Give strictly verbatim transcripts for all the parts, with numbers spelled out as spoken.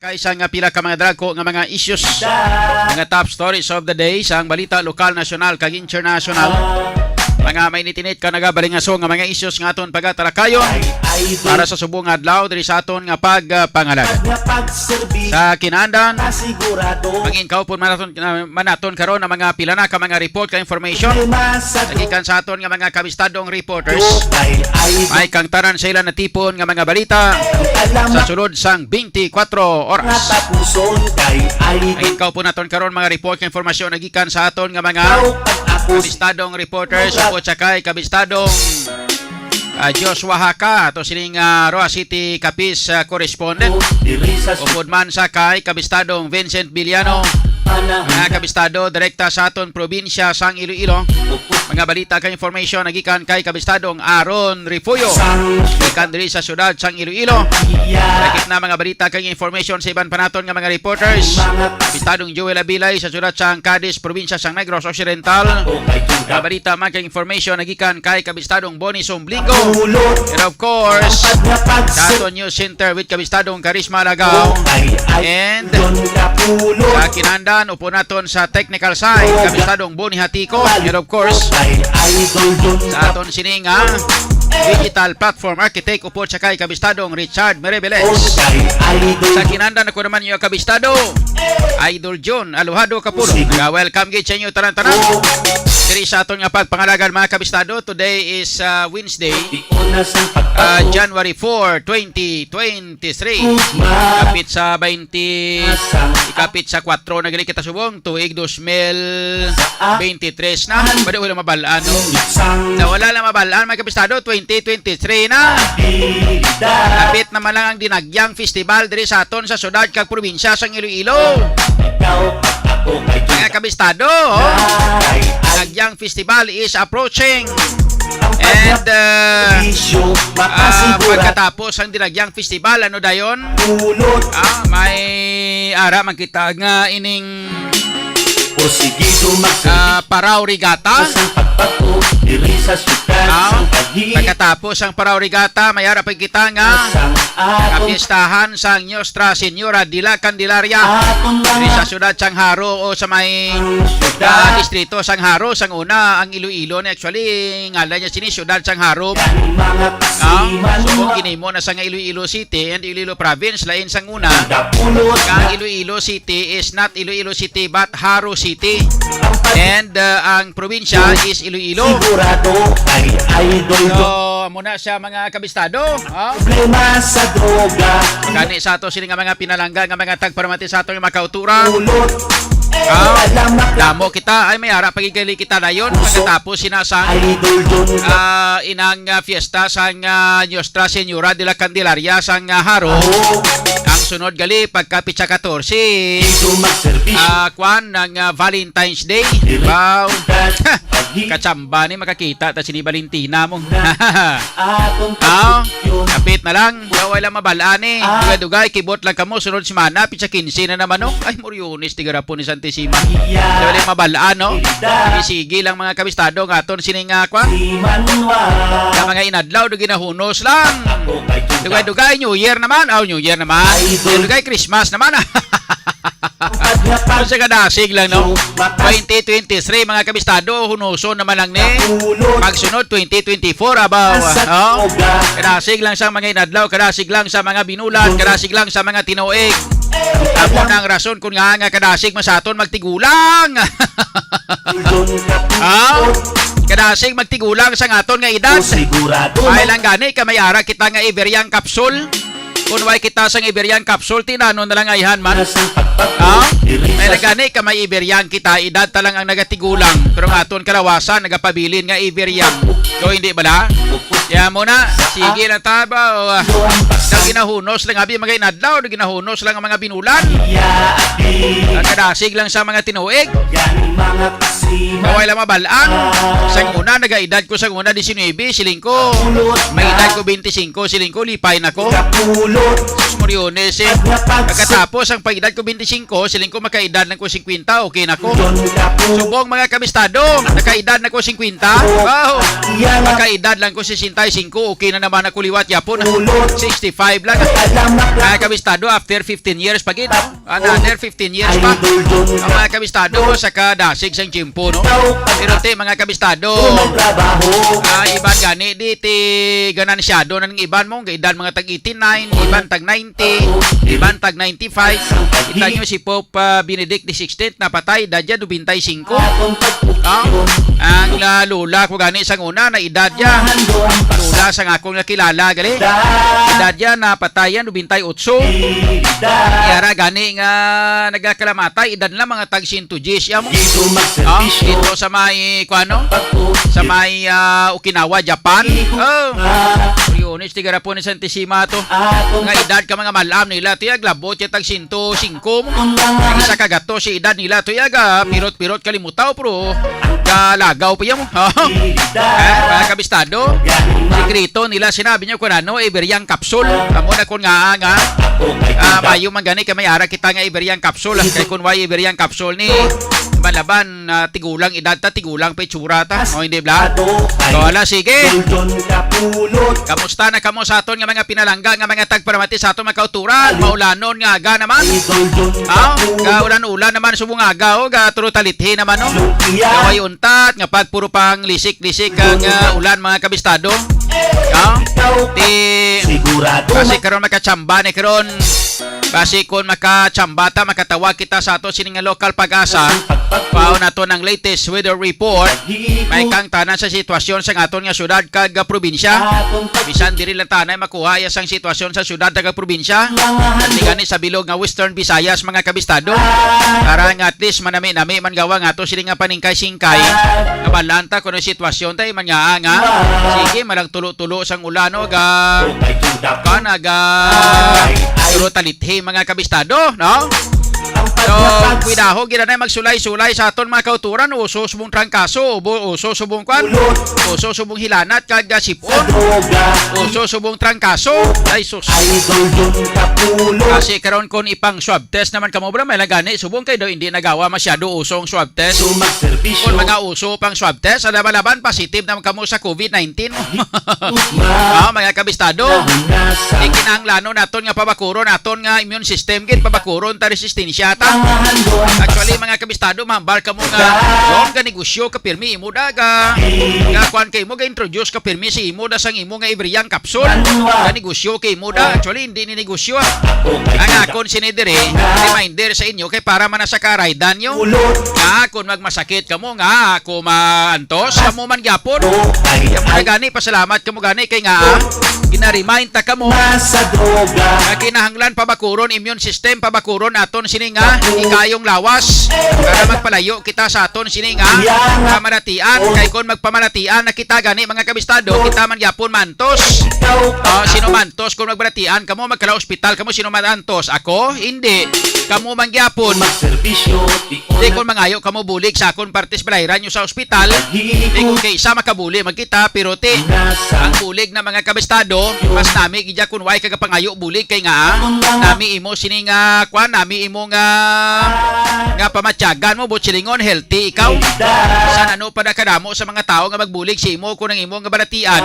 Kaysa nga pila ka mga dagko nga mga issues, mga top stories of the day sa ang balita lokal, nasyonal, kag international. Mga mainit-init ka nagabalingaso nga mga issues nga aton pagatalakayon para sa subong nga adlaw diri sa aton nga pagpangalag. Sa kinaandan, mangin kaupon man naton, man naton karon ang mga pila na ka mga report ka information sa gikan sa aton nga mga kabistadong reporters. May kang tanan sa ila natipon nga mga balita sa sulod sang twenty-four oras. Ang ikaw po naton karon mga report nga informasyon nagikan sa aton nga mga kabistadong reporters, upod sa kay kabistadong, ah, Joshua Haka, ato sining, ah, Roa City Capiz, ah, correspondent. Upod man sa kay kabistadong Vincent Villano, mga kabistado direkta sa aton probinsya sang Iloilo. Mga balita kag information nagikan kay kabistadong Aaron Refugio, gikan diri sa siyudad sang Iloilo. Sa gitna mga balita kag information sa iban pa naton nga mga reporters, kabistadong Joel Abilay sa siyudad sang Cadiz, probinsya sang Negros Occidental. Mga balita man kag information nagikan kay kabistadong Bonnie Sombligo. And of course, sa aton news center with kabistadong Karisma Lagao. And sa kinandan, upod naton sa technical side, kabistadong Boni Hatiko. And of course, sa aton sining, ah, digital platform architect, upod sa kay kabistadong Richard Merebeles. Sa kinandan, ako naman yung kabistado, Idol John Aluhado Kapulo. Nga welcome gid sa inyo tanan-tanan. Diri sa aton nga pagpangalagan, mga kabistado, today is, ah, Wednesday, ah, January four, twenty twenty-three. Kapit sa twenty, ikapit sa kwatro na gani kita subong, tuig dos mil veintitrés na. Pwede wala mabalaan, no? Na wala lang mabalaan, mga kabistado, twenty twenty-three na. Kapit naman lang ang Dinagyang Festival diri sa aton sa syudad kag probinsya sang Iloilo. Mga kabistado, oh. Dinagyang Festival is approaching. And, uh, ah, pagkatapos ang Dinagyang Festival, ano dayon? Ah, may ara man kita nga ining, ah, Paraw Regatta. Ah, pagkatapos ang Paraw Regatta, may ara pa kita nga kapiestahan sang Nuestra Señora de la Candelaria. Diri sa syudad sang Jaro o sa may, ah, distrito sang Jaro, sang una ang Iloilo ni actually, ngalan niya sini, siyudad sang Jaro. Ah, so kung ginimo na sa nga Iloilo City and Iloilo Province, lain sang una. Ang Iloilo City is not Iloilo City but Jaro City. And, uh, ang probinsya is Iloilo. So, amo na siya, mga kabistado. Oh. Gani sa ato sini nga mga pinalangga nga mga tagparamati sa aton nga mga kauturan. Ah, damo kita, ay, may ara pagigali kita dayon pagkatapos sina sa, ah, inang, ah, fiesta sang, ah, Nuestra Señora de la Candelaria sang, ah, Jaro. Ang sunod gali pagka pitsa katorse, ah, kwan, ang, ah, Valentine's Day. Wow. Kachamba ni makakita ta sini Valentina mo. Ah, kapit na lang. Wala lang mabalaan eh. Dugay-dugay, kibot lang kamo sunod semana, pitsa quince na naman, no? Ay, Moriones, tigarapon ni Santissima. Wala lang mabalaan, no? Sige, sige lang mga kabistado, nga aton sining, ah, kwan. Sa mga inadlaw, do ginahunos lang. Dugay-dugay, New Year naman. Oh, New Year naman. Dugay, Christmas naman. Sa kadasig lang, no? Twenty twenty-three, mga kabistado, hunuson naman lang ni. Pagsunod, twenty twenty-four, abaw. Oh? Kadasig lang sa mga inadlaw, kadasig lang sa mga binulan, kadasig lang sa mga tinuig. Amo na ang rason kung nga, nga kadasig man sa aton magtigulang. Ah? Kadasig magtigulang sa aton nga edad. May lang gani ka may ara kita nga Iberian capsule. Kung way kita sang Iberian capsule, tinano na lang ayhan man. Ah? May lang gani ka may Iberian kita, edad ta lang ang nagatigulang. Pero ang aton kalawasan, nagapabilin nga Iberian. So, hindi bala? Kaya mo na, sige lang ta ba? O, ah, naginahunos lang, abi, mga inadlaw, naginahunos lang ang mga binulan. Ang kadasig lang sa mga tinuig. Maway lang mabalaan. Sang una, nagaedad ko sang una, diecinuebe, siling ko. May edad ko, twenty-five, siling ko, lipay na ko. Sus, Moriones, eh. Pagkatapos, ang pag-edad ko twenty-five, siling ko makaedad lang ko fifty, okay na ko. Subong, mga kabistado, nakaedad na ko fifty. Wow! Makaedad lang ko sixty-five, okay na naman ako liwat yapon. Sixty-five lang. Mga kabistado, after fifteen years pa gid, no? Another fifteen years pa. Ang mga kabistado, sa kadasig sang tiyempo, no? Pero ti, mga kabistado, ah, iban gani, di ti ganansyado na ng iban mo, edad mga tag eighty-nine, iban tag ninety, iban tag ninety-five. Kita nyo si Pope, ah, Benedict the sixteenth, napatay, edad niya, nobenta y singko. Ah, ang, ah, lola ko gani sang una, na edad niya. Lola sang akong nakilala, gali. Edad niya, napatay yan, nobenta y otso. Yara gani nga nagakalamatay, edad nila mga tag sento diyes, ya mo. Ah, dito sa may, kuano? Sa may, ah, Okinawa, Japan. Oh. Yun, tigarapon ni Santissima to. Nga edad ka mga malam nila, tiyaglabot ya tag sento singko mo. Isa ka gato si edad nila, tiyaga pirot-pirot kalimutaw, pero kalagaw pa yan mo. Eh, mga kabistado, sikreto nila, sinabi niyo kung ano, Iberiang capsule. Amo na kung nga, nga, ah, mayo man gani kay may ara kita nga Iberiang capsule. Kay kung why Iberiang capsule ni, malaban, ah, tigulang edad ta, tigulang pa itsura ta. O, hindi, bla? So, ala, sige. Kamusta na kamo sa aton nga mga pinalangga, nga mga tagparamati sa aton mga kauturan? Maulanon nga aga naman. Ha? Ga ulan-ulan naman subong aga, o, ga turutalithi naman, no? Kaway untat, nga pag puro pang lisik-lisik ang, ah, ulan, mga kabistado. Ha? Ti, Sigurado. Basi karon makachamba ni karon. Basi kon makachamba ta, makatawag kita sa ato sini nga lokal Pag-asa. Pao nato ng latest weather report. May kang tanan sa sitwasyon sa aton nga syudad kag, ah, probinsya. Bisan diri lang tanay makuha iya sang sitwasyon sa syudad kag probinsya. Di gani sa bilog nga Western Visayas, mga kabistado. Para nga at least manami-nami man gawa nga ato sini nga paningkay-singkay. Kabalaan ta kung ano sitwasyon tayo man nga, nga. Sige, malang tulo-tulo sang ulan, no? Ga, ka, naga, tulo talithi, mga kabistado, no? So, kuidaho, gid na magsulay-sulay sa aton mga kauturan, uso subong trangkaso, ubo-, uso subong kwan, uso subong hilanat, kag, ah, sipon, uso subong trangkaso. Ay, sus. Kasi karon kon ipang swab test naman kamo, bro, may lagani, subong kay daw hindi nagawa masyado uso ang swab test. Kon mga uso pang swab test, sa laban-laban, positive naman kamo sa covid nineteen. Ah, mga kabistado, ikinahanglanon naton nga pabakuron aton nga immune system, gid pabakuron ta resistensya ta. Actually, mga kabistado, mahambal kamo nga, yung ganegosyo ka pirmi imo da, ga, ga kuan kay mo, ga introduce ka pirmi si imo da sang imo nga Iberiang capsule. Ganegosyo kay mo da. Actually, hindi ni negosyo, ah. Ang akon sini diri, reminder sa inyo kay para man sa karaydan nyo. Nga, kung magmasakit kamo nga, ako maantos, kamo man gyapon. Kamo na gani, pasalamat kamo gani kay nga, ah, gina-remind ta kamo. Nga kinahanglan pabakuron immune system, pabakuron aton sini nga ikayong lawas para magpalayo kita sa aton sini nga pamalatian. Kay kon magpamalatian na kita gani, mga kabistado, kita man gyapon mantos. Ah, sino mantos? Kung magbalatian kamo, magkala ospital kamo, sino mantos? Ako? Hindi. Kamo man gyapon. Di kon mangayo kamo bulig sa akon partes balayran nyo sa ospital. Di kon kay isa makabuli magkita, pero ti ang bulig na, mga kabistado, mas nami gidya kun way kagapangayo bulig kay nga, ah, nami imo sini nga kwan, nami imo nga, nga pamatyagan mo, buot silingon, healthy ikaw. San ano pa na kadamo sa mga tawo nga magbulig sa imo kung ang imo nga balatian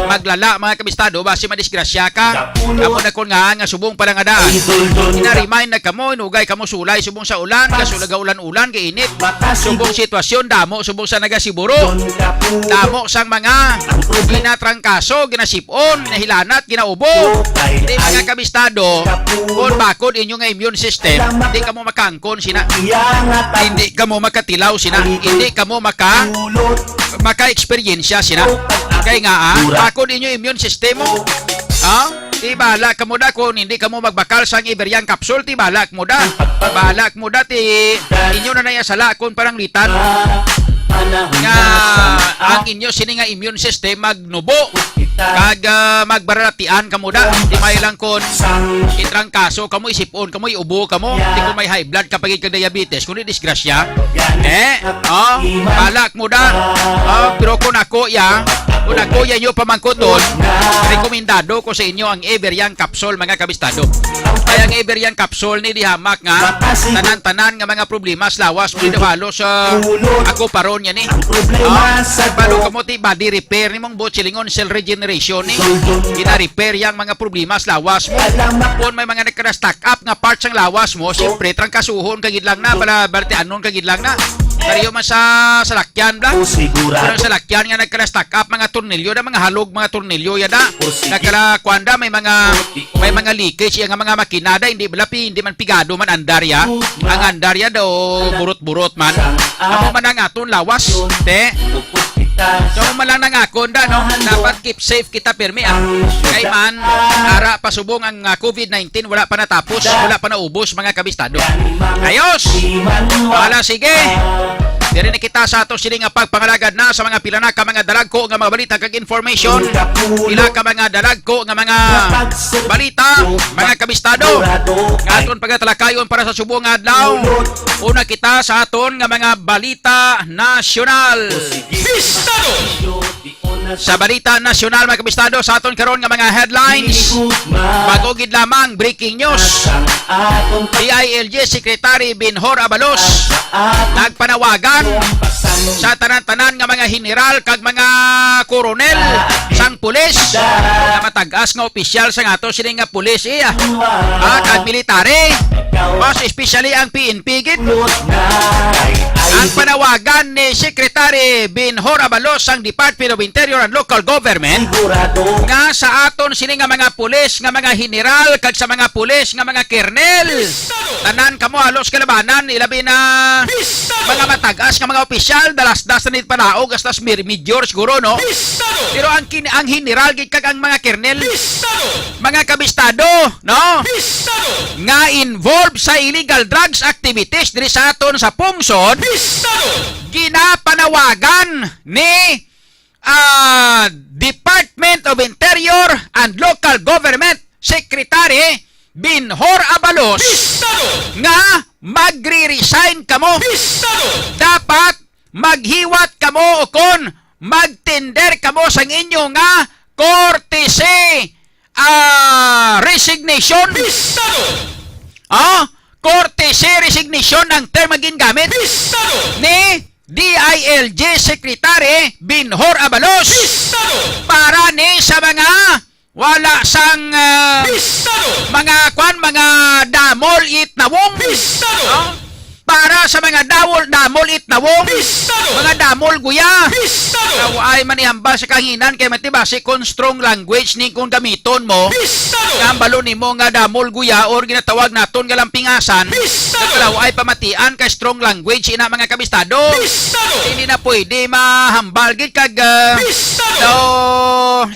maglala, mga kabistado, basi madisgrasya ka. Amo na kon nga, nga subong pala nga daan. Ina-remind na kamo, inugay kamo sulay subong sa ulan, kasulaga ulan-ulan, kainit. Subong sitwasyon, damo subong sa nagasiburo. Damo sang mga ginatrangkaso, ginasipon, ginahilanat, ginaubo. Di, mga kabistado, kung bakod inyo nga immune system, di kamo makangkon sina. Hindi kamo makatilaw sina. Hindi kamo maka maka-eksperyensya sina. Kay nga, ah, bakod inyo immune system mo. Ha? Di bala kamo da kung hindi kamo magbakal sang Iberiang capsule, di bala kamo da. Bala kamo da, ti inyo na naya sala kung paranglitan. Nga ang inyo sini nga immune system magnubo. Kag, ah, magbaratian kamo da. Di may lang kon itrangkaso kamo, isipon kamo, iubo kamo. Di kon may high blood ka pagid kag diabetes, kundi disgrasya. Eh, oh, balak mo da. Oh, pero kung ako, ya, Kung nagkuya nyo pamangkuton, rekomendado ko sa inyo ang Ever Young Capsule, mga kabistado. Kay ang Ever Young Capsule ni dihamak nga tanan-tanan nga mga problema sa lawas mo dito halos sa ako paron yan eh. Ah, balo ka mo ti body repair ni mong buot silingon cell regeneration ni. Gina-repair yang mga problema sa lawas mo. Kung may mga nagkana-stack up nga parts ang lawas mo, siyempre, trangkasuhon ka gid lang na, bala, baltianon ka gid lang na. Pareho man sa salakyan, bla. Pero ang salakyan nga nagkana-stack up, mga tornilyo na, mga halog, mga tornilyo, yada. Nagkala, kuwan da, may mga, may mga leakage, iya nga mga makina da, hindi bala, pi-, hindi man pigado man andar ya. Ang andar ya daw, burot-burot man. Amo man ang aton lawas, te. So, amo man lang ang akon da, no? Dapat keep safe kita pirmi, ah. Kay man, ara pasubong ang, ah, COVID nineteen, wala pa natapos, wala pa naubos, mga kabistado. Ayos! Wala, sige. Diri na kita sa ato sini nga pagpangalagad na sa mga pila na ka mga dalagko nga mga balita kag information. Pila ka mga dalagko nga mga balita, mga kabistado. Nga aton pagatalakayon para sa subong nga adlaw. Una kita sa aton nga mga balita nasyonal. Bistado! Sa balita nasyonal, mga kabistado, sa aton karon nga mga headlines, bago gid lamang, breaking news. D I L G Secretary Benhur Abalos nagpanawagan sa tanan-tanan nga mga general kag mga koronel sang pulis, mga matag-as nga opisyal sa ato sini nga pulis, iya, ah, kag military, mas especially ang P N P gid. Ang panawagan ni Secretary Benhur Abalos sang Department of Interior and Local Government nga sa aton sini nga mga pulis, nga mga general, kag sa mga pulis nga mga kernel, tanan kamo halos kalabanan, ilabi na mga matag-as nga mga opisyal, dalasdas na nit panaog, hasta s-, mir-, major siguro, no? Pero ang kin-, ang general gid kag ang mga kernel, mga kabistado, no? Nga involved sa illegal drugs activities diri sa aton sa pungsod, ginapanawagan ni, ah, Department of Interior and Local Government Secretary Benhur Abalos nga magre-resign kamo. Dapat maghiwat kamo o kon magtender kamo sang inyo nga courtesy, ah, resignation. Ah, courtesy resignation ang term nga gingamit ni D I L G Secretary Benhur Abalos para ni sa mga wala sang, ah, mga kwan, mga damol it nawong. Ah, para sa mga dawol, damol it nawong, mga damol guya. Nga waay man ihambal sa kahanginan kay matibasi kon strong language ni kon gamiton mo. Nga hambalo nimo nga damol guya or ginatawag naton nga lampingasan. Nga kalaw ay pamatian kay strong language ina mga kabistado. Hindi na pwede mahambal gid kag, ah, daw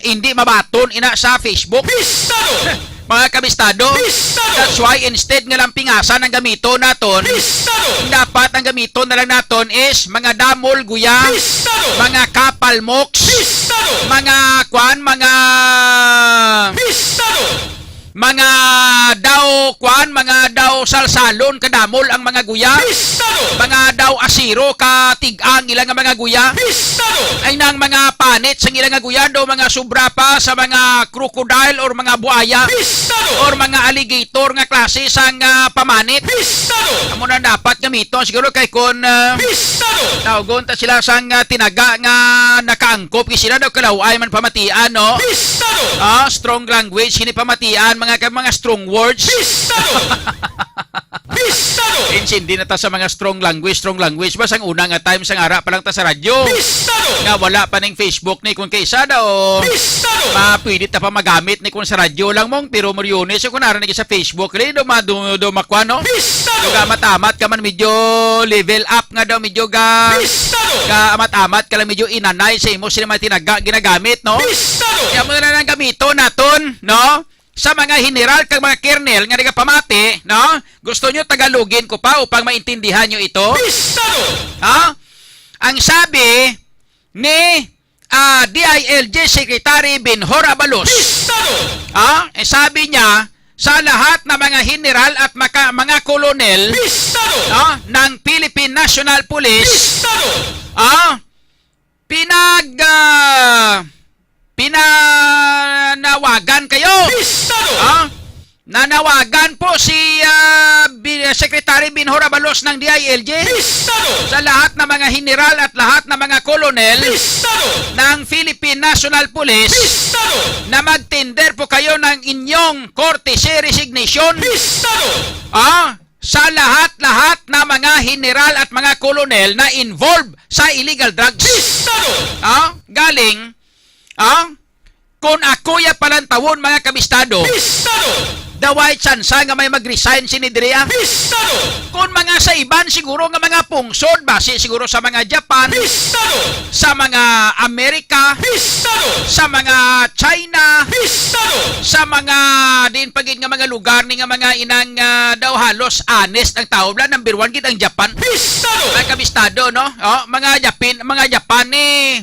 hindi mabaton ina sa Facebook. Mga kabistado. That's why instead nga lampingasan ang gamiton naton, dapat ang gamiton na lang naton is mga damol guya, mga kapalmoks, mga kwan, mga mga daw kwan, mga daw salsalon kadamol ang mga guya, mga daw asiro ka tig-ang ila nga mga guya, ay nang mga panit sa ila nga guya daw mga sobra pa sa mga crocodile or mga buaya or mga alligator nga klase sang, ah, pamanit. Amo na dapat gamiton siguro kay kon, ah, tawgon ta sila sang, ah, tinaga nga nakaangkop kay sila daw kalaw-ay man pamatian, no? Ah, strong language, hindi pamatian, mga ka-, mga strong words. Insindi na ta sa mga strong language, strong language. Ba, sang una nga time, sang ara pa lang ta sa radyo. Nga wala pa ning Facebook ni kung kay isa daw. Ma, pwede ta pa magamit ni kung sa radyo lang mong, pero Moriones, kung nara na sa Facebook, li, do ma-, do, do makwa, no? Do ga amat-amat ka man, medyo level up nga daw, medyo ga, ga amat-amat ka lang, medyo inanay sa imo, sila mga tinaga, ginagamit, no? Kaya mo na lang gamiton naton, no? Sa mga general kag mga kernel nga nagapamati, no? Gusto nyo Tagalogin ko pa upang maintindihan nyo ito? Ha? Ang sabi ni, ah, D I L G Secretary Benhur Abalos, ah, eh, sabi niya, sa lahat ng mga general at maka-, mga kolonel, ah, ng Philippine National Police, ah, pinag, ah, pinanawagan kayo. Pistado! Ah? Nanawagan po si, ah, Bi-, Secretary Binhor Abalos ng D I L G Pistado! Sa lahat ng mga general at lahat ng mga kolonel Pistado! Ng Philippine National Police Pistado! Na mag-tender po kayo ng inyong courtesy resignation. Pistado! Ah, sa lahat-lahat na mga general at mga kolonel na involved sa illegal drugs. Pistado! Ah, galing, ah, kung ako ya palantawon, mga kabistado, Pistado! Daw way tsansa nga may mag-resign sini diri, ah. Pistado! Kung mga sa iban siguro nga mga pungsod, basi siguro sa mga Japan, Pistado! Sa mga Amerika, Pistado! Sa mga China, Pistado! Sa mga diin pa gid nga mga lugar ni nga mga inang, ah, daw halos honest ang tawo, bala, number one gid ang Japan. Pistado! Mga kabistado, no? Oh, mga Japin, mga Japan ni,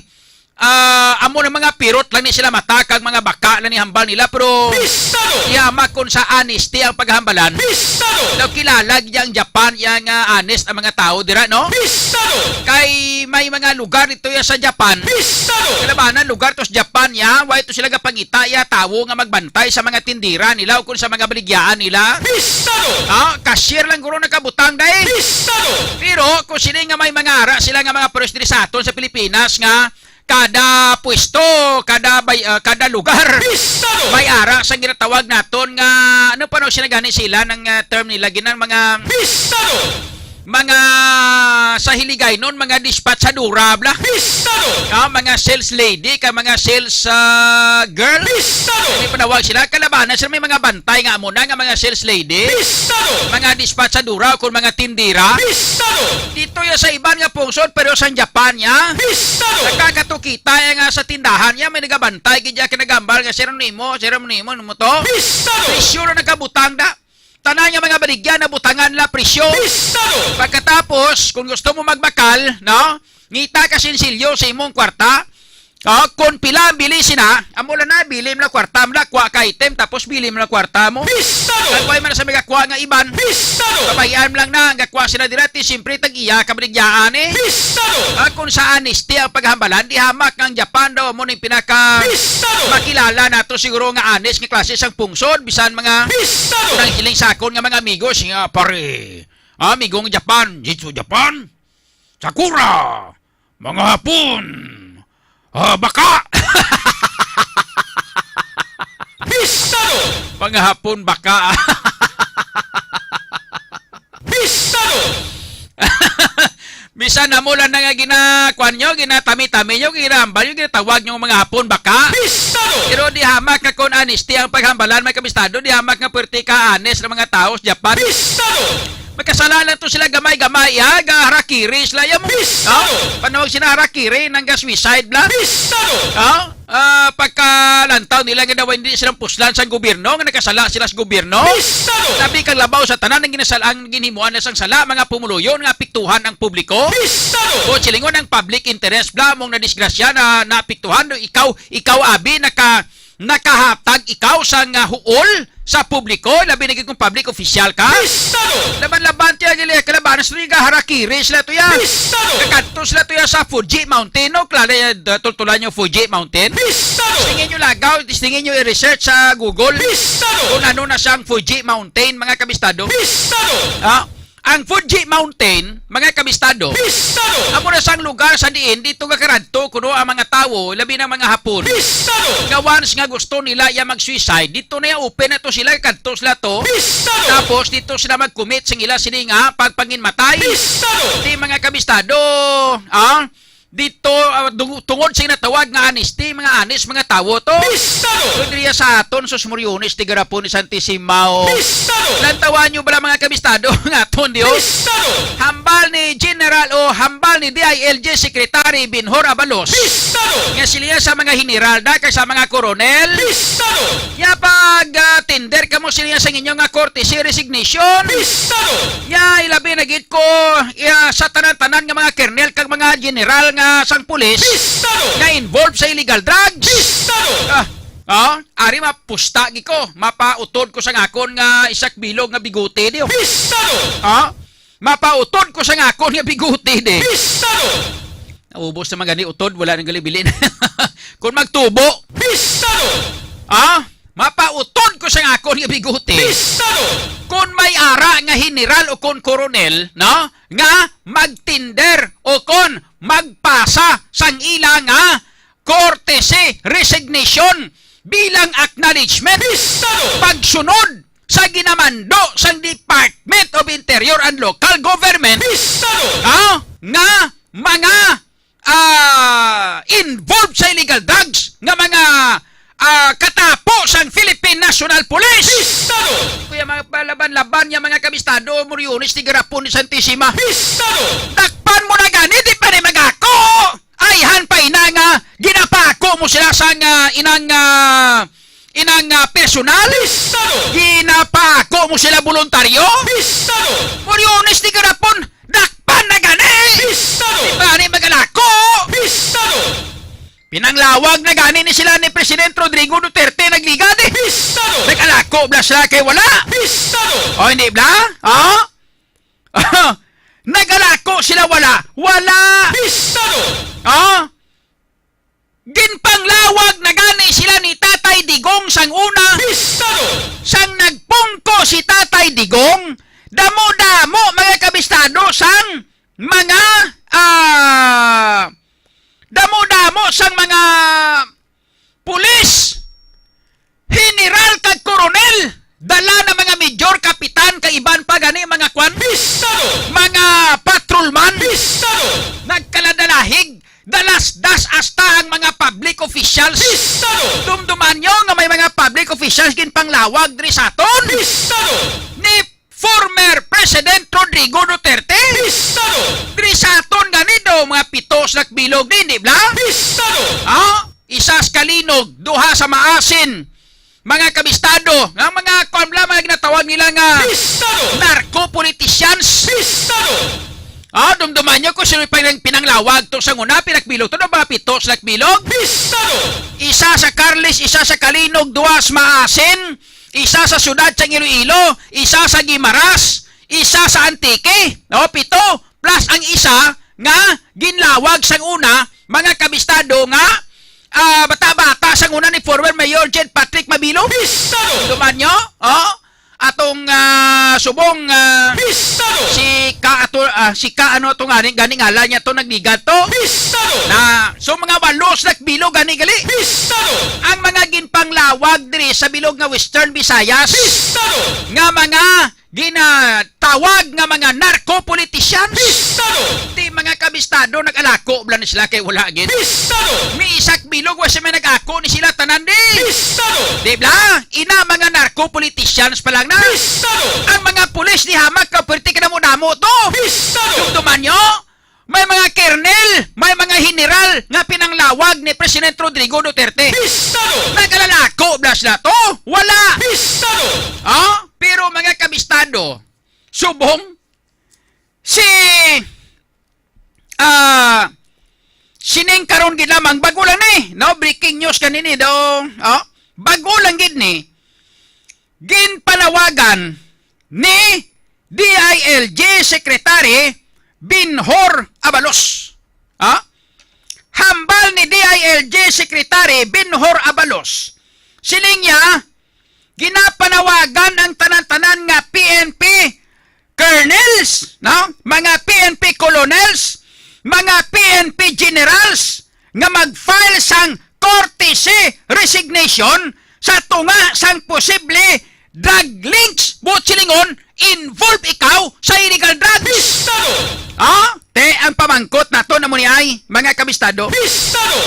ah, amo na mga pirot lang ni sila mata kag mga baka lang ni hambal nila, pero Pistado! Yama kung sa honesty ang paghambalan. Pistado! Daw kilala gid ang Japan, yang, ah, honest ang mga tawo dira, no? Pistado! Kay may mga lugar dito ya sa Japan. Pistado! Kalabanan lugar to sa Japan ya, way to sila gapangita ya tawo nga magbantay sa mga tindera nila o kung sa mga baligyaan nila. Pistado! Ah, cashier lang guro nakabutang dai. Pistado! Pero kung sini nga may mga ara sila nga mga pwesto diri sa aton sa Pilipinas nga kada pwesto, kada bay-, ah, kada lugar, Pistado! May ara sa ginatawag naton nga, ano pa no sila gani sila ng, ah, term nila, ginang mga Pistado! Mga sa Hiligaynon, mga dispatchadora, bla. Pistado! Ah, mga sales lady, kag mga sales, ah, girl. Pistado! May panawag sila, kalabanan sila, may mga bantay nga amo na nga mga sales lady. Pistado! Mga dispatchadora o kung mga tindera. Pistado! Dito ya sa iban nga pungsod, pero sa Japan ya. Pistado! Nagkakatukita ya nga sa tindahan ya, may nagabantay, gid ya kinagambal nga, "Sir, ano nimo? Sir, ano nimo? Ano mo to?" Pistado! Presyo na nagkabutang da. Tanan nga mga baligya na butangan la presyo. Pistado! Pagkatapos, kung gusto mo magbakal, no? Ngita ka sinsilyo sa imong kwarta. Oh, kung pila ang bili sina, amo lang na, bili mo lang kwarta mo lang, kuha ka item, tapos bili mo lang kwarta mo. Pistado! Kag way man sa mga kuha nga iban. Pistado! Kabahian mo lang na, ang gakuha sila dira, ti siyempre tag-iya ka baligyaan eh. Pistado! Ah, kung sa honesty ang paghambalan, di hamak nga ang Japan daw, amo ning pinaka Pistado! Makilala nato siguro nga honest nga klase sang pungsod, bisan mga Pistado! Nang hiling sa akon nga mga amigos, nga pare. Ah, amigong Japan, Jitsu Japan, Sakura, mga Hapon, ah, baka. Pistado! Mga Hapon, baka. Pistado! Bisan amo lang na nga gina-, kuwan nyo, ginatami-tami nyo, ginahambal nyo, ginatawag nyo mga Hapon, baka. Pistado! Pero di hamak nga kung honesty ang paghambalan, may kabistado, di hamak nga puwerte ka honest ng mga tao sa Japan. Pistado! Magkasala lang to sila gamay-gamay, ha? Ga-harakiri sila, ya mo. Pistado! Ha? Panawag sila harakiri, nang ga-suicide lang. Pistado! Ha? Ah, pagkalantaw nila nga daw hindi silang puslan sa gobyerno, nga nakasala sila sa gobyerno. Pistado! Labi kang labaw sa tanan ang ginasal-, ang ginhimuan na sang sala, mga pumuluyo nga apektuhan ang publiko. Pistado! O silingon ang public interest, bla, mong nadisgrasya na naapektuhan, ikaw, ikaw, abi, naka-, nakahatag ikaw sa nga huol sa publiko, labi na gid kung public official ka. Pistado! Laban-laban tiya, gili, kalabanan sa tuya, harakiri sila tuya. Pistado! Kakadto sila tuya sa Fuji Mountain, no? Klaro, eh, tultulan yung Fuji Mountain. Pistado! Tingin nyo lagaw, tingin nyo i-research sa Google. Pistado! Kung ano na siyang Fuji Mountain, mga kabistado. Pistado! Ah, ang Fuji Mountain, mga kabistado, Pistado! Amo na sang lugar sa diin dito nga karadto kuno ang mga tawo, labi na mga Hapon. Pistado! Nga once nga gusto nila ya mag-suicide, dito na ya open na to sila, kadto sila to. Pistado! Tapos dito sila mag-commit sing ila sini nga pagpanginmatay. Pistado! Di mga kabistado, ah, dito, ah, dung-, tungod sa ginatawag nga honesty, mga honest, mga tawo to. Pistado! Kung diriya sa aton, sus, Moriones, tigarapon ni Santisima, o. Pistado! Lantawan nyo bala, mga kabistado, nga aton, Dios? Pistado! Hambal ni General o hambal ni D I L G Secretary Binhor Abalos. Pistado! Nga sila sa mga general na kay sa mga koronel. Pistado! Ya pag, ah, tender kamo sila sa inyo nga courtesy resignation. Pistado! Ya ilabi na gid ko, ya sa tanan-tanan nga mga kernel kag mga general nga sang pulis Pistado! Nga involved sa illegal drugs. Pistado! Ah, ah, ari mapusta gi ko, mapautod ko sang akon nga isak bilog nga bigote, di, oh. Pistado! Ah, mapautod ko sang akon nga bigote, di. Pistado! Naubos na man gani utod, wala nang galibili. Kung magtubo, pistado! Ah, mapautod ko sa akon nga bigote. Pistado! Kung may ara nga general o kung koronel, no, nga magtender o kung magpasa sang ila nga courtesy resignation bilang acknowledgement, pistado! Pagsunod sa ginamando sang Department of Interior and Local Government, pistado! Ah, nga mga ah, involved sa illegal drugs nga mga, ah, katapo sang Philippine National Police. Pistado! Kuya, mga palaban-laban niya, mga kabistado, Moriones, Tigarapon ni Santissima. Pistado! Dakpan mo na gani, di pa ni magako. Ayhan pa ina nga ginapako mo sila sang, ah, inang, ah, inang, ah, personal. Pistado! Ginapako mo sila voluntaryo. Pistado! Moriones, Tigarapon, dakpan na gani! Pistado! Di pa ni magalako! Pistado! Pinanglawag na gani ni sila ni President Rodrigo Duterte, nagligad eh! Pistado! Nagalako bla sila kay wala? Pistado! O, hindi bla? O? Nagalako sila wala? Wala! Pistado! O? Ginpanglawag na gani sila ni Tatay Digong sang una. Pistado! Sang nagpungko si Tatay Digong, damo-damo, mga kabistado, sang mga, ah, damo-damo sang mga pulis, general kag koronel, dala na mga major, kapitan, kag iban pa gani mga kwan. Pistado! Mga patrolman. Pistado! Nagkaladalahig, dalasdas hasta ang mga public officials. Pistado! Dumduman nyo nga may mga public officials ginpanglawag diri sa aton. Pistado! Ni former President Rodrigo Duterte. Pistado! Diri sa aton gani daw mga pito sila ka bilog, di, di bla? Pistado! Ah, isa sa Calinog, duha sa Maasin. Mga kabistado, nga mga kuan bla, mga ginatawag nila nga pistado! Narco politicians. Pistado! Ah, dumduman nyo kung sino pa yung pinanglawag to sa una, pila ka bilog to, no, mga pito sila ka bilog? Pistado! Isa sa Carles, isa sa Calinog, duha sa Maasin, isa sa siyudad sang Iloilo, isa sa Guimaras, isa sa Antique, no? Pito, plus ang isa nga ginlawag sang una, mga kabistado, nga, ah, bata-bata sang una ni former Mayor Jed Patrick Mabilog. Pistado! Dumduman nyo? O? Atong, ah, subong, ah, pistado! Si ka ato, ah, si ka ano to nga, gani ngalan niya to, nagligad to. Pistado! Na, so mga walo sila ka bilog gani gali. Pistado! Ang mga ginpanglawag diri sa bilog nga Western Visayas. Pistado! Nga mga ginatawag nga mga narco politicians. Pistado! Ti mga kabistado, nag-alako bla ni sila kay wala gid. Pistado! May isa ka bilog, wa siya may nag-ako ni sila tanan di. Pistado! Di bla? Ina, mga narco politicians pa lang na. Pistado! Ang mga pulis ni hamak ka pwerte ka damo-damo to. Pistado! Dumduman nyo? May mga kernel, may mga general nga pinanglawag ni President Rodrigo Duterte. Pistado! Nagalalako bla sila to? Wala! Pistado! Ah, pero mga kabistado, subong si, ah, sining karon gid lamang, bago lang ni, no? Breaking news kanini daw, oh? Bago lang gid ni, ginpanawagan ni D I L G Secretary Benhur Abalos. Ha? Hambal ni D I L G Secretary Benhur Abalos. Siling niya, ginapanawagan ang tanan-tanan nga P N P colonels, no? Mga P N P colonels, mga P N P generals nga mag-file sang courtesy resignation sa tunga sang posible drug links, buot silingon, involved ikaw sa illegal drugs. Pistado! Ah? Te, ang pamangkot naton amo ni ay, mga kabistado. Pistado!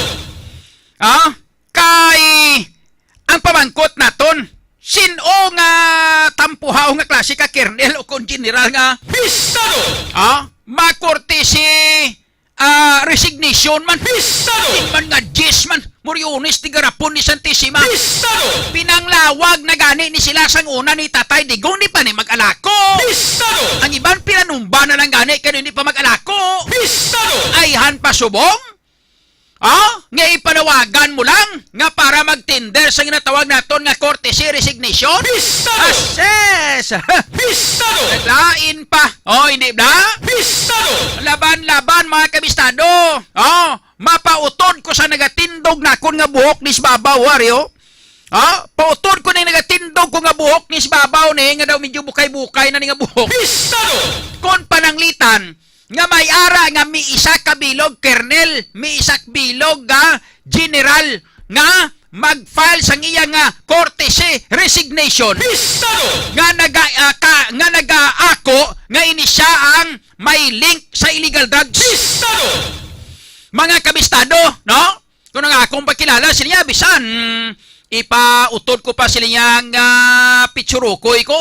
Ah? Kay ang pamangkot naton, sin-o nga tampuhaw nga klase ka kernel o kon general nga pistado! Ah? Makorte si, ah, resignation man. Pistado! Di man nga yes man. Moriones, Tigarapon ni Santissima. Pistado! Pinanglawag na gani ni sila sang una ni Tatay Digong, di pa ni mag-alako. Pistado! Ang iban pinanumba na lang gani kay hindi pa mag-alako. Pistado! Ayhan pa subong? Ah? Nga ipanawagan mo lang nga para mag-tender sa ginatawag naton nga courtesy resignation? Pistado! Ases! Pistado! Naglain pa. Oh, hindi bla? Pistado! Laban-laban, mga kabistado. Oh, mapautod ko sa nagatindog og nakon nga buhok ni sa babaw, ari, o. Ha? Pautod ko ni nagatindog ko nga buhok ni sa babaw ni, nga daw medyo bukay-bukay na ni nga buhok. Pistado! Kon pananglitan, nga may ara nga may isa ka bilog, Kernel, may isa ka bilog, ah, General, nga mag-file sang iya nga courtesy resignation. Pistado! Nga naga-, ah, ka-, nga nagaako nga ini siya ang may link sa illegal drugs. Pistado! Mga kabistado, no? Kung ang akong pagkilala, sila niya, bisan, ipautod ko pa sila niya nga pitsurukoy ko.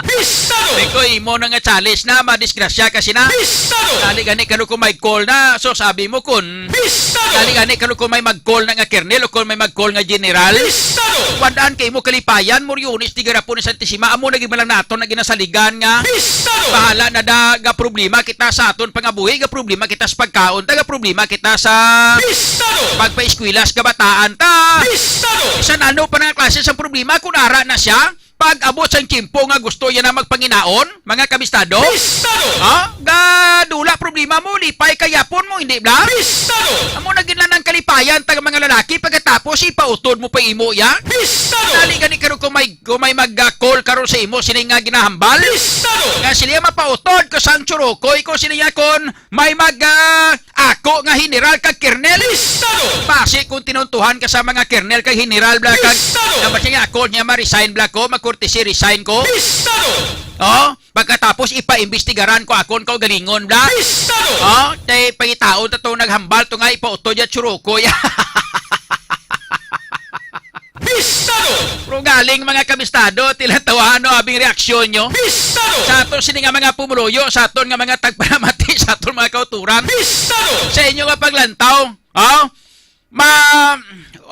Pistado! May ko imo na nga challenge na, madisgrasya ka sina. Pistado! Dali gani kanu ko may call na, so sabi mo kun. Pistado! Dali gani kanu ko may mag-call na nga kernel o kung may mag-call nga general. Pistado! Wandaan kay mo kalipayan, Muriones, di garapon ni Santissima, amo na gid man lang naton na ginasaligan nga. Pistado! Bahala na da, ga problema kita sa aton pangabuhi, ga problema kita sa pagkaon, taga problema kita sa Pistado! Pagpaeskwela sa kabataan ta. Pistado! Bisan ano pa nga klase sang problema, kung ara na siya, pag-abot sang tiyempo nga gusto niya na magpanginaon, mga kabistado. Pistado! Ha? Gadula problema mo, lipay kayapon mo, hindi bla? Pistado! Amo na gid lang ang kalipayan taga mga lalaki pagkatapos ipautod mo pa imo ya. Pistado! Dali gani karon kung may, kung may mag-call karon sa imo, sini nga ginahambal. Pistado! Nga sila mapautod ko sang churukoy ko sila kon may mag, ah, ako nga general kag kernel. Pistado! Basi kung tinuntuhan ka sa mga kernel kag general bla kag Pistado! Dapat siya nga ako niya ma-resign bla ko, mag-courtesy resign ko. Pistado! Oh, pagkatapos ipaimbestigaran ko akon kaugalingon bla. Pistado! Oh, tay pangitaon ta to naghambal to nga ipautod ya churukoy. Pistado! Pero galing, mga kabistado, tila tawano abing reaksyon nyo. Pistado! Sa aton sini nga mga pumuluyo, sa aton nga mga tagpanamati, sa aton mga kauturan. Pistado! Sa inyo nga paglantaw, oh, ma,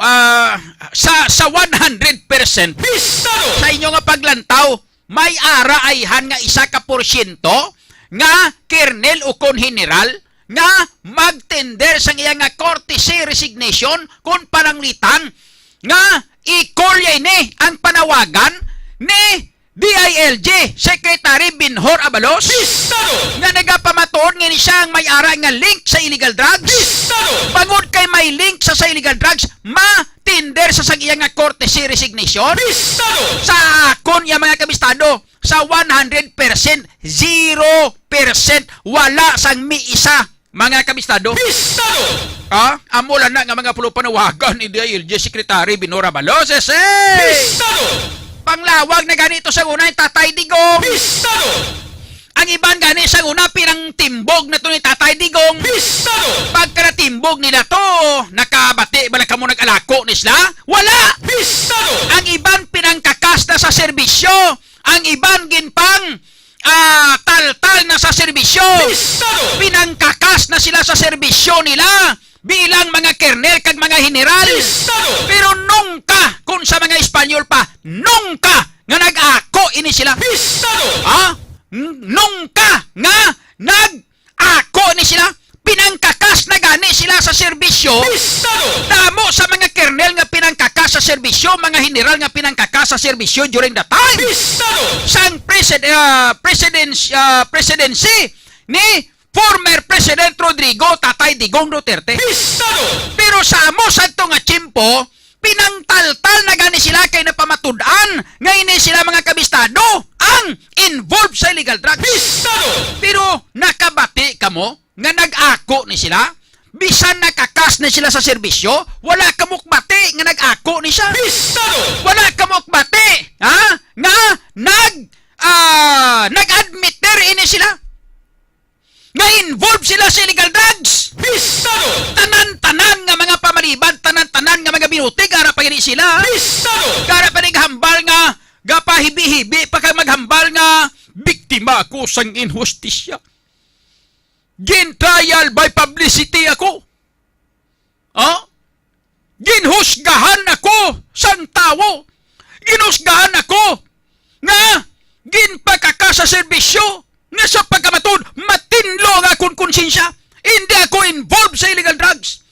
ah, sa, sa one hundred percent, Pistado! Sa inyo nga paglantaw, may ara ayhan nga isa ka porsyento nga kernel ukon general nga mag-tender sang iya nga courtesy resignation kon pananglitan nga i-call ya ini ang panawagan ni D I L G Secretary Binhor Abalos Pistado! Nga nagapamatuod nga ini siya ang may ara nga link sa illegal drugs. Pistado! Bangod kay may link sa, sa illegal drugs, ma-tender sa sang iya nga courtesy resignation. Pistado! Sa akon ya mga kabistado, sa one hundred percent, zero percent, wala sang mi isa, mga kabistado. Pistado! Ha? Amo lang na nga mga pulong panawagan ni D I L G Secretary Binhor Abalos, eh. Pistado! Panglawag na gani to sa una ni Tatay Digong. Pistado! Ang iban gani sa una, pinangtimbog na to ni Tatay Digong. Pistado! Pagka natimbog nila to, nakabati ba na kamo nag-alako ni sila? Wala! Pistado! Ang iban pinangkakas na sa serbisyo. Ang iban ginpang, ah, taltal na sa serbisyo. Pistado! Pinangkakas na sila sa serbisyo nila bilang mga kernel kag mga general. Pistado! Pero nungka, kung sa mga Espanyol pa, nungka nga nag-ako ini sila. Pistado! Ha? N-, nungka nga nag-ako ni sila. Pinangkakas na gani sila sa serbisyo. Pistado! Damo sa mga kernel nga pinangkakas sa serbisyo, mga general nga pinangkakas sa serbisyo during the time. Pistado! Sang presid-, ah, presidens-, ah, presidency ni former President Rodrigo Tatay Digong Duterte. Pistado! Pero sa amo sadto nga tiyempo, pinangtaltal na gani sila kay napamatud-an nga ini sila mga kabistado ang involved sa illegal drugs. Pistado! Pero nakabati kamo nga nag-ako ni sila? Bisan nakakas na sila sa serbisyo, wala kamo kabati nga nag-ako ni siya. Pistado! Wala kamo kabati, ha? Nga nag, ah, nag-admit ini sila nga involved sila sa illegal drugs. Pistado! Tanan-tanan nga mga pamalibad, tanan-tanan nga mga binutig, ara pa gani sila. Pistado! Ara pa gani hambal nga gapahibi-hibi pa kag maghambal nga biktima ako sang inhustisya. Gin-trial by publicity ako. Ha? Ginhusgahan ako sang tawo. Ginhusgahan ako nga ginpakaka sa serbisyo nga sa pagkamatud matinlo ang akon konsensya. Hindi ako involved sa illegal drugs.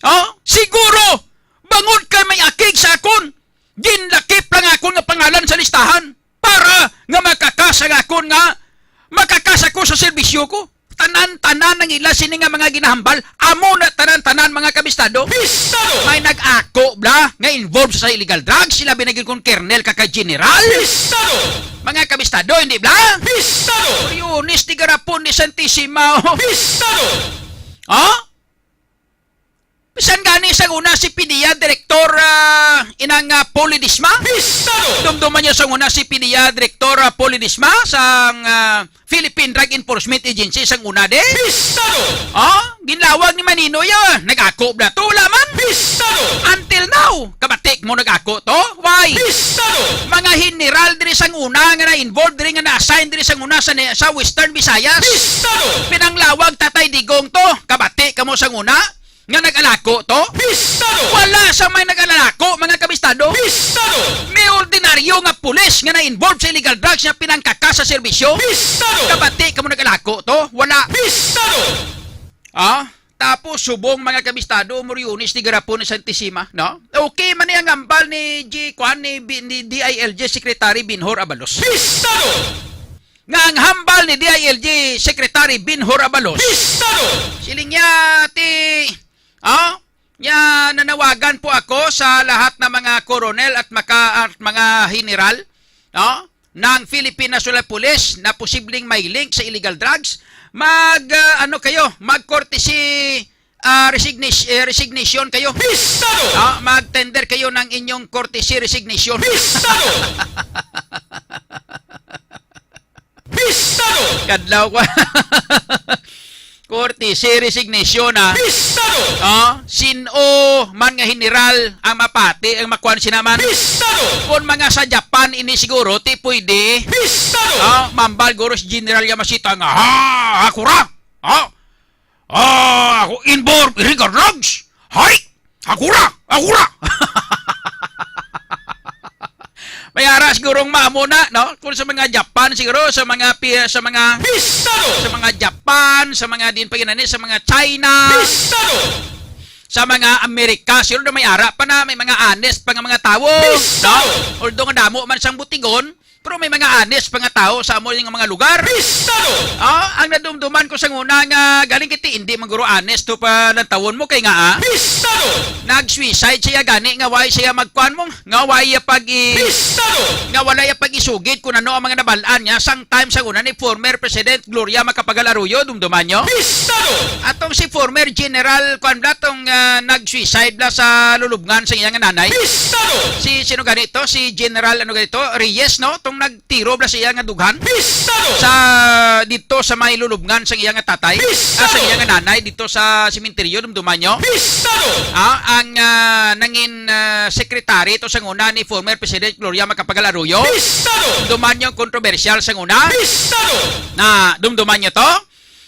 Ha? Siguro, bangod kay may akig sa akon, ginlakip lang akon nga pangalan sa listahan para nga makakas ang akon nga makakas ako sa serbisyo ko. Tanan-tanan tanan nang ila sini nga mga ginahambal, amo na tanan-tanan, mga kabistado. Pistado! May nag-ako bala nga involved sa illegal drugs, sila binagin kung kernel ka kay general. Pistado! Mga kabistado, hindi bala? Pistado! Oriones, di garapon ni Santisima, oh. Pistado! Oh? Bisan gani sang una si P D E A Director, ah, inang, ah, Polly Disma. Pistado! Dumduman niyo sang una si P D E A Director, ah, Polly Disma sang, ah, Philippine Drug Enforcement Agency sang una di. Pistado! Oh, ginlawag ni Maninoy, ah. Nag-ako bala to, wala man. Pistado! Until now, kabati mo nag-ako to? Why? Pistado! Mga general diri sang una nga na-involved diri nga na-assign diri sang una sa, sa Western Visayas. Pistado! Pinanglawag Tatay Digong to. Kabati kamo sang una? Nga nag-alako to? Pistado! Wala sa may nag-alako, mga kabistado. Pistado! May ordinaryo nga pulis nga na-involve sa illegal drugs nga pinangkaka sa serbisyo. Pistado! Kabati kamo nag-alako to? Wala. Pistado! Ah? Tapos subong, mga kabistado, Moriones, di garapon ni Santisima, no? Okay man ni ang hambal ni G, kuan, ni, B- ni D I L G Secretary Binhor Abalos. Pistado! Nga ang hambal ni D I L G Secretary Binhor Abalos. Pistado! Siling niya, ti, oh, niya, nanawagan po ako sa lahat ng mga koronel at maka-, at mga general, no, ng Philippine National Police na posibleng may link sa illegal drugs. Mag, ah, ano kayo, mag-courtesy, ah, resignis-, eh, resignation kayo. Pistado! Ah, mag-tender kayo ng inyong courtesy resignation. Pistado! Pistado! Kadlaw ko. Courtesy resignation, ah. Pistado! Ah, sin-o man nga general ang mapati, ang makuan sina man. Pistado! Kung mga sa Japan ini siguro, ti pwede. Pistado! Ah, mambal guro si General Yamashita nga, "Ha, ako ra! Ha? Ah, ako involved illegal drugs! Hay! Ako ra! Ako ra!" May ara sigurong maamo na, no? Kung sa mga Japan siguro, sa mga pi-, sa mga Pistado! Sa mga Japan, sa mga din pa yun, ano, sa mga China, Pistado! Sa mga Amerika, siguro na may ara pa na, may mga honest pa nga mga tawo, Pistado! No? Although nga damo man sang butigon, pero may mga honest pa nga tawo sa amo nga mga lugar. Pistado! Ah, ang nadumduman ko sa una nga galing kiti, hindi man guro honest to pa lang tawon mo kay nga, ah, Pistado! Nag-suicide siya gani nga why siya magkuan mo, nga why iya pag i-, Pistado! Nga wala iya pag-isugid kung ano ang mga nabalaan niya sang time sa una ni former President Gloria Macapagal Arroyo, dumduman nyo? Pistado! Atong si former General, kuan bala, tong, ah, nag-suicide bala sa lulubngan sa iyang nanay. Pistado! Si, sino gani to? Si General, ano gani to? Reyes, no? Tong nagtiro bala sa iya nga dughan. Pistado! Sa, dito sa may lulubngan sa iya nga tatay. Pistado! Ah, sa iya nga nanay, dito sa sementeryo, dumduman nyo? Pistado! Ah, ang, ah, nangin, ah, secretary to sa una ni former President Gloria Macapagal Arroyo. Pistado! Dumduman nyo ang kontrobersyal sa una? Pistado! Na, dumduman nyo to?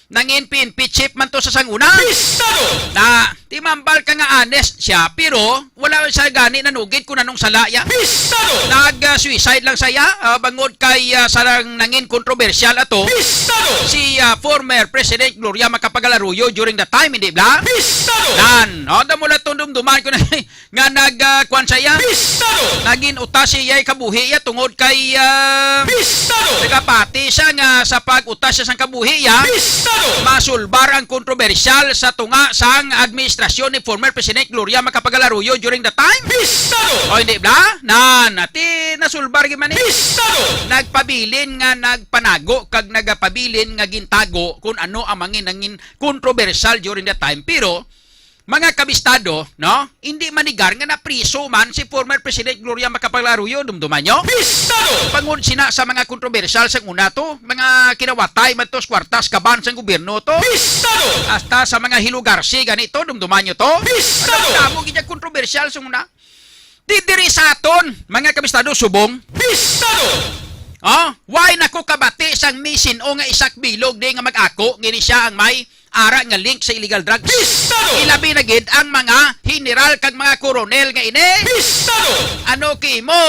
Nangin P N P chief man to sa sang una. Pistado! Na, timambal ka nga honest siya, pero wala siya gani nanugid kung anong sala iya. Pistado! Nag, ah, suicide lang siya, ah, bangod kay, ah, sa lang nangin kontrobersyal ato. Pistado! Si, ah, former President Gloria Macapagal Arroyo during the time, hindi bala? Pistado! Nan, oh, damo lang tong dumduman ko na nga nag, ah, kuwan sa iya. Pistado! Nagin utas siya kabuhi iya tungod kay, ah, Pistado! Nagapati siya nga sa pag-utas siya sang kabuhi iya, Pistado! Masulbar ang kontrobersyal sa tunga sang administrasyon ni former President Gloria Macapagal Arroyo during the time. Pistado! O, hindi bala? Nan, ati nasulbar gid man ni. Pistado! Nagpabilin nga nagpanago kag nagapabilin nga gintago kung ano ang mangin-, nangin kontrobersyal during the time. Pero, mga kabistado, no? Hindi manigar nga napriso man si former President Gloria Macapagal Arroyo, dumduman nyo? Pistado! Bangod sina sa mga kontrobersyal sa una to, mga kinawatay man to sa kwartas kaban sa gobyerno to. Pistado! Hasta sa mga hilugarsi ganito, dumduman nyo to? Pistado! Ang damo gid kontrobersyal sa una. Di diri sa aton, mga kabistado, subong. Pistado! Oh, why nako kabati sang misin o nga Isak Bilog di nga mag-ako, ngini siya ang may ara nga link sa illegal drugs. Pistado! Ilabi na gid ang mga general kag mga koronel nga ini. Pistado! Ano kimo,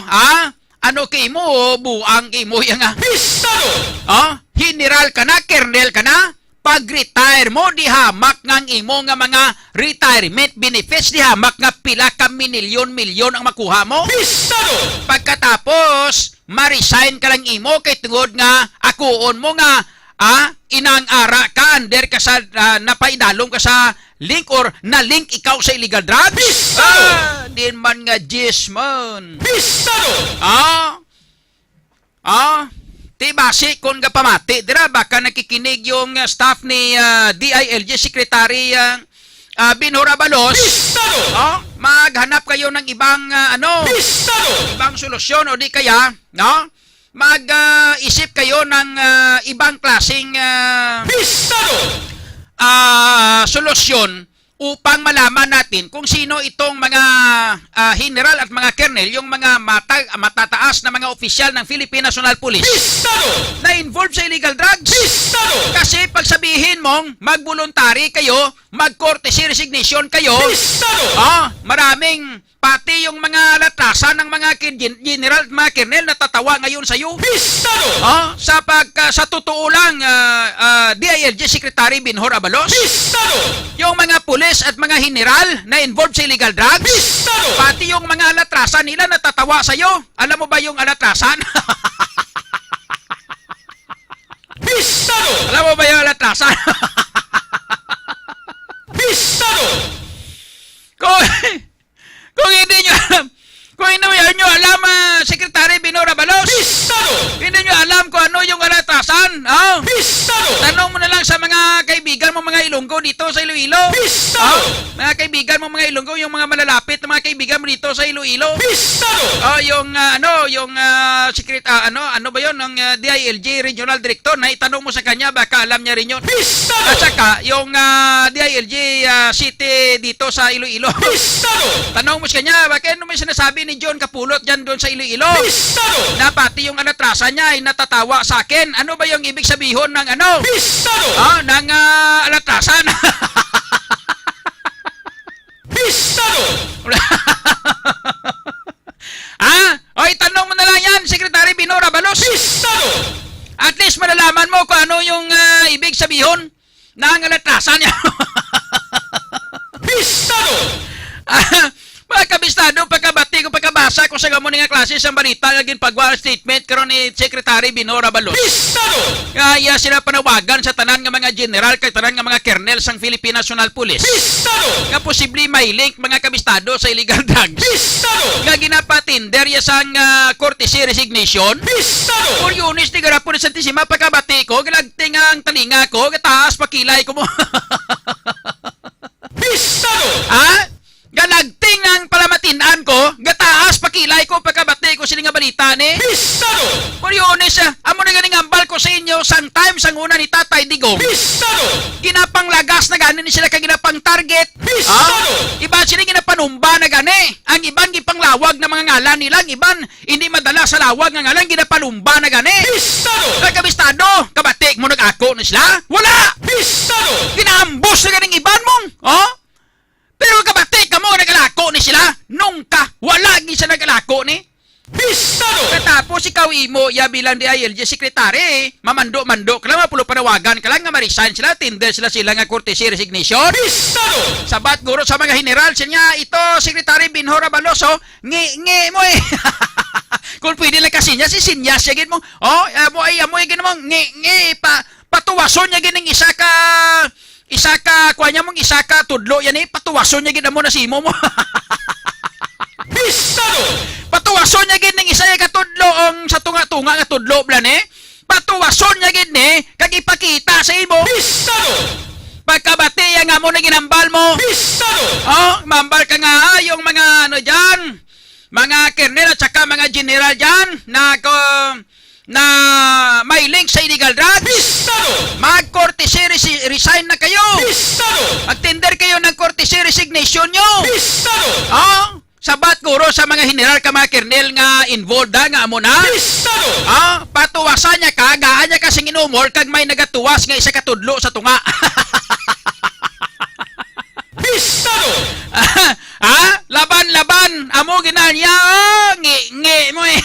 ha? Ano kimo, buang imo ya nga? Pistado! Ha? General ka na, kernel ka na? Pag-retire mo, di hamak nga ang imo nga mga retirement benefits, di hamak nga pila ka minilyon-milyon ang makuha mo? Pistado! Pagkatapos, ma-resign ka lang imo kay tungod nga akuon mo nga Ah, inang ara ka, under ka sa, ah, napaidalom ka sa link or na-link ikaw sa illegal drugs? Pistado! Ah, din man nga, yes man. Pistado! Ah, ah, ti basi kon gapamati, dira baka nakikinig yung, ah, staff ni, ah, D I L G Secretary, ah, ah, Binhor Abalos. Pistado! Oh, maghanap kayo ng ibang, ah, ano, Pistado! Ibang solusyon o di kaya, no? Mag, ah, isip kayo ng, ah, ibang klaseng, ah, Pistado! Ah, solusyon upang malaman natin kung sino itong mga, ah, general at mga kernel, yung mga mata-, matataas na mga opisyal ng Philippine National Police Pistado! Na involved sa illegal drugs. Pistado! Kasi pag sabihin mong mag-voluntary kayo, mag-courtesy resignation kayo, Pistado! Ah, maraming, pati yung mga alatrasan ng mga kin-, gen-, general at mga kernel natatawa ngayon sa iyo. Pistado! Ah, sa pag, ah, sa totoo lang, ah, ah, D I L G Secretary Binhor Abalos. Pistado! Yung mga pulis at mga general na involved sa illegal drugs. Pistado! Pati yung mga alatrasan nila natatawa sa iyo. Alam mo ba yung alatrasan? Pistado! Alam mo ba yung alatrasan? Pistado! Kung, kung hindi nyo alam, kung hindi nyo alam, ah, Secretary Binhor Abalos, Pistado! Hindi nyo alam kung ano yung alatrasan, oh? Pistado! Tanong mo na lang sa mga kaibigan mo, mga Ilonggo dito sa Iloilo. Pistado! Oh? Mga kaibigan mo, mga Ilonggo, yung mga malalapit na mga kaibigan mo dito sa Iloilo. Pistado! Oh, yung, ah, ano, yung, ah, secret-, ah, ano, ano ba yon, ng, ah, D I L G Regional Director, na itanong mo sa kanya, baka alam niya rin yun. Pistado! At saka, yung, ah, D I L G, ah, City dito sa Iloilo. Pistado! Tanong mo sa kanya, baka ano may sinasabi ni John Kapulot dyan doon sa Iloilo? Pistado! Na pati yung alatrasan niya ay natatawa sa akin. Ano ba yung ibig sabihin ng ano? Pistado! Ah, ng, ah, alatrasan. Pistado! Ah? O, itanong mo na lang yan, Secretary Binhor Abalos. Pistado! At least malalaman mo kung ano yung, ah, ibig sabihin ng alatrasan niya. Pistado! Ah, mga kabistado, pagkabati ko, pagkabasa ko sa gamo nga klase sang balita nga ginpagwa statement karon ni Secretary Binhor Abalos. Pistado! Nga iya sila panawagan sa tanan nga mga general kag tanan nga mga kernel sang Philippine National Police. Pistado! Nga posible may link, mga kabistado, sa illegal drugs. Pistado! Nga ginapatinder iya sang, ah, courtesy resignation. Pistado! Oriones, Tigarapon, Santissima, pagkabati ko, galagting ang talinga ko, gataas pakilay ko mo. Pistado! Ha? Galagting ang palamatinan ko, gataas pakilay ko pagkabati ko sini nga balita ni. Pistado! Oriones, ah, amo na ganing hambal ko sa inyo sang time sang una ni Tatay Digong. Pistado! Ginapanglagas na gani ni sila kag ginapang-target. Pistado! Ah? Iban sila ginapanumba na gani. Ang iban gipanglawag na mga ngalan nila, ang iban hindi madala sa lawag nga ngalan, ginapanumba na gani. Pistado! Kag kabistado, kabati mo nag-ako na sila? Wala! Pistado! Ginaambos na ganing iban mong, oh? Pero kabati kamo nga nag-alako ni sila? Nungka, wala gid siya nag-alako ni. Pistado! Katapos ikaw imo, ya bilang D I L G secretary, mamando-mando ka lang, mapulo panawagan ka lang nga ma-resign sila, tender sila sila nga courtesy resignation. Pistado! Sabat guro sa mga general, siya niya, ito, Secretary Binhor Abalos, oh, ngi-ngi mo eh. Kung pwede lang kasi niya, si Sinyas, siya gid mo, oh, amo ay, amo ay gid mo, ngi-ngi, pa, patuwason niya gid ning isa ka, isa ka, kuha niya mong isa ka tudlo yan eh, patuwason niya gid amo na simo mo. Pistado! Patuwason niya gid ning isa ka tudlo, ang sa tunga-tunga nga tudlo bala ni. Patuwason niya gid ni, kag ipakita sa imo. Pistado! Pagkabati ya nga mo na ginambal mo. Pistado! Oh, mambal ka nga, ah, yung mga ano dyan, mga kernel at saka mga general dyan na, ko, na may link sa illegal drugs. Pistado! Mag-courtesy resi-, resign na kayo. Pistado! Mag-tender kayo ng courtesy resignation nyo. Pistado! Oh, sabat guro sa mga general ka mga kernel nga involved, ha, nga amo na. Pistado! Ah, patuwasan niya ka, gaan niya ka sing inumol, kag may nagatuwas nga isa ka tudlo sa tunga. Pistado! Ha? Laban, laban! Amo ginanya, oh! Ngi, ngi mo eh!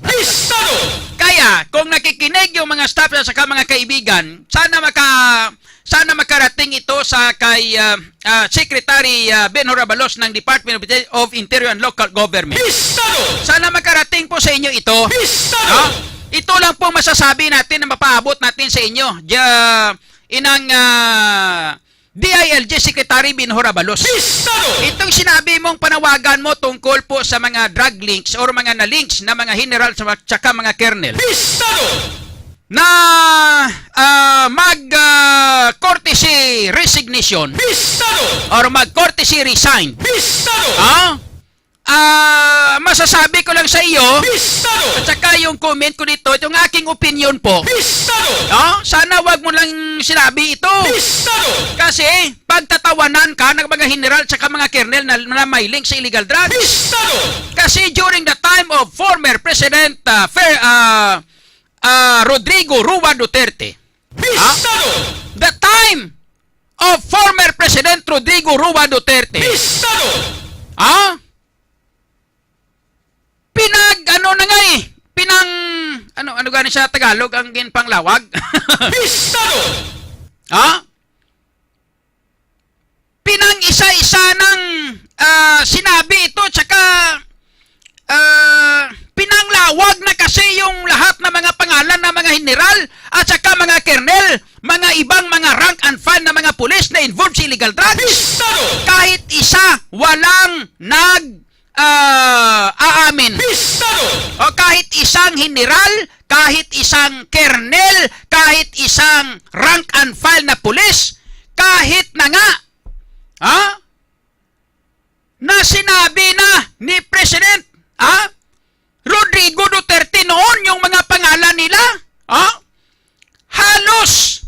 Pistado! Kaya, kung nakikinig yung mga staff at saka mga kaibigan, sana maka-, sana makarating ito sa kay, ah, ah, Secretary, ah, Ben Horabalos ng Department of Inte-, of Interior and Local Government. Pistado! Sana makarating po sa inyo ito. Pistado! No? Ito lang po ang masasabi natin na mapaabot natin sa inyo. Diya, inang, ah, D I L G Secretary Benhur Abalos. Pistado! Itong sinabi mong panawagan mo tungkol po sa mga drug links or mga na-links na mga general sa, tsaka mga colonel Pistado! na, ah, mag, ah, courtesy resignation Pistado! or mag courtesy resign. Pistado! Ah? Ah, masasabi ko lang sa iyo, Pistado! At saka yung comment ko dito, itong aking opinion po. Pistado! No? Sana wag mo lang sinabi ito. Pistado! Kasi pagtatawanan ka ng mga general at saka mga colonel na, na may link sa illegal drugs. Pistado! Kasi during the time of former President, ah, Fer-, ah, ah, Rodrigo Roa Duterte, Pistado! The time of former President Rodrigo Roa Duterte. Pistado! Ah? Pinag, ano na nga eh, pinang, ano, ano gani sa Tagalog ang ginpanglawag? Pistado! Ha? Pinang isa-isa ng, ah, sinabi ito, tsaka, ah, pinanglawag na kasi yung lahat ng mga pangalan ng mga general at saka mga colonel, mga ibang mga rank and file na mga pulis na involved sa illegal drugs. Pistado! Kahit isa, walang nag, ah, aamin. Pistado! O kahit isang general, kahit isang colonel, kahit isang rank and file na pulis, kahit na nga, ha? Na sinabi na ni President, ha? Rodrigo Duterte noon yung mga pangalan nila, ha? Halos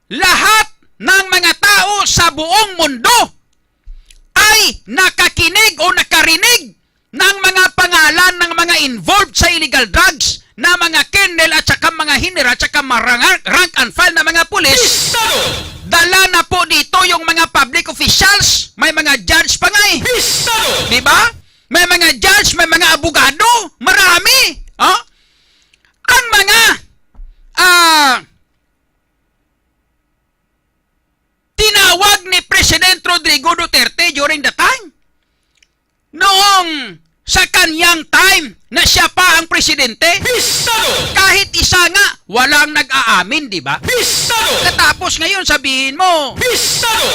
lahat ng mga tao sa buong mundo ay nakakinig o nakarinig ng mga pangalan ng mga involved sa illegal drugs na mga colonel at saka mga general at saka mga rank, rank and file na mga pulis. Pistado! Dala na po dito yung mga public officials, may mga judge pa nga eh. Pistado! Di ba? May mga judge, may mga abogado, marami. Oh? Ang mga, ah, tinawag ni President Rodrigo Duterte during the time, noong sa kanyang time na siya pa ang presidente, Pistado! Kahit isa nga, walang nag-aamin, di ba? Pistado! Katapos ngayon sabihin mo, Pistado!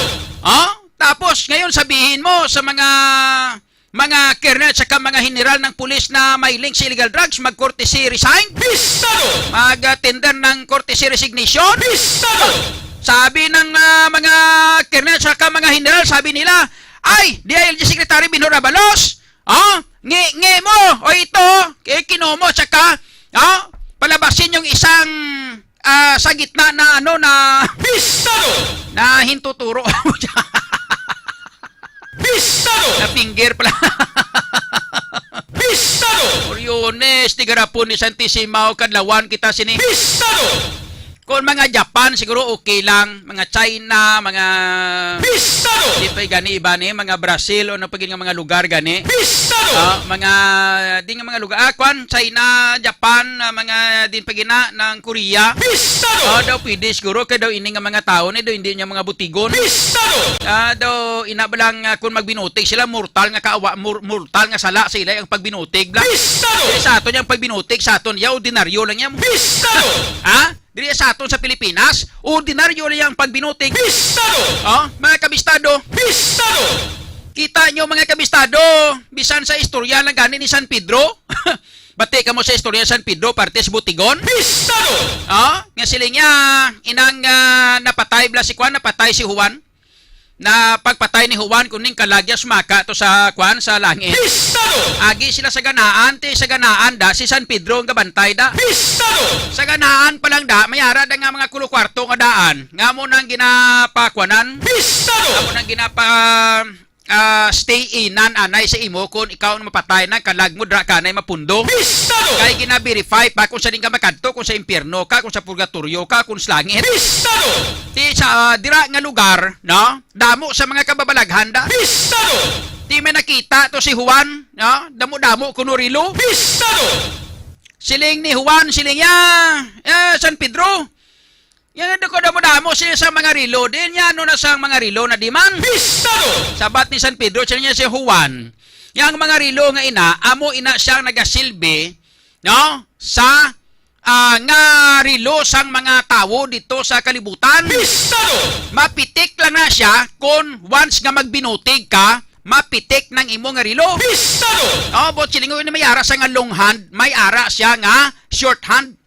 Oh? Tapos ngayon sabihin mo sa mga, mga colonel at saka mga general ng pulis na may link sa illegal drugs, mag-courtesy resign? Pistado! Mag-tender ng courtesy resignation? Pistado! Sabi ng, ah, mga colonel at saka mga general, sabi nila, "Ay, D I L G Secretary Benhur Abalos, oh, ngi, ngi mo, o ito, ki-, kinumo, tsaka, oh, palabasin yung isang, ah, sa gitna na, ano, na, Pistado! na hintuturo." Pistado! Na finger pala. Pistado! Oriones, tigarapon ni Santisima, kadlawan kita sini. Pistado! Kung mga Japan, siguro okay lang. Mga China, mga Pistado! Di pa gani iba ni, mga Brazil, o ano pa gid nga mga lugar gani. Pistado! Ah, mga, di nga mga lugar. Ah, kwan, China, Japan, ah, mga din pa gina, ng Korea. Pistado! Ah, daw pwede siguro, kay daw ini nga mga tao ni, daw hindi niya mga butigon. Pistado! Ah, daw ina ba lang, ah, kung magbinutig sila, mortal nga kaawa, mor-, mortal nga sala sa ila ang pagbinutig bla. Pistado! Dili sa aton yang pagbinutig, sa aton ya, ordinaryo lang yan. Pistado! Ha? Dili sa aton sa Pilipinas, ordinaryo lang yang pagbinutig. Pistado! Oh, mga kabistado. Pistado! Kita nyo, mga kabistado, bisan sa istorya lang gani ni San Pedro. Bati kamo sa istorya sa San Pedro, parte sa Butigon. Pistado! Oh, nga siling niya, inang, ah, napatay bla si Juan, napatay si Juan. Na pagpatay ni Juan, kuning kalagya sumaka to sa, kwan, sa langit. Pistado! Agi sila sa ganaan, ti sa ganaan da, si San Pedro ang gabantay da. Pistado! Sa ganaan pa lang da, may ara da nga mga kulo kwarto nga daan. Nga mo nang ginapakwanan. Pistado! Nga mo nang ginapa, ah, stay inan anay sa imo kung ikaw ang mapatay na kalag mo dra kanay mapundo. Pistado! Kay gina-verify pa kung sa din ka makadto, kung sa impyerno ka, kung sa purgatoryo ka, kung sa langit. Pistado! Ti sa, ah, dira nga lugar, no? Damo sa mga kababalaghan da. Pistado! Ti may nakita to si Juan, no? Damo-damo kuno rilo. Pistado! Siling ni Juan, siling niya, eh, San Pedro, yan ang ko damo-damo sila sa mga rilo. Di niya, ano na sa mga rilo na di man? Pistado! Sabat ni San Pedro, siya niya si Juan. Yang mga rilo nga ina, amo ina siyang nagasilbi no? Sa, ah, nga relo sang mga tawo dito sa kalibutan. Pistado! Mapitik lang na siya kung once nga magbinutig ka, mapitik ng imo nga relo. Pistado! Oh, but silingon ni may ara sa nga long hand, may ara siya nga short hand.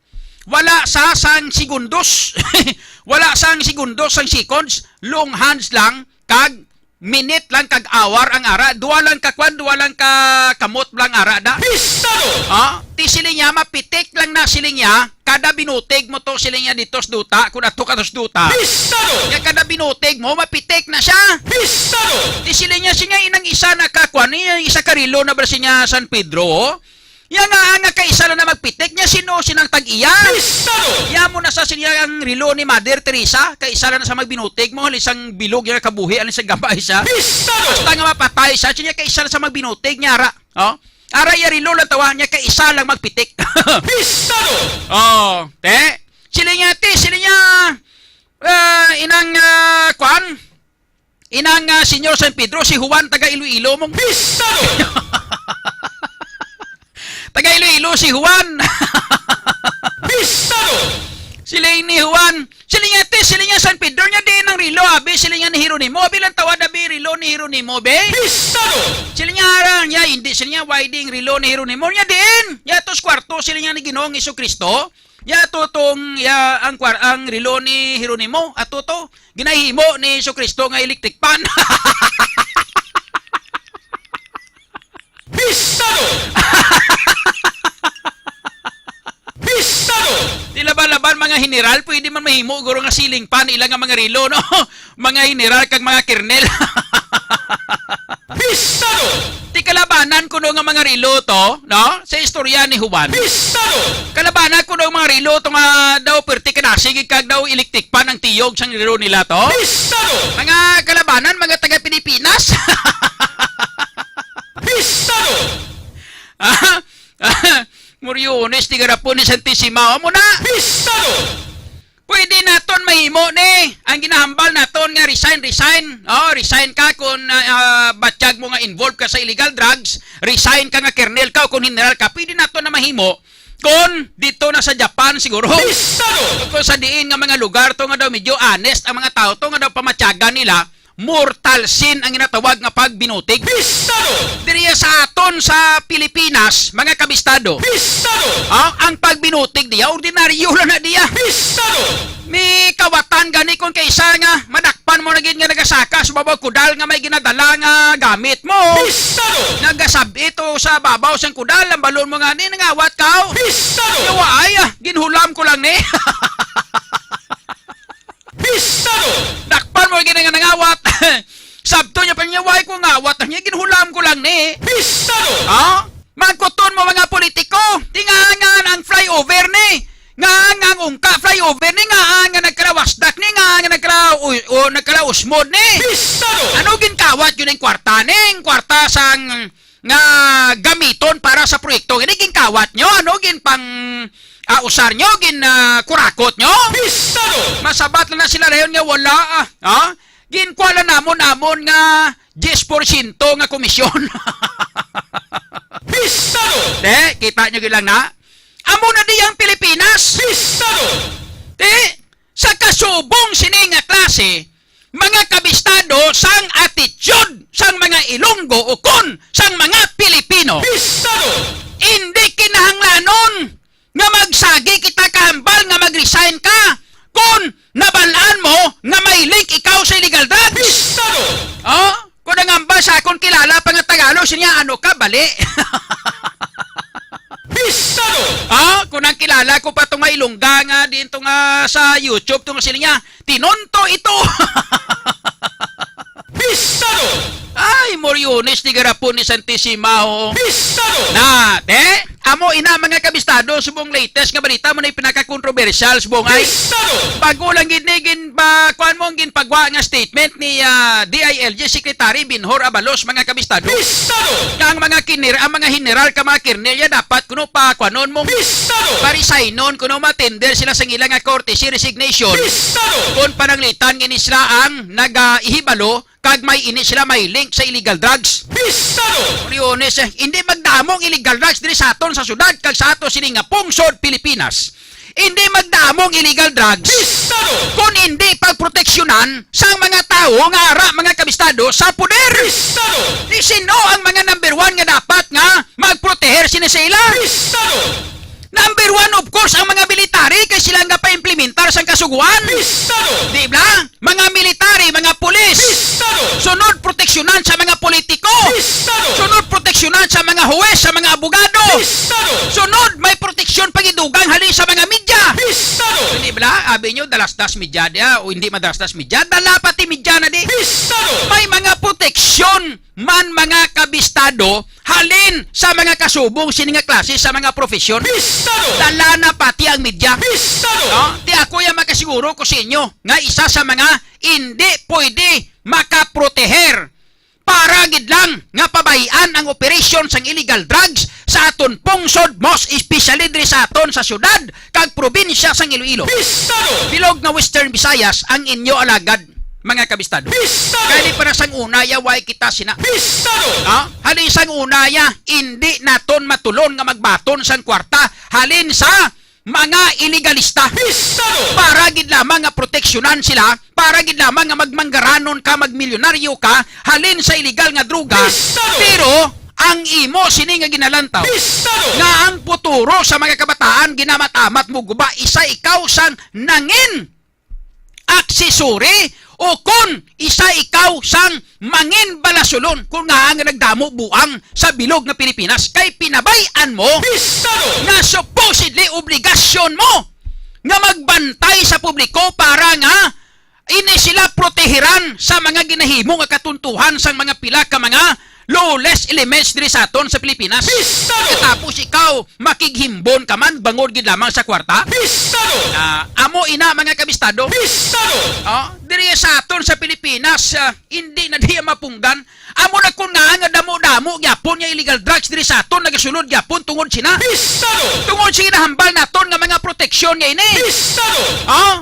Wala sa sang segundos. Wala sang segundos, sang seconds, long hands lang, kag minute lang kag hour ang ara, duwa lang ka kwan, duwa lang ka kamot lang ara da. Pistado! Ah, ti siling niya, mapitik lang na siling niya, kada binutig mo to siling niya dito sa duta, kung ato ka to sa duta. Pistado! Kaya kada binutig mo, mapitik na siya. Pistado! Ti siling niya, siya inang isa na ka kwan, yung isa ka relo na ba siya San Pedro, oh? Ya nga, nga kaisa lang na magpitik niya, sino sinang tag-iya? Pistado! Ya mo na sa siya ang relo ni Mother Teresa, kaisa lang na sa magbinutig mo, halin sang bilog ya kabuhi, halin sa gamay siya. Pistado! Basta nga mapatay siya, siya kaisa lang sa magbinutig niya, ara. Oh? Ara ya relo lang tawa niya, kaisa lang magpitik. Pistado! Oh, te. Sila niya, te, sila niya, ah, inang, ah, kwan? Inang, ah, Señor San Pedro, si Juan taga Iloilo mong Pistado! Taga Iloilo si Juan. Pistado! Siling ni Juan, siling niya, te, siling niya San Pedro, niya diin ang relo, abi, siling niya ni Jeronimo, abi lang tawad, abi, relo ni Jeronimo, be? Pistado! Siling niya, ara, niya, hindi, siling niya, why di ang relo ni Jeronimo, niya diin, niya tos kwarto, siling niya ni Ginoong Jesu-Cristo, ya to tong, ya, ang kwar-, ang relo ni Jeronimo, ato to, ginahimo ni Jesu-Cristo nga electric fan. Pistado! Pistado! Di laban-laban, mga general, pwede man mahimo, guro, nga ceiling fan, ila nga mga relo, no? Mga general kag mga kernel. Pistado! Ti kalabanan kuno nga mga relo to, no? Sa istorya ni Juan. Pistado! Kalabanan kuno ang mga relo to nga daw perti ka nasig kag daw electric fan ang tiyog sang relo nila to. Pistado! Mga kalabanan, mga taga Pilipinas. Pistado! Ah, Moriones, ti garapon ni Santisima. Amo na. Pistado! Pwede naton mahimo ni ang ginahambal naton nga resign, resign. Oh, resign ka kung, ah, ah, batyag mo nga involved ka sa illegal drugs, resign ka nga kernel ka o kung general ka. Pwede naton na mahimo kung dito na sa Japan siguro. Pistado! Kung sa diin nga mga lugar to nga daw medyo honest ang mga tao to nga daw pamatyagan nila, mortal sin ang ginatawag nga pagbinutig. Pistado! Diriya sa aton sa Pilipinas, mga kabistado. Pistado! Ah, ang pagbinutig diya, ordinaryo lang na diya. Pistado! May kawatan gani kung kaisa nga madakpan mo na gid nga nagasaka sa babaw kudal nga may ginadala nga gamit mo. Pistado! Nagasab-it o sa babaw sang kudal, ang balon mo nga ni nangawat ka, oh. Pistado! Yawa ay, ah, ginhulam ko lang ni. Pistado! Dakpan mo gid nga nangawat. Sabto niya pa niya, "Why ko ngawat?" Niya, "Ginhulam ko lang ni." Pistado! Ha? Magkuton mo mga politiko. Di nga nga ang flyover ni. Nga nga ang ungka flyover ni. Nga nga nagkalawasdak ni. Nga nga nagkala, u-, o, nagkalausmod ni. Pistado! Ano ginkawat yun ang kwarta ni? Ang kwarta sang nga gamiton para sa proyekto. Ini ginkawat nyo, ano? Gin pang, ah, usar nyo, gin, ah, kurakot nyo? Pistado! Masabat lang na sila dayon nga wala, ah. Ah? Ginkuha lang namon, amon nga diyes por siyento nga komisyon. Pistado! Te, kita nyo gid lang na? Amo na di ang Pilipinas. Pistado! Te, sa kasubong sini nga klase, mga kabistado, sang attitude sang mga Ilonggo ukon sang mga Pilipino. Pistado! Indi kinahanglanon nga magsagi kita kahambal nga mag-resign ka kon nabal-an mo nga may link ikaw sa illegal drugs. Pistado! Oh, kung nangambal sa akon kilala pa nga Tagalog, siya, "Ano ka, bali?" Pistado! Ah, kung ang kilala ko pa tong nga Ilongga nga din to nga sa YouTube, tong sila niya, "Tinunto ito." Pistado! Ay, Moriones, ni garapon ni Santisima, oh. Pistado! Na, te, amo ina, mga kabistado, subong latest nga balita mo na yung pinaka-controversial, subong ay. Pistado! Bago lang gid ni gin-, ba, kuan mo ang ginpagwa nga statement ni, ah, D I L G Secretary Binhor Abalos, mga kabistado. Pistado! Nga ang mga kinir-, ang mga general ka mga kirnel, ya dapat kuno pa kuanon mo. Pistado! Parisaynon kuno matender sila sa ila nga courtesy resignation. Pistado! Kung pananglitan nga ni sila ang nag-ihibalo kag may ini sila may link sa illegal drugs. Pistado! Leones, eh, hindi magdamo ang illegal drugs diri sa aton sa syudad kag sa ato sini nga pungsod Pilipinas. Hindi magdamo ang illegal drugs Pistado! Kung hindi pagproteksyonan sang mga tawo nga ara, mga kabistado, sa poder. Pistado! Di sino ang mga number one nga dapat nga magproteher sini sa ila? Pistado! Number one, of course, ang mga military kay sila nga pa-implementar sang kasugoan. Pistado! Di ba? Mga military, mga pulis. Pistado! Sunod, proteksyonan sa mga politiko. Pistado! Sunod, proteksyonan sa mga huwes, sa mga abogado. Pistado! Sunod, may proteksyon pangidugang halin sa mga media. Pistado! Hindi bala, abi nyo, dalasdas media dia, o hindi madalasdas media, dala pati media na di. Pistado! May mga proteksyon man, mga kabistado, halin sa mga kasubong sini nga klase sa mga profesyon. Pistado! Dala na pati ang media. Pistado! No? Di ako ya makasiguro ko sa inyo nga isa sa mga hindi pwede makaproteher para gid lang nga pabay-an ang operasyon sang illegal drugs sa aton pungsod, most especially diri sa aton sa syudad kag probinsya sang Iloilo. Pistado! Bilog nga Western Visayas ang inyo alagad, mga kabistado. Pistado! Kani para sang una ya, way kita sina. Pistado! Ha? Halin sang una ya, hindi naton matulon nga magbaton sang kwarta halin sa mga ilegalista. Pistado! Para gid lamang nga proteksyonan sila, para gid lamang nga magmanggaranon ka, magmilyonaryo ka, halin sa illegal nga droga. Pistado! Pero ang imo sini nga ginalantaw, Pistado! Nga ang futuro sa mga kabataan ginamat-amat mo guba, isa ikaw sang nangin aksesori o kon isa ikaw sang mangin balasulon kung nga nga nagdamo buang sa bilog nga Pilipinas kay pinabay-an mo Pistado! Nga supposedly obligasyon mo nga magbantay sa publiko para nga ini sila protehiran sa mga ginahimo nga katuntuhan sang mga pila ka mga lawless elements diri sa aton sa Pilipinas. Pistado! Katapos ikaw makighimbon ka man bangod gid lamang sa kwarta? Pistado! Ah, amo ina, mga kabistado. Pistado! Oh, diri sa aton sa Pilipinas, ah, hindi na diya mapunggan. Amo na kun nga nga damo-damo gyapon nga illegal drugs diri sa aton nagasulod gyapon tungod sina. Pistado! Tungod sa ginahambal naton nga mga proteksyon nga ini. Pistado! Oh?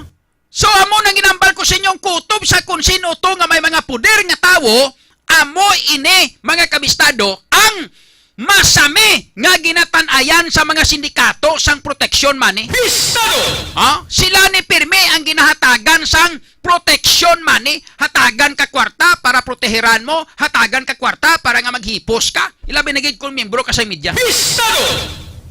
So, amo nang ginambal ko sa inyong kutob sa kung sino to nga may mga puder nga tawo, amo ini, mga kabistado, ang masami nga ginatan-ayan sa mga sindikato sang protection money. Pistado! Ha? Sila ni pirmi ang ginahatagan sang protection money, hatagan ka kwarta para proteheran mo, hatagan ka kwarta para nga maghipos ka. Ilabi na gid kung miyembro ka sa media. Pistado!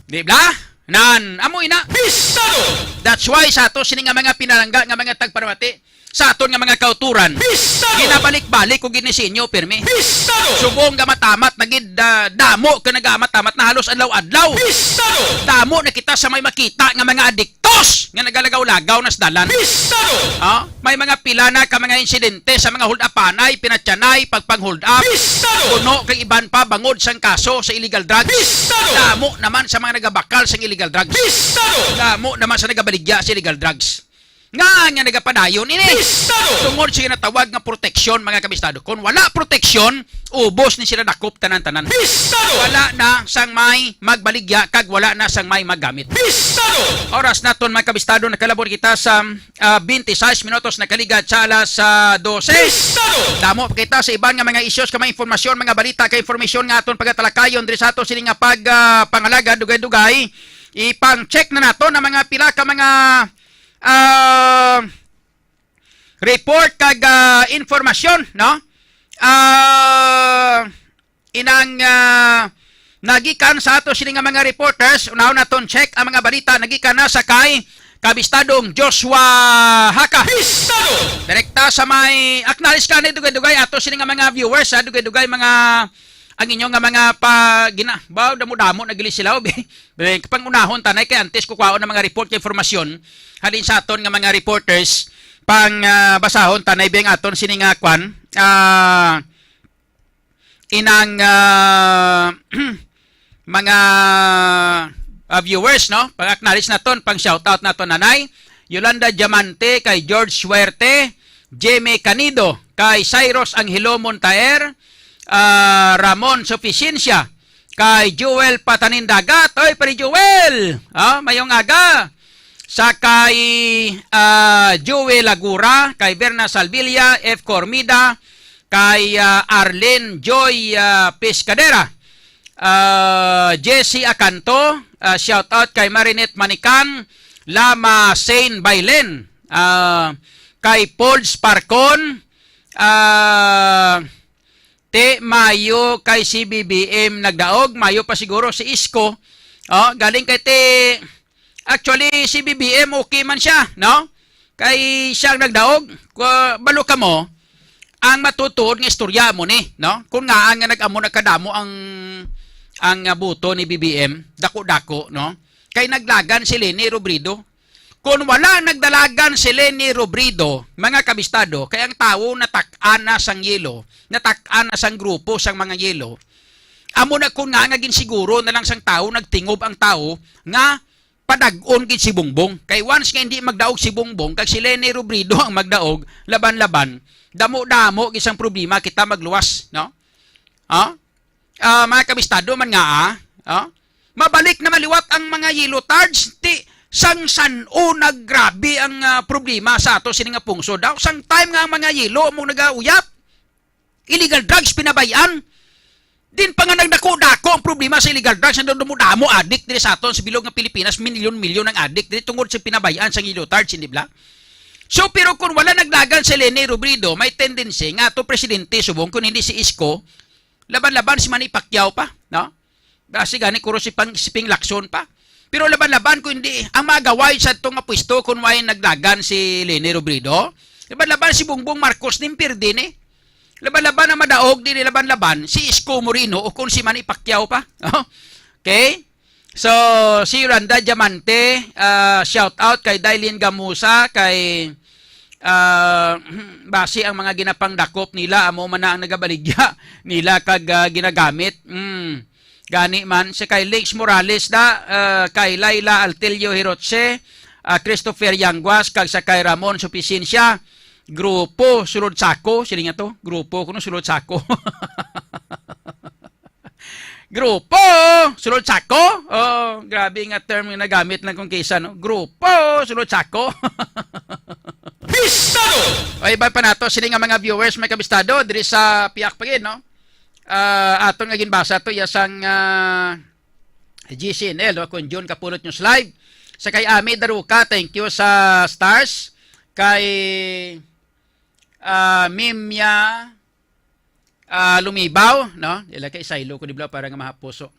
Di ba? Nan, amo ina. Pistado! That's why sa ato sini nga mga pinalangga nga mga tagparamati, sa aton nga mga kauturan, Pistado! Ginabalik-balik ko gid ni sa inyo, pirmi. Pistado! Subong nga matamat na gid, ah, damo ka nagamat-amat na halos adlaw-adlaw. Pistado! Damo na kita sa may makita nga mga adiktos nga nagalagaw-lagaw na sa dalan. Pistado! Ha? May mga pila na ka mga insidente sa mga hold-upanay, pinatyanay, pagpang-hold-up. Pistado! Puno kag iban pa bangod sang kaso sa illegal drugs. Pistado! Damo naman sa mga nagabakal sa illegal drugs. Pistado! Damo naman sa nagabaligya sa illegal drugs. Nga nga nagapadayon ini. Pistado! Tungod sa ginatawag nga proteksyon, mga kabistado. Kung wala proteksyon, ubos ni sila dakop tanan-tanan. Pistado! Wala na sang may magbaligya kag wala na sang may maggamit. Pistado! Oras naton, mga kabistado, nakalabot kita sa, ah, twenty-six minutos nakaligad sa alas, ah, dose. Pistado! Damo pa kita sa iban nga mga issues, ka mga informasyon, mga balita, ka informasyon nga aton pagatalakayon diri sa ato sini nga pag, ah, pangalagad, dugay-dugay. Ipang-check na nato ang mga pila ka mga, ah, report kag, ah, informasyon, no? Ah, inang, ah, nagikan sa ato sini nga mga reporters, unahon naton check ang mga balita nagikan na sa kay Kabistadong Joshua Haka. Pistado! Direkta sa may, acknowledge ka ni dugay-dugay ato sini nga mga viewers, ha, dugay-dugay mga ang inyo nga mga pa gina, ba, damo-damo na gili sila, obi. Be, pangunahon tanay kay antes ko kwaon ang mga report kay informasyon halin sa aton nga mga reporters pang, ah, basahon tanay biyang aton sini nga kwan, ah, inang, ah, mga, ah, viewers, no? Pang-acknowledge naton, pang-shoutout naton, nanay Yolanda Diamante, kay George Suerte, Jimmy Canido, kay Cyrus Angelo Montaer, ah, Ramon Suficiencia, kay Joel Patanindagat. Oy, Pare Joel! Ah, mayong aga. Sa kay, ah, Joel Lagura, kay Verna Salvilla, F Cormida, kay, ah, Arlene Joy, ah, Pescadera, ah, Jesse Acanto, ah, shout out kay Marinette Manican, Lama Saint Bailen, ah, kay Folds Parcon, ah, Te, mayo kay si B B M nagdaog, mayo pa siguro si Isko. Oh, galing kay Te, actually, si B B M okay man siya, no? Kay siya ang nagdaog. Kwa-, balo ka mo, ang matutuod nga istorya mo ni, no? Kung nga ang nag-amo nagkadamo ang, ang, ah, boto ni B B M, dako-dako, no? Kay naglagan si Leni Robredo. Kon wala nagdalagan si Leni Robredo, mga kabistado, kay ang tawo natak-an na sang yelo, natak-an na sang grupo sang mga yelo. Amo na kon nga, nga ginsiguro na lang sang tawo, nagtingob ang tawo nga padag-on gid si Bongbong. Kay once nga hindi magdaog si Bongbong, kag si Leni Robredo ang magdaog, laban-laban, damo-damo gid sang problema kita magluwas, no? Ha? Ah, mga kabistado man nga, ah, ah, mabalik na maliwat ang mga yellow tards. Ti, sang san-o naggrabe ang, ah, problema sa ato sini nga pungsod daw? Sang time nga ang mga yelo mo nagauyap, illegal drugs pinabayan. Din pa nga nagdako-dako ang problema sa illegal drugs, ang damo-damo adik diri sa aton sa bilog nga Pilipinas, milyon-milyon ang adik diri tungod sa pinabayaan sa yellow tards, hindi bla? So, pero kung wala naglagan si Leni Robredo, may tendency nga ato presidente subong kung hindi si Isko, laban-laban si Manny Pacquiao pa, no? Basi gani kuro si Pang-, si Ping Lacson pa. Pero laban-laban ko hindi, ang magaway sa itong nga pwesto kung way naglagan si Leni Robredo. Laban-laban si Bongbong Marcos nin pirdi ni. Laban-laban ang madaog, di laban-laban si Isko Moreno o kung si Manny Pacquiao pa. No? Okay? So, si Yolanda Diamante, ah, shout out kay Dailin Gamusa, kay, ah, basi ang mga ginapangdakop nila, amo man na ang nagabaligya nila kag, ah, ginagamit. Mm. Gani man, si kay Lex Morales da, ah, kay Laila Altelio Hiroche, ah, Christopher Yanguas, kag sa kay Ramon Suficiencia, grupo sulod sako, sila nga to, grupo kuno sulod sako. Grupo sulod sako. Oh, grabe nga term nga nagamit lang kung kisa, no? Grupo sulod sako. Bistado! O, iba pa nato sini nga mga viewers, may kabistado diri sa piyak pa gid, no? Ah, aton nga ginbasa to iya sang, ah, G C N L, no? Kung June Kapulot News Live. Sa kay Ami Daruka, thank you sa stars. Kay, ah, Mimya, ah, Lumibaw, no? Ila kay saylo ko di bla para nga mahapuso.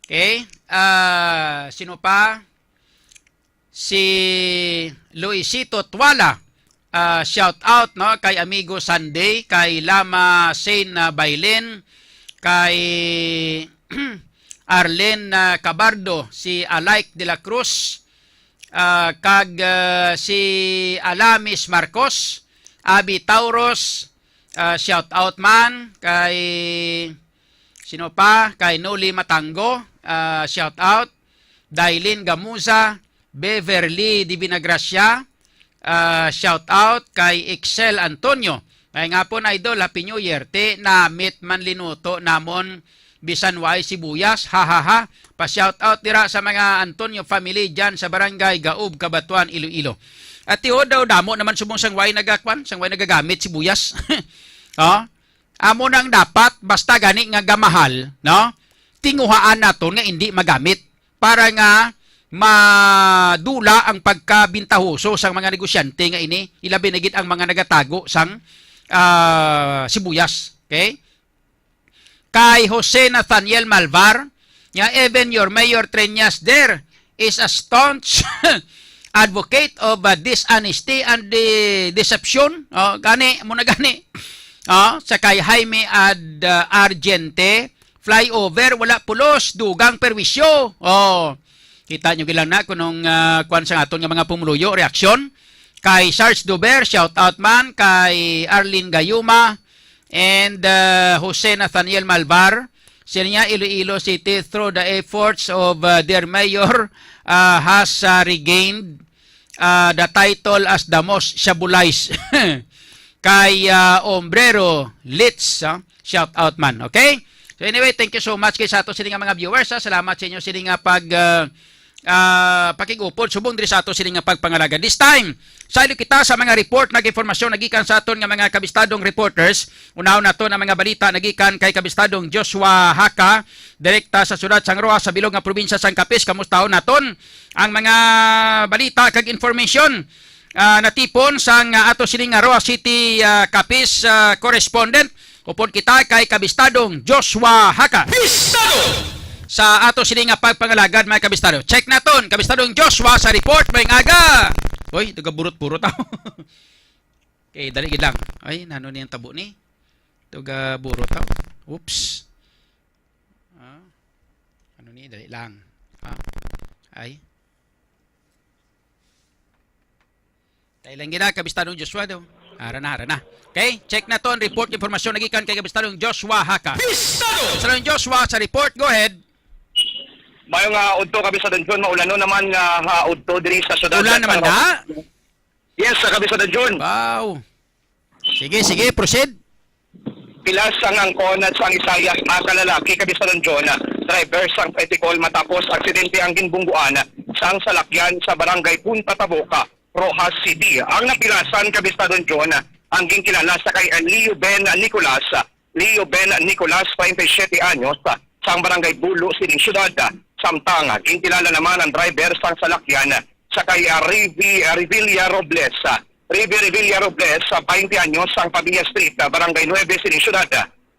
Okay? Ah, sino pa? Si Luisito Tuala, ah, shout out, no, kay Amigo Sunday, kay Lama Shane, ah, Bailen, kay Arlene, ah, Cabardo, si Alike de la Cruz, ah, kag, ah, si Alamis Marcos, Abi Tauros, ah, shout out man kay, sino pa? Kay Noli Matango, ah, shout out. Dailin Gamuza, Beverly Divinagracia, ah, shout out kay Excel Antonio. May nga po na, idol, Happy New Year. Ti namit man linuto namon bisan way sibuyas. Ha, ha, ha. Pa-shout out dira sa mga Antonio family dyan sa Barangay Gaub, Cabatuan, Iloilo. At tiyo daw damo naman subong sang way nagakwan, sang way nagagamit sibuyas. Oh? Amo nang dapat, basta gani nga gamahal, no? Tinguhaan naton nga indi magamit para nga madula ang pagkabintahoso sang mga negosyante nga ini, ilabi na gid ang mga nagatago sang, ah, sibuyas. Okay? Kay Jose Nathaniel Malvar, nga even your Mayor Treñas there is a staunch advocate of, uh, dishonesty and the deception. Oh, gani, mo na gani. Oh, sa kay Jaime Ad, uh, Argente, flyover, wala pulos, dugang perwisyo. Oh, kita nyo gilang na kunong, ah, kwan sa aton nga mga pumuluyo, reaksyon. Kay Sarge Duber, shout out man. Kay Arlene Gayuma, and, uh, Jose Nathaniel Malvar, siya niya, Iloilo City, through the efforts of, uh, their mayor, uh, has, uh, regained, uh, the title as the most shabulized. Kay, uh, Ombrero Litz, uh, shout out man. Okay? So anyway, thank you so much kay sa ato sini nga mga viewers, ha. Salamat sa inyo sini nga pag, uh, ah, pakig-upod subong diri sa ato sini nga pagpangalagad. This time, saylo kita sa mga report, nag-informasyon nagikan sa aton nga mga kabistadong reporters. Unahon nato ang mga balita nagikan kay kabistadong Joshua Haka, direkta sa siyudad sang Roxas sa bilog nga probinsya sang Capiz. Kamustahon naton ang mga balita kag information, ah, natipon sang, ah, ato sini nga Roxas City, ah, Capiz, ah, correspondent. Upod kita kay kabistadong Joshua Haka. Bistado! Sa ato sini nga pagpangalagad, mga kabistado. Check naton, kabistadong Joshua sa report, may aga. Oy, taga burot-burot ako. Okay, dali gid lang. Ay, nano ni ang tabo ni? Taga burot ako. Oops. Ah, ano ni? Dali lang. Ah, ay. Tayo lang gina, kabistadong Joshua daw. Ara na, ara na. Okay, check naton report, impormasyon nagikan kay kabistadong Joshua Haka. Bistado! Kabistadong Joshua sa report, go ahead. Mayo nga udto, kabistadong John, maulano naman nga, ha, udto diri sa syudad Ulan sa naman San Jose. Na? Yes, sa kabistadong John. Wow. Sige, sige, proceed. Pilas ang angkon sang isa ka lalaki, kabistadong John, driver sang tricycle, matapos aksidente ang ginbungguan sang salakyan sa barangay Punta Taboca, Roxas City. Ang napilasan, kabistadong John, ang ginkilala sa kay Leo Ben Nicolas. Leo Ben Nicolas, treinta y siete anyos, sang barangay Bulo sining syudad. Samtang ginkilala naman ang driver sang salakyan sa kay, ah, Rivi, ah, Revilla Robles. Ah, Rivi Revilla Robles, ah, twenty anyos, sang Pavia Street, ah, Barangay Nueve sining syudad.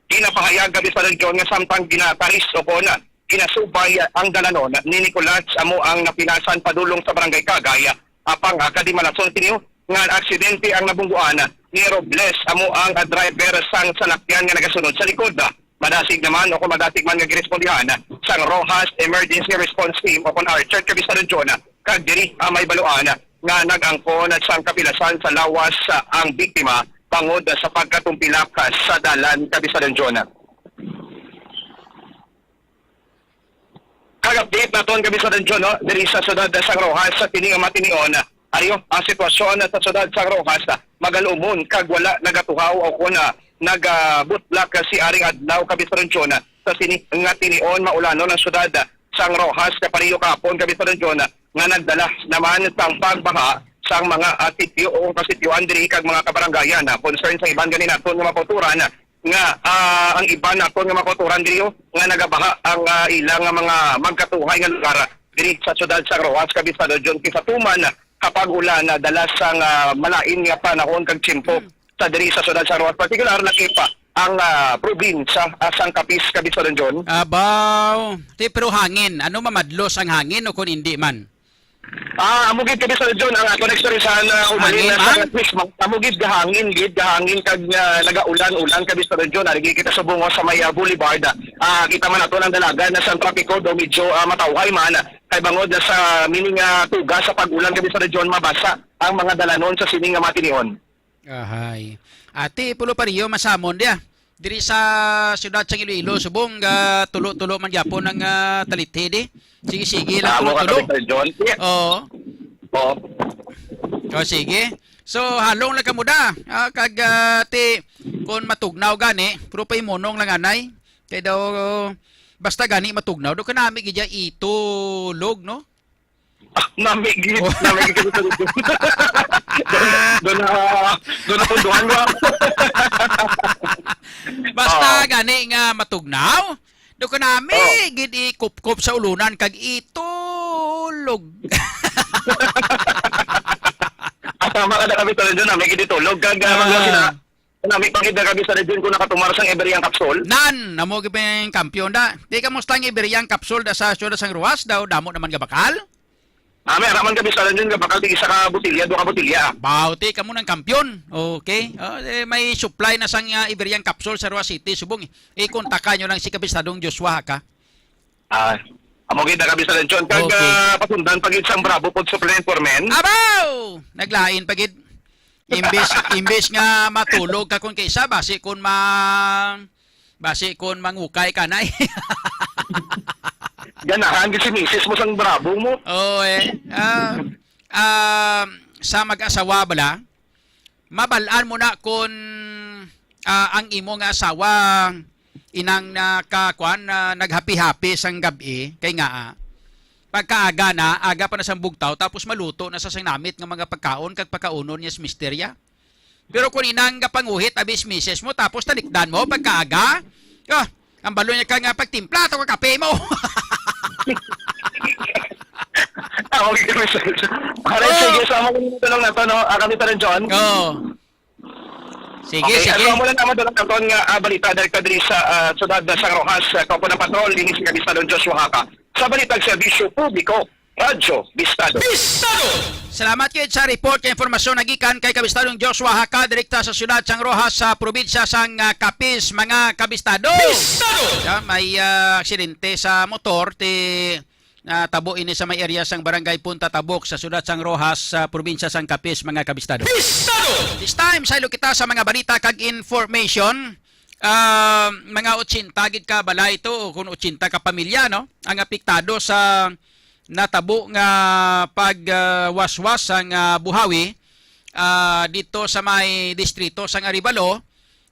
Ginapahayag, kabistadong John, nga samtang ginataris o kon ginasubay ang dalanon ni Nicolas, amo ang napilasan padulong sa Barangay Kagay, apang, ah, kadimalason sini nga aksidente ang nabungguan ni Robles, amo ang, ah, driver sang salakyan nga nagasunod sa likod. Madasig naman o kung madasig man nga girespondihan sang Roxas Emergency Response Team o kon ARCHET, kabistadong John, kag diri, ah, mahibaluan nga nag-angkon sang kapilasan sa lawas, ah, ang biktima bangod sa pagkatumpilak sa dalan, kabistadong John. Kag update naton, kabistadong John, no? Diri sa siyudad sang Roxas, sa kini nga matinion, ari, ang sitwasyon sa siyudad sang Roxas, magal-umon kag wala nagatuhaw o kon, ah, nagabutlak si aring adlaw, kabistadong John, sa sini nga tinion. Maulanon ang siyudad sang Roxas, kapareho kahapon, kabistadong John, nga nagdala naman sang pagbaha sang mga, ah, sityo o kasityoan diri kag mga kabarangayan. Ah, concern sa iban gani naton nga mga kautoran, nga, ah, ang iban naton nga mga kautoran diri, oh, nga nagabaha ang, ah, ilang nga mga magkatuhay nga lugar diri sa siyudad sang Roxas, kabistadong John, kay sa tuman, ah, kapag ulan, ah, dala sang, ah, malain nga panahon kag tiyempo sa diri sa siyudad sang Roxas, partikular lakip pa ang, ah, probinsya, ah, sang Capiz, kabistadong John. Abaw. Ti, pero hangin. Ano, mamadlos ang hangin o kung hindi man? Ah, amo gid, kabistadong John, ang aton eksperyensyahan na umalin Hangin na sa man? Christmas. Amo gid, gahangin gid, gahangin kag, ah, nagaulan-ulan, kabistadong John. Ari gid kita subong sa may, ah, boulevard. Ah, kita man nato ang dalagan na sa trapiko, daw medyo, ah, matawhay man. Kay bangod na sa mini nga tuga sa pag-ulan, kabistadong John, mabasa ang mga dalanon sa sining nga matinion. Ahay. Ate, Pulo Pario, masamon diya. Diri sa siyudad sang Iloilo, subong, ah, tulo-tulo man gyapon ang, ah, talithi di. Sige-sige lang, Amo ka, tulo-tulo. Kabisay John. Oo. Oo. O, sige. So, halong lang kamo da. Ah, kag, ah, ti, kung matugnaw gani, pero paimunong lang anay. Kay daw, basta gani matugnaw, do kanami gid ya itulog, no? Ah, nami gid, Oh. nami gid kami sa likod. Doon, doon na, doon na punduhan mo. Basta Oo. gani nga matugnaw, do ko nami Oh. gid ikupkop sa ulunan kag itulog. Ah, tama ka na kami sa doon, nami gid itulog. Kag, ah, Ah. mga sina-, Nami pa gid na kami sa region kung nakatumar sang Iberian capsule. Nan, namo gid ang kampiyon da. Di, kamusta ang Iberian capsule da sa siyudad sang Roxas? Daw damo naman nga bakal? Ah, may araman kami sa region nga bakal, di isa ka botilya, duha ka botilya. Baw, ti, kamo nang kampiyon. Okay. Oh, eh, may supply na sang, ah, Iberian capsule sa Roxas City, subong. Ikontakan nyo lang si Kabistadong Joshua, ha, ka? Ah, amo gid na kami sa lechon. Kag, Okay. ah, pasundan pa gid sang Bravo Food Supply Foreman. Abaw! Naglain pa gid. Imbis, imbis nga matulog ka kun kaysa, basi kun ma-, basi kun mangukay ka na eh. Ganahan gid si misis mo sang Bravo mo. Oo, eh. Ah, ah, sa mag-asawa bala, mabal-an mo na kun, ah, ang imo nga asawa inang nakakuan, na naghapi-hapi sang gab-i, kay nga, ah, Pagkaaga na, aga pa na sang bugtaw, tapos maluto na sa sang namit nga mga pagkaon kag pagkaunon niya sa misterya. Pero kung inang nga panguhit, abis misis mo, tapos talikdan mo, pagkaaga, ah, ang balo niya ka nga pagtimpla, to ka kape mo. Ah, okay, Mister John. Alright, Oh. sige, sama ko nito lang na to, no? Ah, kami pa rin, John. Oo. Sige, Okay, sige. ano mo lang naman doon ang katon nga, ah, balita direkta diri sa, ah, siyudad sa Roxas, ah, Kampo ng Patrol, ini si Kabistadong Joshua Haka. Sa balitang serbisyo publiko, Radyo Bistado. Bistado! Salamat gid sa report kay informasyon nagikan kay Kabistadong Joshua Haka, direkta sa siyudad sang Roxas sa probinsya sang, ah, Capiz, mga kabistado. Bistado! Ya, may, ah, aksidente sa motor ti natabo ini sa may area sang Barangay Punta Tabok sa siyudad sang Roxas sa probinsya sang Capiz, mga kabistado. Bistado! This time, saylo kita sa mga balita kag information. Ah, mga ochenta gid ka balay to, o kung ochenta ka pamilya, no, ang apektado sa natabo nga pag, ah, waswas sang, ah, buhawi, ah, dito sa may distrito sang Arevalo,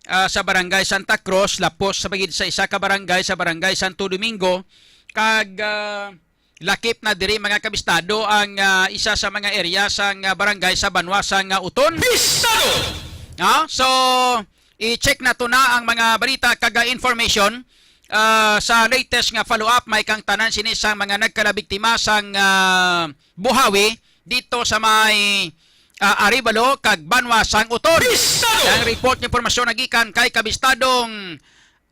ah, sa Barangay Santa Cruz, lapos sa pagid sa isa ka barangay sa Barangay Santo Domingo, kag, ah, lakip na diri, mga kabistado, ang, ah, isa sa mga area sang, ah, barangay sa banwa sang, ah, Oton. Bistado! No? So, i-check nato na ang mga balita kag, ah, information. Ah, sa latest nga follow-up, may kang tanan sini sang mga nagkalabiktima sang, ah, buhawi dito sa may, ah, Arevalo kag banwa sang Oton. Bistado! Ang report nga impormasyon nagikan kay Kabistadong,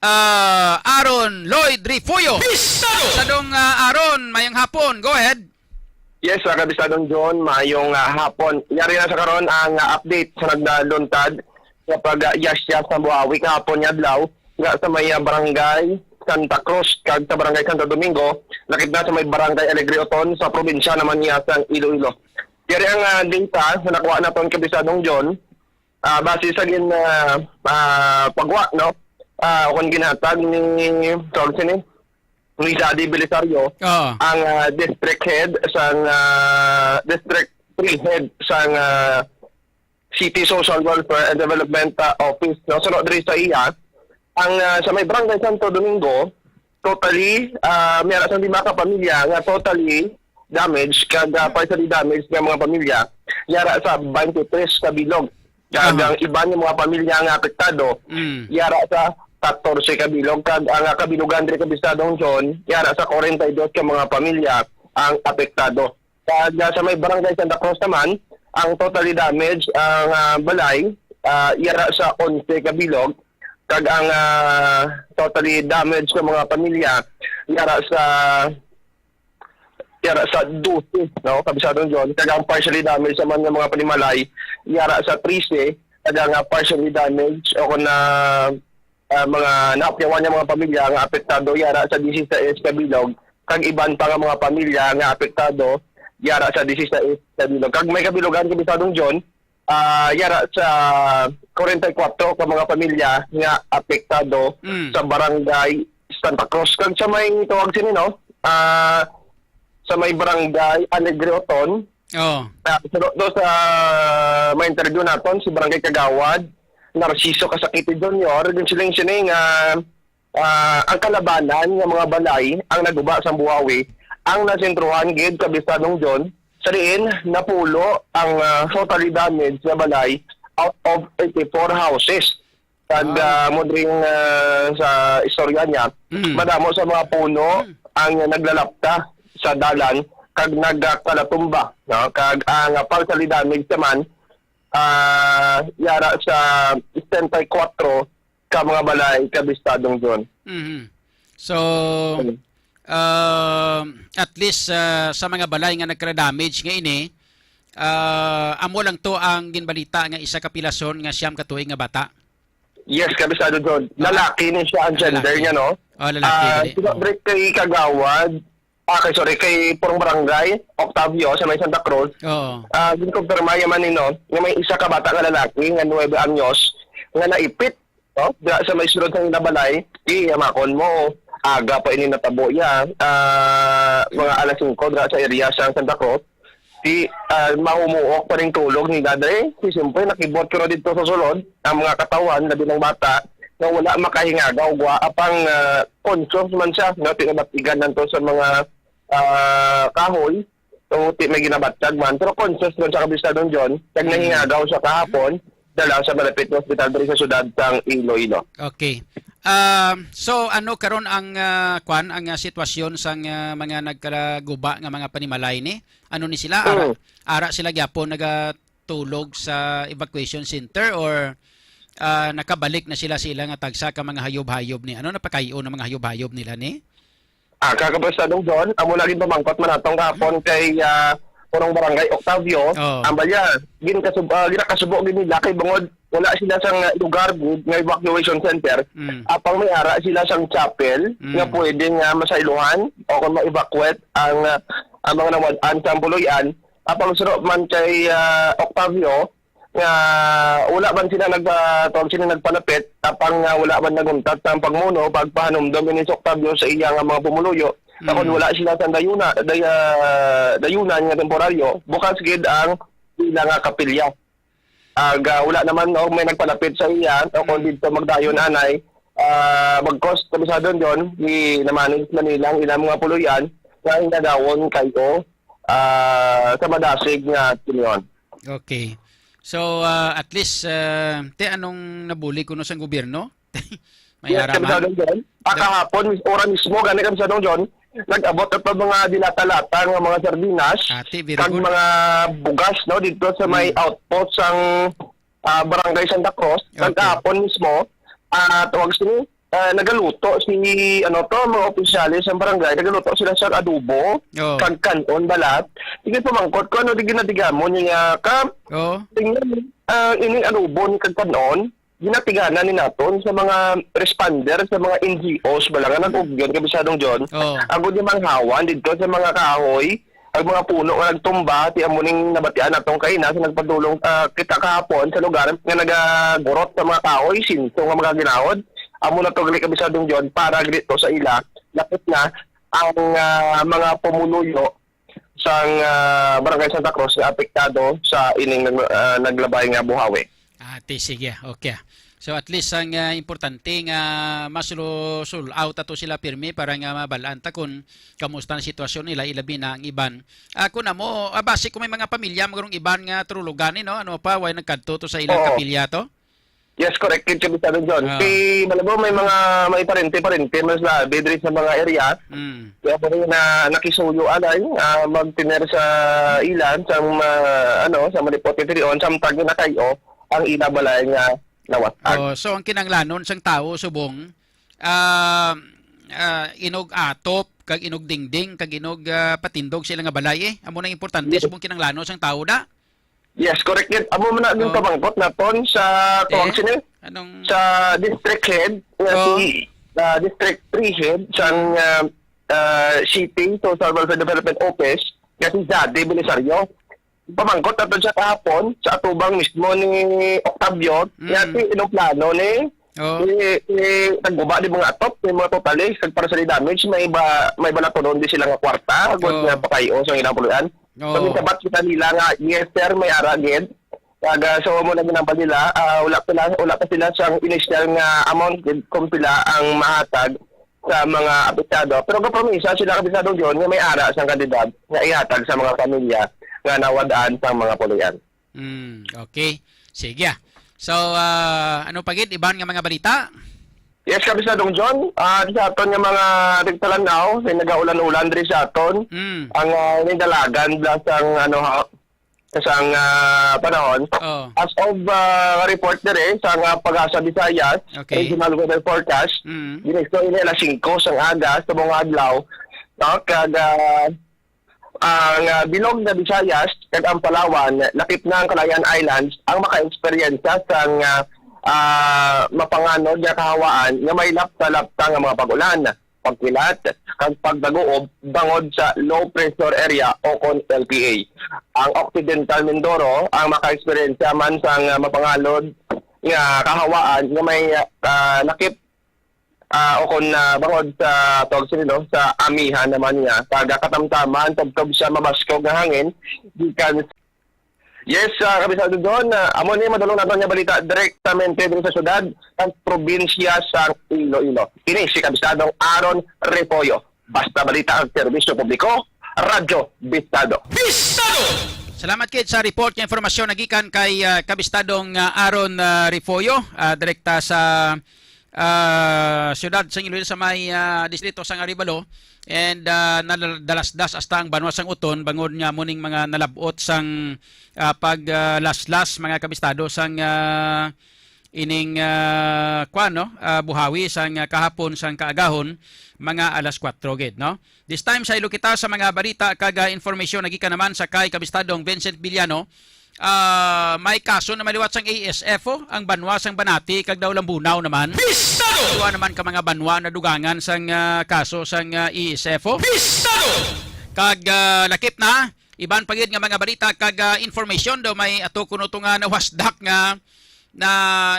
ah, Aaron Lloyd Refugio. Bistado! Sadong, ah, Aaron, mayong hapon. Go ahead. Yes, ah, Kabistadong John, mayong, ah, hapon. Yari na sa karon ang, ah, update sa nagdaluntad nga pag-, ah, yasyas sa buhawi kahapon nga adlaw nga sa may, ah, barangay Santa Cruz kag sa barangay Santo Domingo, lakip na sa may barangay Alegre Oton sa probinsya naman niya sang Iloilo. Yari ang, ah, data sa nakuha naton, Kabistadong John, ah, base sa gin, ah, ah, pagwa, no? Ah, kung ginhatag ni, tawag sini, ni Daddy Belisario, Oo. ang, ah, district head sang, ah, district three head sang, ah, City Social Welfare and Development, ah, Office, no? Suno diri sa iya, ang, ah, sa may Barangay Santo Domingo, totally, ah, may ara sang lima ka pamilya nga totally damaged kag, ah, partially damaged nga mga pamilya, yara sa twenty-three ka bilog. Kag Aha. ang iban nga mga pamilya nga apektado, Mm. yara sa katorse ka bilog. Kag ang, ah, kabilogan diri, Kabistadong John, yara sa kwarenta y dos ka mga pamilya ang apektado. Kag, ah, sa may Barangay Santa Cruz naman, ang totally damaged ang, ah, balay, ah, yara sa onse ka bilog. Kag ang, ah, totally damaged nga mga pamilya, yara sa, yara sa dose, no, Kabistadong John. Kag ang partially damaged naman nga mga panimalay, yara sa trese. Kag ang, ah, partially damaged o kung na, ah, mga naapyawan nga mga pamilya nga apektado, yara sa dieciséis ka bilog. Kag iban pa nga mga pamilya nga apektado, yara sa dieciséis ka bilog. Kag may kabilogan, Kabistadong John, ah, yara sa kwarenta y kuwatro ka mga pamilya nga apektado Mm. sa barangay Santa Cruz. Kag sa may tawag sini, no? Ah, sa may barangay Alegre Oton. Oh. Ah, suno to sa may interview naton, si Barangay Kagawad Narciso Casakiti Junior, ginsiling sini nga ah, ang kalabanan nga mga balay ang naguba sang buhawi, ang nasentruhan gid, Kabistadong John, sa diin napulo ang, ah, totally damaged nga balay out of eighty-four houses. Kag, Wow. ah, mo dring, ah, sa istorya niya, Mm. madamo sa mga puno Mm. ang naglalapta sa dalan kag nagkalatumba, no? Kag ang, ah, partially damaged naman, ah, yara sa sesenta y kuwatro ka mga balay, Kabistadong John. Mhm. So, Mm. um, at least, ah, sa mga balay nga nagka-damage nga ini, ah, amo lang to ang ginbalita nga isa ka pilason nga siyam ka tuig nga bata. Yes, Kabistadong John. Ah. Lalaki ni siya ang Ah, gender lalaki. niya, no? Oh, lalaki, Ah, gali. sila Oh. break kay Kagawad, ah, kay, sorry, kay Purong Barangay, Octavio, sa may Santa Cruz. Oo. Ah, ginkumpirma niya man ni, no, nga may isa ka bata nga lalaki nga nuebe anyos nga naipit, no, diha sa may sulod sang ila balay. Di, yamakon mo, aga pa ini natabo ya. Ah, mga alas singko diha sa area sa Santa Cruz. Di, ah, mahumuok pa ning tulog ni Dadre. Di, siyempre, nakibot ko na dito sa sulod ang mga katawhan, labi ng bata, nga wala makahingaga og wa, apang, ah, conscious man siya, no, tinabatigan lang to sa mga ah, kahoy. So, ti may ginabatyag man. Pero conscious man sa Kabistadong John, kag Mm. nahingagaw siya kahapon, dala sa malapit nga ospital diri sa siyudad sang Iloilo. Okay. Um, so, ano karon ang, ah, kwan, ang, ah, sitwasyon sang, ah, mga nagkalaguba nga mga panimalay ni? Ano ni sila? Ara, Mm. ara sila gyapon nagatulog sa evacuation center, or, ah, nakabalik na sila sa ila nga tagsa ka mga hayop-hayop ni? Ano napakay-on ang mga hayop-hayop nila ni? Ah, kag Kabistadong John, amo na ginpamangkot man naton kahapon kay, ah, punong barangay Octavio. Oh. Ang balya, ginkasub-, ah, ginakasubo gid nila kay bangod wala sila sa nga lugar gid nga evacuation center. Mm. Apang may ara sila sang chapel Mm. nga pwede nga masaylohan o kung ma-evacuate ang, ah, ang mga nawad-an sa puloy-an. Apang suno man kay, ah, Octavio, nga wala man sila nag-, ah, tawag sila, nagpalapit, apang, ah, wala man naguntat ang pagmuno pagpahanumdom ini si Octavio sa iya nga mga pumuluyo. Sa kon Mm. wala sila sa dayuna, day-, ah, dayunan nga temporaryo, bukas gid ang ila nga kapilya. Ag, ah, wala naman, no, may nagpalapit sa iya, o kung Mm. dito magdayon anay, ah, bagkos, Kabisado John, di namanage man nila ang ilang mga puluyan nga hinagawon kayo, ah, sa madasig nga tinion. Okay. So, ah, at least, ah, te, anong nabuli kuno sang gobyerno? May Yes, ara man? Kabisado John. Ah, Ga- kahapon, mis-, ora mismo, gani, Kabisado John, nag-abot at mga dilata-lata nga mga sardinas, Ate, very kag good. mga bugas, no, dito sa may Mm. outpost sang, ah, Barangay Santa Cruz. Okay. Kag kahapon mismo, ah, tawag sini, ah, nagaluto si, ano to, mga opisyales sa barangay, nagaluto sila sa adobo, Oh. kag kanon balat. Sige, pamangkot ko, ano, di ginatigamon niya ka, Oh. tingnan, ah, ining adobo ni kag kanon, ginatiganan ni naton sa mga responder, sa mga N G Os bala nga nag-ugyon, Kabisadong John, Oh. agud ni manghawan didto sa mga kahoy, ang mga puno nga nagtumba, ti amo ning nabatian natong kaina sa nagpadulong, ah, kita kahapon sa lugar nga nagagurot sa mga kahoy, sinto nga mga ginahod. Amo na to gali, Kabisadong John, para dito sa ila, lapit na ang, ah, mga pumuluyo sang, ah, Barangay Santa Cruz nga apektado sa ining nag-, ah, naglabay nga buhawi. Ah, ti, sige, okay. So, at least ang, ah, importante nga masulo-, sul-, out ato sila pirmi para nga mabalaan ta kung kamusta ang sitwasyon nila, ilabi na ang iban. Ah, kung amo, ah, basi kung may mga pamilya, magurong iban nga trulugan, eh, no? Ano pa, way nagkadto to sa ilang Oo. kapilya to? Yes, correct. Kid Kabisado John. Ah. Si Malabo, may mga, may parente-parente, mas labi diri sa mga area. Mm. Kaya po rin na nakisuyo, alay, ah, magtiner sa ilan, sa mga, ano, sa malipot nga tirion, samtang ginakayo ang ila balay nga nawat-an. Oh, so ang kinanglanon sang tawo subong, ah, ah, inog atop, kag inog dingding, kag inog, ah, patindog sa ila nga balay, eh. Amo nang importante Yes. subong kinanglanon sang tawo da. Yes, correct yun. Amo man na yung Oh. pamangkot naton sa, tawag Eh? sini? Anong Sa district head, nga Oh. si, ah, district three head sang, ah, ah, City Social Welfare Development Office, nga si Jade Belisario. Pamangkot naton siya kahapon sa atubang mismo ni Octavio, Mm. nga si inoplano ni, Oh. ni, ni nagguba ni mga atop, ni mga totally, kag para sa damage, may iba, may balatunon di sila nga kwarta, agud Oh. nga pakayo sa ilang puluyan. Oh. So, ginsabat kita nila nga, "Yes, sir, may ara gid." Kag, ah, so, amo na ginambal nila, ah, wala pa sila, wala pa sila sang initial nga amount gid kung pila ang mahatag sa mga apektado. Pero gapromisa sila, Kabisado John, nga may ara sang kantidad nga ihatag sa mga pamilya nga nawad-an sang mga puluyan. Hmm, okay. Sige, ah. So, ah, ano pa gid, iban nga mga balita? Yes, Kabisadong John. Ah, sa aton nga mga tigtalanaw, may nagaulan-ulan diri sa aton. Mm. Ang, ah, nindalagan bla sang, ano, ha, sang, ah, panahon. Oh. As of, ah, report diri sa nga Pag-asa Visayas, Okay. Regional Weather Forecast, Mm. ginisgo ini alas singko sang aga sa mga adlaw. No? Kag, ah, ang, ah, bilog nga Visayas kag ang Palawan, lakip na ang Calayan Islands, ang maka-eksperyensya sang, ah, ah, mapanganod nga kahawaan nga may lapta-lapta nga mga pag-ulan, pagkilat, kag pagdaguob bangod sa low pressure area o kon L P A. Ang Occidental Mindoro ang maka-eksperyensya man sang, ah, mapanganod nga kahawaan nga may, ah, lakip ah, o kon, ah, bangod sa tawag sini, no, sa amihan naman niya, kag katamtaman tubtob sa mabaskog nga hangin gikan. Yes, ah, Kabisado John, ah, amo ni madulong naton nga balita direktamente diri sa syudad kag probinsya sa Iloilo. Kini si Kabisadong Aaron Repollo. Basta Balita, ang serbisyo publiko, Radyo Bistado. Bistado! Salamat gid sa report nga impormasyon nagikan kay, ah, Kabistadong, ah, Aaron, ah, Refollo, ah, direkta sa, ah, siyudad sang Iloilo sa may, ah, distrito sang Arevalo. And, ah, nadalasdas hasta ang banwa sang Oton bangod nga muning mga nalab-ot sang, ah, pag, ah, laslas, mga kabistado, sang, ah, ining, ah, kuwan, no? Ah, buhawi sang, ah, kahapon sang kaagahon, mga alas kuwatro gid, no? This time, saylo kita sa mga balita kag, ah, informasyon nagikan naman sa kay Kabistadong Vincent Villano. Ah, may kaso na maliwat sang A S F, oh, ang banwa sang Banati kag daw Lambunao naman. Bistado! Duha naman ka mga banwa na dugangan sang, ah, kaso sang, ah, A S F, oh. Bistado! Kag, ah, lakip na, iban pa gid nga mga balita kag, ah, information daw may ato kuno to nga nawasdak nga na,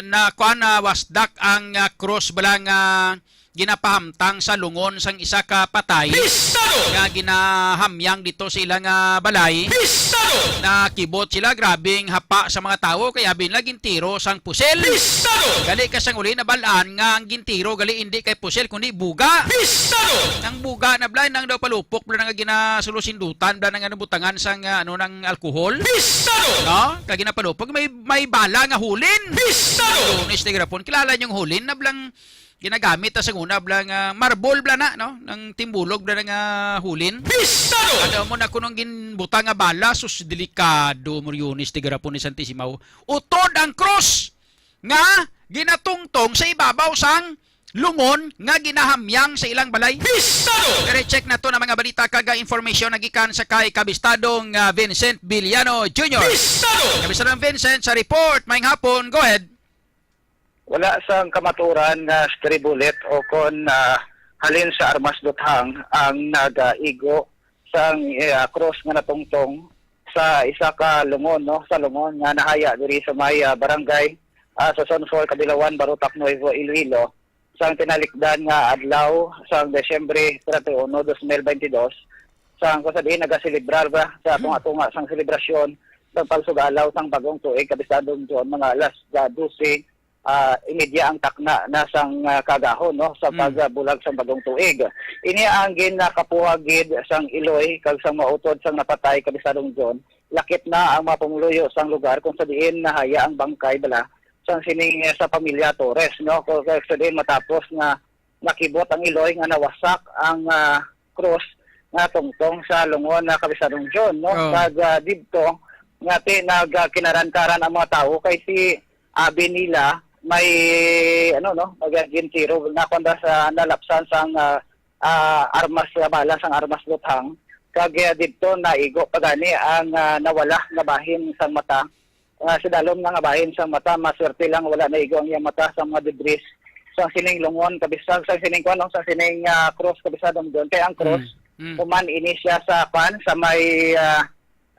na kuan, nawasdak ang, ah, cross bala nga ginapahamtang sa lungon sang isa ka patay Bistado! Nga ginahamyang dito sa ilang, ah, balay. Bistado! Nakibot sila, grabing hapa sa mga tawo, kay abi nila gintiro sang pusil. Bistado! Gali ka sang uli nabal-an nga ang gintiro gali indi kay pusil kundi buga. Bistado! Ang buga na bala nang daw palupok bala nga ginasulusindutan bala nga nabutangan sang, ah, ano, nang alcohol. Bistado! No? Kag ginapalupok may, may bala nga hulin. Bistado! Lunes ni Grapon, kilala niyong hulin na blang ginagamit ta sa una blang, ah, marbol bala na, no? Nang timbulog bala na nga hulin. Bistado! Ano mo na kunong ginbutang nga bala, sus, delikado, Moriones, Tigarapon ni Santisimaw. Utod ang krus nga ginatungtong sa ibabaw sang lungon nga ginahamyang sa ilang balay. Bistado! Pero check na to na mga balita kag, ah, information nagikan sa kay Kabistadong, ah, Vincent Villano Junior. Bistado! Kabistadong Vincent sa report. Maayong hapon. Go ahead. Wala sang kamatuoran nga stray bullet o kon, ah, halin sa armas luthang ang nagaigo sang, eh, ah, krus nga natungtong sa isa ka lungon, no, sa lungon nga nahaya diri sa may, ah, barangay, ah, sa Zone four, Kadilawan, Barotac, Nuevo Iloilo, sang tinalikdan nga adlaw sang Disyembre treinta y uno, dos mil baynte dos, sang kung sa diin nagaselebrar ba sa tunga-tunga sang selebrasyon sang pagsugalaw sang bagong tuig, Kabistadong John, mga alas, ah, dose, ah, imedya ang takna na sang, ah, kagahon, no, sa Mm. pagbulag sang bagong tuig. Ini ang ginakapuhag gid sang iloy kag sang mautod sang napatay, Kabistadong John. Lakip na ang mga pumuluyo sang lugar kung sa diin nahaya ang bangkay bala sang sining, eh, sa pamilya Torres, no? Kung sa diin matapos nga nakibot ang iloy nga nawasak ang, ah, krus nga tungtong sa lungon na Kabistadong John, no? Oh. Kag, ah, didto nga ti-, nag, ah, kinaran-karan ang mga tawo kay si abi nila may, ano, no, nagagintiro na kuwan sa nalapsan sang, ah, ah, armas, ah, bala sang armas luthang. Kag, ah, didto naigo pa gani ang, ah, nawala nga bahin sang mata. Ah, sa dalom na nga bahin sang mata, maswerte lang wala naigo ang iyang mata sa mga debris sang sining lungon, kabisag sang sining kuwan, no, sa sining, ah, cross, Kabistadong John. Kay ang cross, Mm, mm. human ini siya sa kuwan, sa may, ah,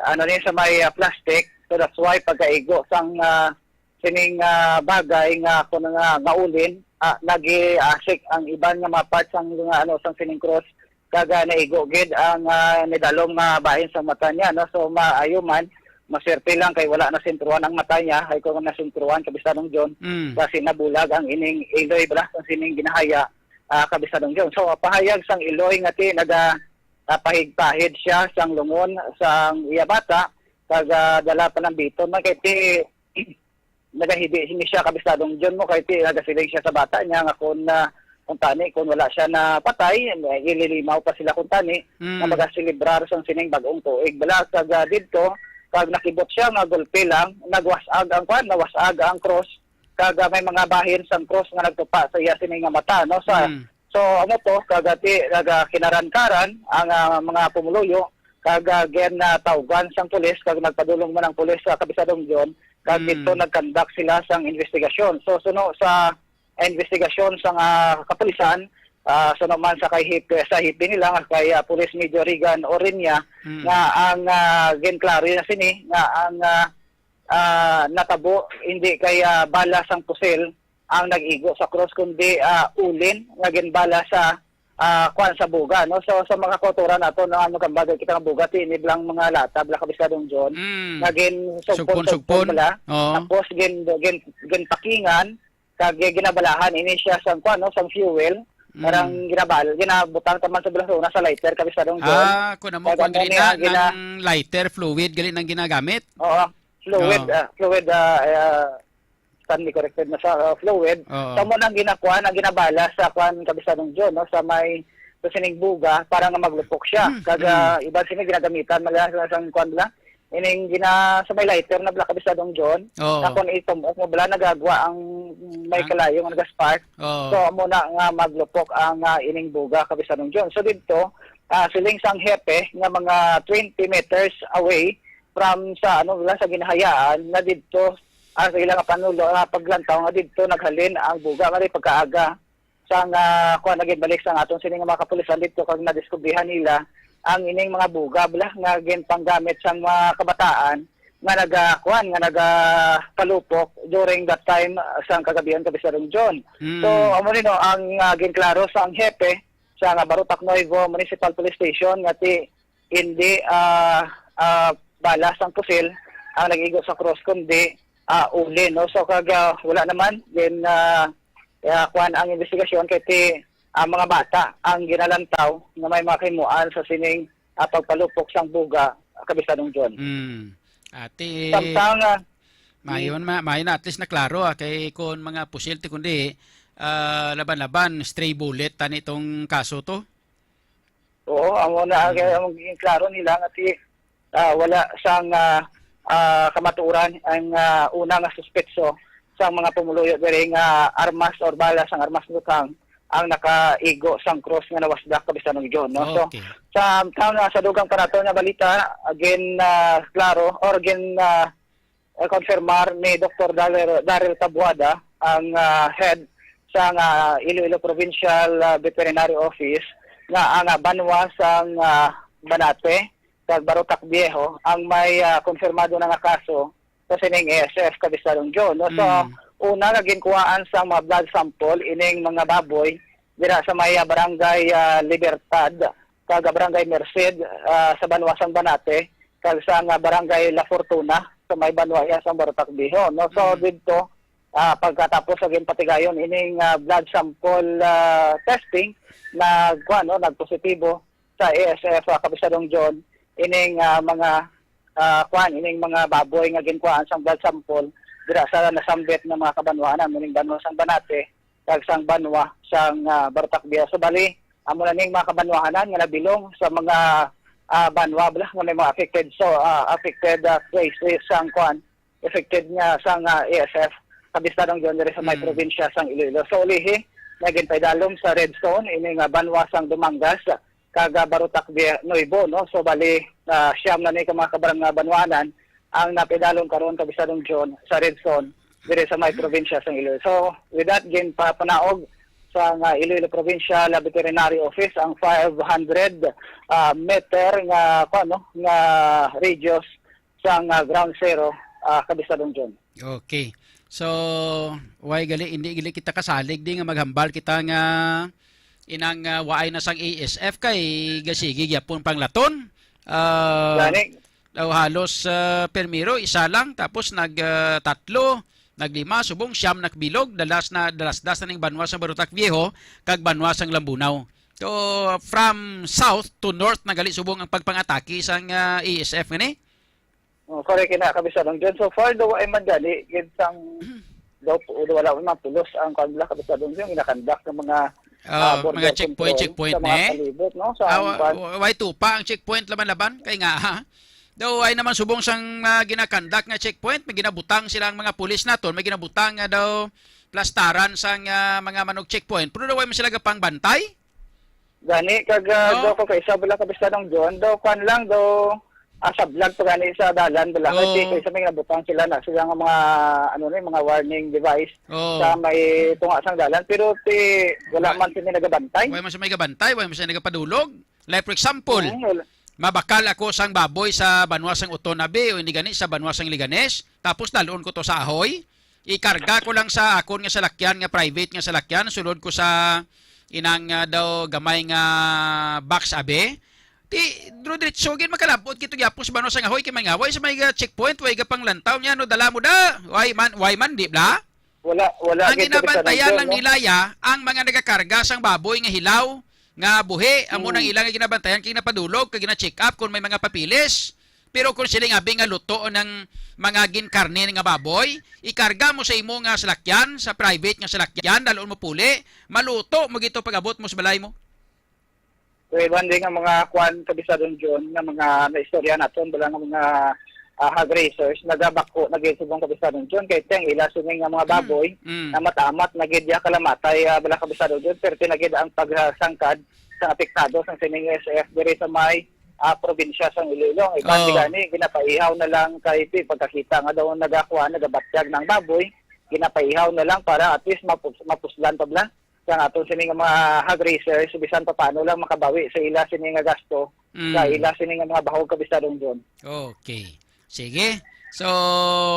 ano ni, sa may, ah, plastic. So that's why pagkaigo sang, ah, sining, ah, bagay nga kuno nga maulin, ah, nagiasik ang iban nga mga parts sang nga, ano, sang sining cross, kag, ah, naigo gid ang, ah, nidalom nga bahin sa mata niya, no? So maayo man, maswerte lang kay wala nasentruhan ang mata niya, ay kung nasentruhan, Kabistadong John, Mm. kasi nabulag ang ining iloy bala sang sining ginahaya, ah, Kabistadong John. So pahayag sang iloy nga ti naga, ah, pahigpahid siya sang lungon sang iya bata, kag, ah, dala panambiton man kay ti nagahibi sini siya, Kabistadong John, mo kay ti nagasiling siya sa bata niya nga kung, ah, kung tani, kung wala siya napatay, ililimaw pa sila kung tani Mm. nga magaselebrar sang sining bag-ong tuig. Bala, kag, ah, didto, kag nakibot siya nga gulpi lang, nagwas-ag ang kwan, nawasag ang cross, kag, ah, may mga bahin sang cross nga nagtupa sa iya sini nga mata, no? Sa, Mm. so, amo to, kag, ah, ti, nagakinaran-karan ang, ah, mga pumuluyo, kag, ah, gin, ah, tawgan sang pulis, kag nagpadulong man ang pulis sa Kabistadong John, kag Mm. didto nag-conduct sila sang investigasyon. So, suno sa investigasyon sang, ah, kapulisan, ah, suno man sa kay hip-, sa hipi nila nga kay, ah, Police Major Regan Orenia, Mm. nga ang, ah, ginklaro na sini nga ang, ah, ah, natabo hindi kay, ah, bala sang pusil ang nag-igo sa cross, kundi, ah, ulin nga ginbala sa, ah, kuan, sa buga, no? So, sa mga kautoran nato, no, ano kang bagay kita nga buga, ti ini blang mga lata, bla, Kabistadong John, Mm. nga gin sugpon-sugpon Sugpon-sugpon. bala. Oo. Tapos gin, gin, ginpakingan, kag ginabalahan ini siya sang kuan, no, sang fuel, Mm. Parang ginabal, ginabutang ta man sa Blasona sa lighter, Kabisado John. Ah, kun amo, Kag kun ano gali ni na, ang gina- ang lighter fluid, gali nang ginagamit? Oo, fluid, Oo. ah, fluid, ah, ah, stand me corrected na sa, ah, fluid. Oo. Sa mo nang ginakuan, ang ginabala sa kuan, Kabisado John, no, sa may, sa sining buga para nga maglupok siya. Mm, Kag, mm. ah, iban sini ginagamitan, mala sa, sa kuan lang. Ining gina-, sa may lighter na bala, Kabisado John. Oo. Na kung itumok mo bala, nagagwa ang may Ang kalayo nga nagaspark. Oo. So, amo na nga maglupok ang, ah, ining buga, Kabisado John. So, didto, ah, siling sang hepe nga mga twenty meters away from sa, ano, bala, sa ginahayaan na didto, ah, sa ilang panulo, ah, paglantaw nga didto naghalin ang buga, nga pagkaaga sang, ah, kuan, naging balik sang aton sini nga mga kapulisan didto, kag nadiskubrihan nila ang ining mga buga bala nga ginpanggamit sang mga kabataan nga naga, kuan, nga nagapalupok during that time, ah, sang kagabion, Kabisado John. Mm. So, amo ni, no, ang, ah, ginklaro sang hepe sa nga Barotac Nuevo Municipal Police Station nga ti hindi, ah, ah, bala sang pusil ang nag-igo sa krus, kundi, ah, uli, no? So, kag, ah, wala naman, then, ah, ah, kuwan ang investigasyon kay ti, ah, mga bata ang ginalantaw nga may mga kahimuan sa sining, ah, pagpalupok sang buga, Kabisado John. Mm. Ati, Samtang, ah, maayo mm. man, ma-, maayo na at least naklaro, ah, kay kun mga pusil ti kundi, ah, laban-laban, stray bullet tani itong kaso to. Oo, amo na ang, Mm. ang magiging klaro nila nga ti, ah, wala sang, ah, ah, kamatuoran ang, ah, una nga suspetso sang mga pumuluyo diri nga armas or bala sang armas butang ang nakaigo sang krus nga nawasdak, Kabisado John, no? So, Okay. sa, sa, sa dugang pa naton nga balita, again, ah, klaro or again, ah, eh, konfirmar ni Doktor Daryl, Daryl Tabuada, ang, ah, head sa nga Iloilo Provincial, ah, Veterinary Office, nga ang, ah, banwa sang, ah, Banate kag Barotac Viejo ang may, ah, konfirmado na nga kaso sa sining A S F, Kabisado John, no? So, Mm. una nga ginkuhaan sang mga blood sample ining mga baboy dira sa may, ah, barangay, ah, Libertad kag, ah, barangay Merced, ah, sa banwa sang Banate, kag sa nga barangay La Fortuna sa may banwa iya sang Barotac Viejo, no? So, Mm. didto, ah, pagkatapos sa ginpatigayon ining, ah, blood sample, ah, testing, nagkuan, no, nagpositibo sa A S F, ah, Kabisado John, ining, ah, mga, ah, kuan, ining mga baboy nga ginkuhaan sang blood sample dira sa nasambit nga mga kabanwanan, ining banwa sang Banate, kag sang banwa sang, ah, Barotac Viejo. So, bali, amo na ning mga kabanwahanan nga nabilong sa mga, ah, banwa bala nga may mga affected, so, ah, affected, ah, places sang kuan, affected nga sang, ah, A S F, Kabisado John, diri sa may Mm. probinsya sang Iloilo. So, ulihi, nga ginpaidalom sa red zone ini nga banwa sang Dumangas kag, ah, Barotac Vie-, Nuevo, no? So, bali, ah, siyam na ni ka mga kabarang nga banwanan ang napaidalom karon, Kabisado John, sa red zone diri sa may probinsya sang Iloilo. So, with that, ginpapanaog sa nga Iloilo Provincial Veterinary Office ang five hundred, ah, meter nga, kuwan, no, nga radius sa nga ground zero, ah, Kabisado John. Okay. So, why gali, hindi gali kita kasalig di nga maghambal kita nga inang, ah, waay na sang A S F kay gasigi gyapon panglaton. Ah, Gani. daw halos, ah, primero, isa lang, tapos nag, ah, tatlo, naglima, subong siyam nakbilog, dalas na, dalasdas na ning banwa sa Barotac Viejo, kag banwa sang Lambunao. So, from south to north na gali subong ang pagpangatake sang, ah, A S F ngani? Oh, correct na, Kabisado John. So far, daw ay man gani, gid sang daw pu-, wala man pulos ang kanila, Kabisado John, ginakandak ng mga, Ah, ah, border mga checkpoint, control checkpoint sa mga ni? palibot, no? Sa Ah, wa-, amban. wa-, way tupa ang checkpoint laban-laban? Kay nga, ha? Daw ay naman subong sang, ah, ginakandak nga checkpoint, may ginabutang sila ang mga pulis naton, may ginabutang nga daw plastaran sang, ah, mga manog checkpoint. Pero daw ay man sila gapangbantay? Gani, kag, ah, No? daw ko kay isa bala, Kabisado John, daw kwan lang, daw, ah, sablag pa gani sa dalan bala. Kay Oo. kay sa may nabutang sila na, sila nga mga, ano ni, mga warning device Oo. sa may tunga sang dalan. Pero ti, wala Wa-, man sila nagabantay. Wala man siya may gabantay, wala man siya nagapadulog. Like, for example, Oo, wala. mabakal ako sang baboy sa banwa sang Oton-Abi o hindi gani sa banwa sang Leganes, tapos dalon ko to sa Ahoy, ikarga ko lang sa akon nga salakyan, nga private nga salakyan, sulod ko sa inang, ah, daw gamay nga box, abi. Ti, dro-, diretso gid makalabot kito gyapon sa banwa sang Ahoy kay may ngaway sa may, ah, checkpoint, way gapanglantaw niya, no, dala mo da. Way man, way man, di bla? Wala, wala Ang gid, Kabisado ginabantayan John, lang no? nila ya, ang mga nagakarga sang baboy nga hilaw, nga buhi, amo nang Mm. ilang ginabantayan kay napadulog kag gina-check up kung may mga papeles. Pero kung sila nga abi nga luto ng mga ginkarne nga baboy, ikarga mo sa imo nga salakyan, sa private nga salakyan, dalon mo puli, maluto mo gito pag-abot mo sa balay mo. So, iban din nga mga kwan, Kabisado John, nga mga naistorya naton, wala nga mga, ah, hog raisers, nagabako na gid subong, Kabisado John, kay teng ila sini nga mga Mm. baboy Mm. na matamat na gid ya kalamatay, ah, bala, Kabisado John, perti na gid ang pagsangkad sa apektado sang sining S F diri sa may, ah, probinsya sang Iloilo. Iban Oh. di gani, ginapaihaw na lang kay ti-, pagkakita nga daw nagakuha, nagabatyag ng baboy, ginapaihaw na lang para at least mapus-, mapuslan pa bala sang aton sini nga mga hog raisers, bisan pa paano lang makabawi sa ila sini nga gasto, Mm. sa ila sini nga mga bahog, Kabisado John. Okay. Sige. So,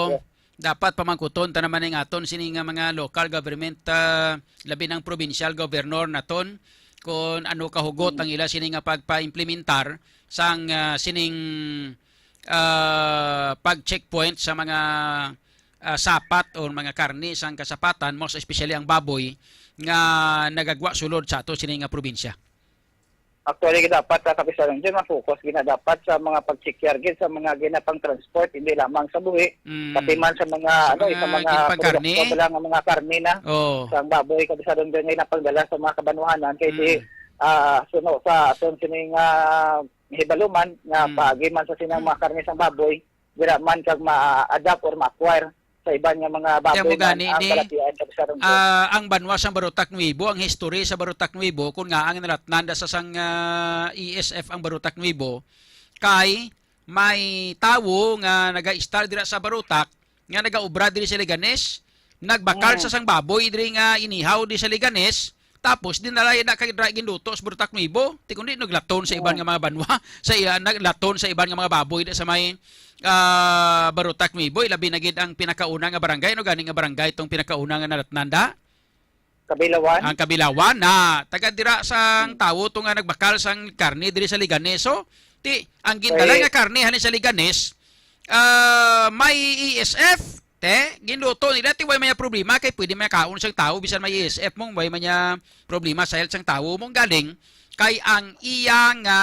Yeah. dapat pamangkuton ta naman ning aton sini nga mga local government, ah, labi ng provincial governor naton, kung ano kahugot Mm. ang ila sini nga pagpaimplementar sang, ah, sining, ah, pag-checkpoint sa mga, ah, sapat o mga karni sang kasapatan, most especially ang baboy, nga nagagwa sulod sa ato sini nga probinsya. Actually, dapat sa Kabisado John, ma-focus gina dapat sa mga pag-check yard gid sa mga ginapang-transport, hindi lamang sa buhi, Mm. pati man sa mga, Sa ano, mga sa mga ginpangkarni? produkto bala nga mga karne na Oo. sa baboy, Kabisado John, nga napagdala sa mga kabanwahanan, kay di, Mm. ah, suno sa aton sining, ah, hibaluman nga Mm. paagi man sa sinang Mm. mga karne sang baboy, dira man kag ma-adapt or ma-acquire sa iban nga mga Kaya baboy mo man gani ang ni, kalatian, Kabisado John. ah, ang banwa sang Barotac Nuevo, ang history sa Barotac Nuevo, kung nga ang nalatnan da sa sang, ah, E S F ang Barotac Nuevo, kay may tawo nga naga-stall dira sa Barotac, nga nagaobra diri sa Leganes, nagbakal Mm. sa sang baboy diri nga inihaw di sa Leganes, tapos dinala na kay dra ginluto sa Barotac Nuevo, ti kundi naglaton sa iban Mm. nga mga banwa, sa iya, naglaton sa iban nga mga baboy di sa may, ah, Barotac Nuevo, ilabi na gid ang pinakauna nga barangay, no, gani nga barangay tong pinakauna nga nalatnan da? Kabilawan? Ang Kabilawan na taga dira sa ang Hmm. tawo to nga nagbakal sang karne diri sa Leganes. So, ti, ang gindala Kay nga karne halin sa Leganes, ah, may E S F, te, ginluto nila, ti, way maya problema, kay pwede maya kaon sang tawo, bisan may E S F mong, way maya problema sa health sang tawo mong galing, kay ang iya nga,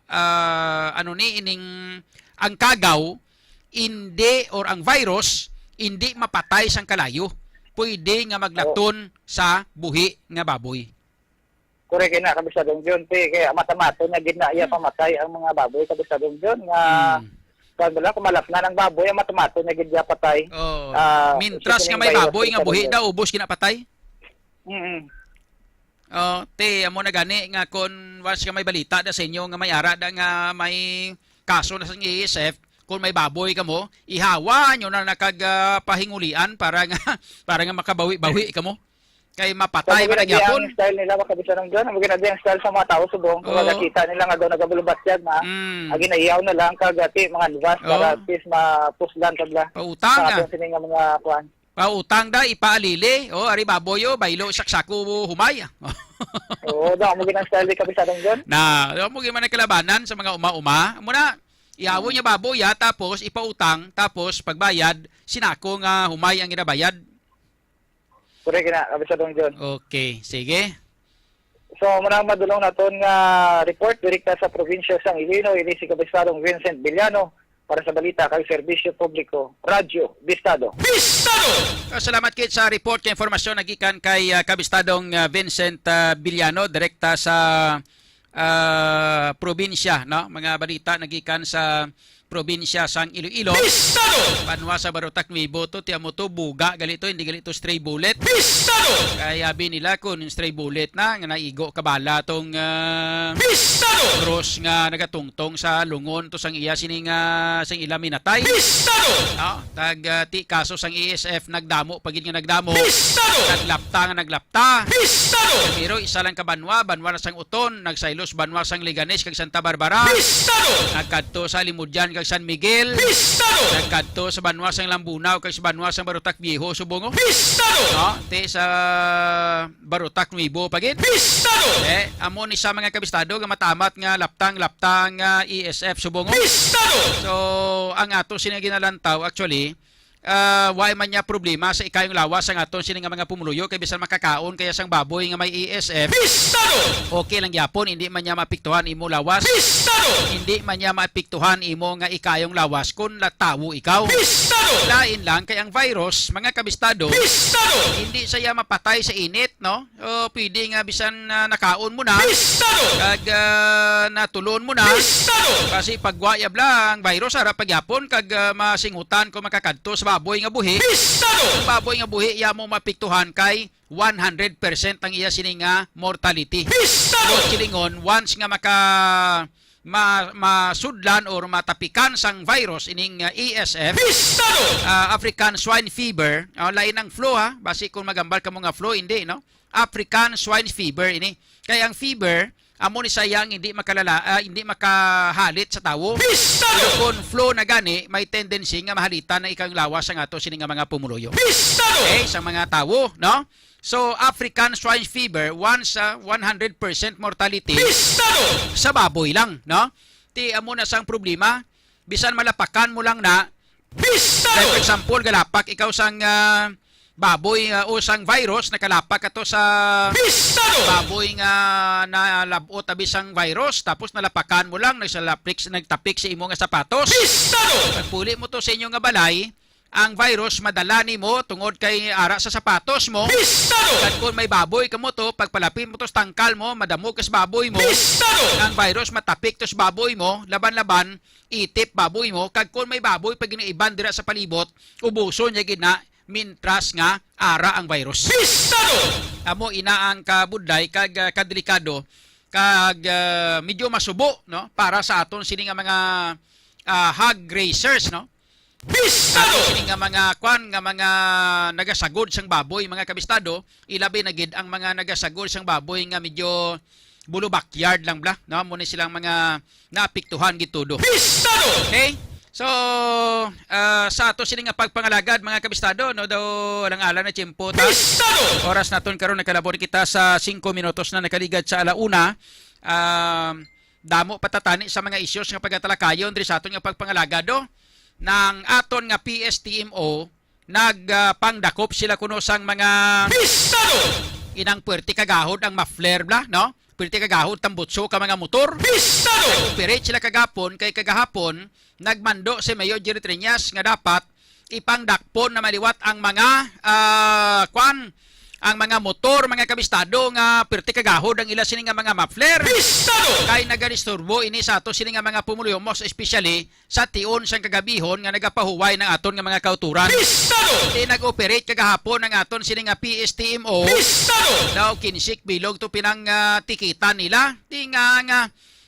ah, ano ni, ining, ang kagaw, indi, or ang virus, indi mapatay sang kalayo. Pwede nga maglaton Oo. sa buhi nga baboy. Correct na, Kabisado John, te. Kaya matamaton na gid na iya Hmm. pamatay ang mga baboy, Kabisado John, nga Hmm. kung wala, kung malatnan ang baboy, ang matamaton na gid iya patay. Oo. Ah, Mintras isa nga sining may virus, baboy nga Kabisado buhi John. daw, ubos ginapatay. Mm-mm. Oh, te, amo na gani nga kung once nga may balita da sa inyo nga may ara da nga may kaso na sa E S F, kung may baboy kamo, ihawa nyo na nakag, ah, pahingulian para nga, para nga makabawi-bawi kamo. Kay mapatay Kamo man ang ginadi ang gyapon. style nila, mga Kabisado John. Kamo ginadi ang style sa mga tao subong. Kung Oo. magkakita nila nga daw nagabulubatyag na, Mm. ang ginaiyaw na lang kag ati, mga advance para Oo. at least mapuslan kag la. Pautang, Sa ah. aton sini nga mga kuan. Pautang da, ipaalili. Oh, ari baboy, oh, baylo, saksako, humay. Oo, daw, amo gid ang style di, Kabisado John. Na, amo gid man ang kalabanan sa mga uma-uma. Amo na, ihawon Hmm. niya baboy, ha, tapos ipautang, tapos pagbayad, sinako nga humay ang ginabayad. Correct na, Kabisado John. Okay, sige. So, muna ang madulong naton nga report direkta sa probinsya sang Iloilo, ini si Kabisadong Vincent Villano para sa balita kag serbisyo publiko, Radyo Bistado. Bistado! Ah, salamat kit sa report kay informasyon nagikan kay, ah, Kabistadong, ah, Vincent, ah, Villano, direkta sa, ah, probinsya, no? Mga balita nagikan sa probinsya sang Iloilo. Bistado! Banwa sa Barotac Nuevo to, ti amo to, buga gali to, hindi gali to stray bullet. Bistado! Kay abi nila kung stray bullet na, nga naigo ka bala tong, ah, Bistado! Cross nga nagatungtong sa lungon to sang iya sini nga, sang ila minatay. Bistado! No? Tag, ah, ti kaso sang E S F, nagdamo pa gid nga nagdamo. Bistado! Naglapta nga naglapta. Bistado! Pero isa lang ka banwa, banwa na sang Uton, nagsaylos banwa sang Leganes kag Santa Barbara. Bistado! Nagkadto sa Limudyan kag San Miguel. Bistado! Nagkadto sa banwa sang Lambunao kag sa banwa sang Barotac Viejo, subong, oh. Bistado! No? Ti sa Barotac Nuevo pa gid. Bistado! Eh, amo ni sa mga kabistado nga matamat nga laptang-laptang nga E S F, subong, oh. Bistado! So, ang ato sini ginalantaw, actually, ah, wala man niya problema sa ikayong lawas sang aton sini nga mga pumuluyo, kay bisan makakaon kaya sang baboy nga may A S F, Pistado! Okay lang gyapon, hindi man niya maapektuhan imo lawas. Pistado! Hindi man niya maapektuhan imo nga ikayong lawas kung la-, tawo ikaw. Pistado! Lain lang kay ang virus, mga kabistado, Pistado! Hindi siya mapatay sa init, no? O pwede nga bisan, ah, nakaon mo na, Pistado! Kag, ah, natulon mo na, Pistado! Kasi pagwayab lang, virus ara pagyapon kag, ah, masinghutan kung makakadto sa baboy nga buhi. Pistado! Ang baboy nga buhi, iya mo mapiktuhan kay one hundred percent ang iya sini nga mortality. Pistado! Silingon, once nga maka-, ma-, masudlan or matapikan sang virus ining, ah, A S F, Pistado! Ah, African Swine Fever, ah, lain ang flu, ha, basi kung magambal kamo nga flu, hindi, no? African Swine Fever ini. Kay ang fever, amo ni sayang hindi makalala, ah, hindi makahalit sa tawo. Pistado! Pero kung flu na gani, may tendency nga mahalitan ang ikang lawas sang ato sini nga mga pumuluyo. Pistado! Okay, sa mga tawo, no? So, African Swine Fever, once, ah, one hundred percent mortality, Pistado! Sa baboy lang, no? Ti, amo na sang problema, bisan malapakan mo lang na, Pistado! Like, for example, galapak ikaw sang, ah, baboy, ah, o sang virus, nakalapak ato sa Pistado! Baboy nga nalab-ot abi sang virus, tapos nalapakan mo lang, nagsalapik, nagtapik sa imo nga sapatos. Pistado! Pagpuli mo to sa inyo nga balay, ang virus madala nimo tungod kay ara sa sapatos mo. Pistado! Kag kung may baboy kamo to, pagpalapit mo to sa tangkal mo, madamo ka sa baboy mo. Pistado! Ang virus matapik to sa baboy mo, laban-laban, itip baboy mo, kag kung may baboy pa ginaiban dira sa palibot, ubuson niya gid na mintras nga ara ang virus. Pistado! Amo ina ang kabudlay kag, ah, kadelikado kag, ah, medyo masubo, no, para sa aton sini nga mga, ah, hog raisers, no? Pistado! Ato sini nga mga kwan, nga mga nagasagod sang baboy, mga kabistado, ilabi na gid ang mga nagasagod sang baboy nga medyo bulo backyard lang bla, no? Amo ni silang mga naapektuhan gid todo. Pistado! Okay? So, ah, sa ato sini nga pagpangalagad, mga kabistado, no, daw alang-alang na tiyempo ta. Pistado! Oras naton karon, nakalabot kita sa singko minutos na nakaligad sa ala una. Um, damo pa ta tani sa mga issues nga pagatalakayon diri sa aton nga pagpangalagad, no? Nang aton nga P S T M O, nag, ah, pangdakop sila kuno sang mga Pistado! Inang puwerte kagahod ang muffler bla, no? Puwerte kagahod tambutso ka mga motor. Pistado! Nag-operate sila kagapon, kay kagahapon nagmando si Mayor Jerry Treñas nga dapat ipangdakpon na maliwat ang mga, ah, kwan, ang mga motor, mga kabistado, nga puwerte kagahod ang ila sini nga mga muffler. Pistado! Kay nagadisturbo ini sa ato sini nga mga pumuluyo, most especially sa tion sang kagabihon nga nagapahuway ng aton nga mga kauturan. Pistado! Di nag-operate kagahapon ang aton sini nga P S T M O. Pistado! Daw kinsik bilog to pinang, ah, tikitan nila. Di nga, nga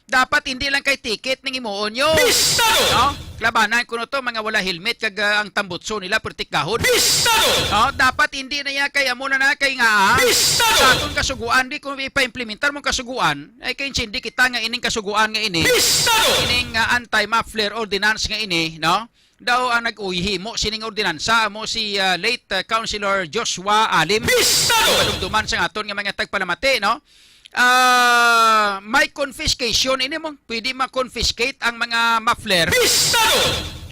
dapat hindi lang kay ticket ning imuon nyo. Pistado! No? Labanan kuno to, mga wala helmet kag, ah, ang tambutso nila, pertik gahod. Pistado! No? Dapat hindi na iya kay amo na na kay nga, ah, Pistado! Sa aton kasuguan, di kung ipa-implementar mong kasuguan, ay kay intindi kita nga ining kasuguan nga ini, Pistado! Ining, ah, anti-muffler ordinance nga ini, no? Daw ang nag-uhimo sining ordinansa amo si, ah, late, ah, Councilor Joshua Alim. Pistado! Madumduman sa aton nga mga tagpalamati, no? Ah, may confiscation ini mo. Pwede ma-confiscate ang mga muffler. Pistado!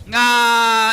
Nga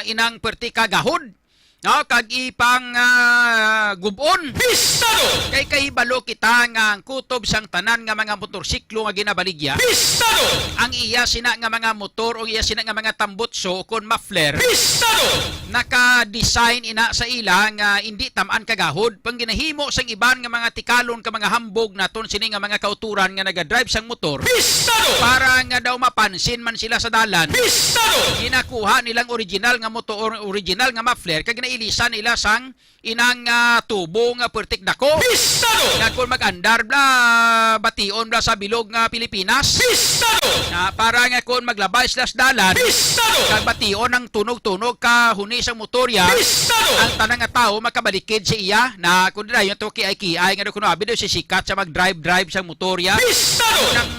inang perti kagahod. No, kag ipang, ah, gubon. Pistado! Kay kahibalo kita nga ang kutob sang tanan nga mga motorsiklo nga ginabaligya, Pistado! Ang iya sina nga mga motor o iya sina nga mga tambutso o kon muffler, Pistado! Naka-design ina sa ila nga indi tam-an kagahod pang ginahimo sang iban nga mga tikalon ka mga hambog naton sini nga mga kauturan nga nagadrive sang motor. Pistado! Para nga daw mapansin man sila sa dalan. Pistado! Ginakuha nilang original nga motor, original nga muffler, kag ginailisan nila sang inang, ah, tubo nga pertik dako. Pistado! Nga kon mag-andar bla, bation bla sa bilog nga Pilipinas. Pistado! Nga para nga kon maglabay sila sa dalan, Pistado! Kag bation ang tunog-tunog ka huni sa motorya, Pistado! Ang tanan nga tawo makabalikid sa iya na kun dayon to kiay-kiay nga kuno abi daw si sikat sa mag-drive-drive sa motorya. Pistado! Nang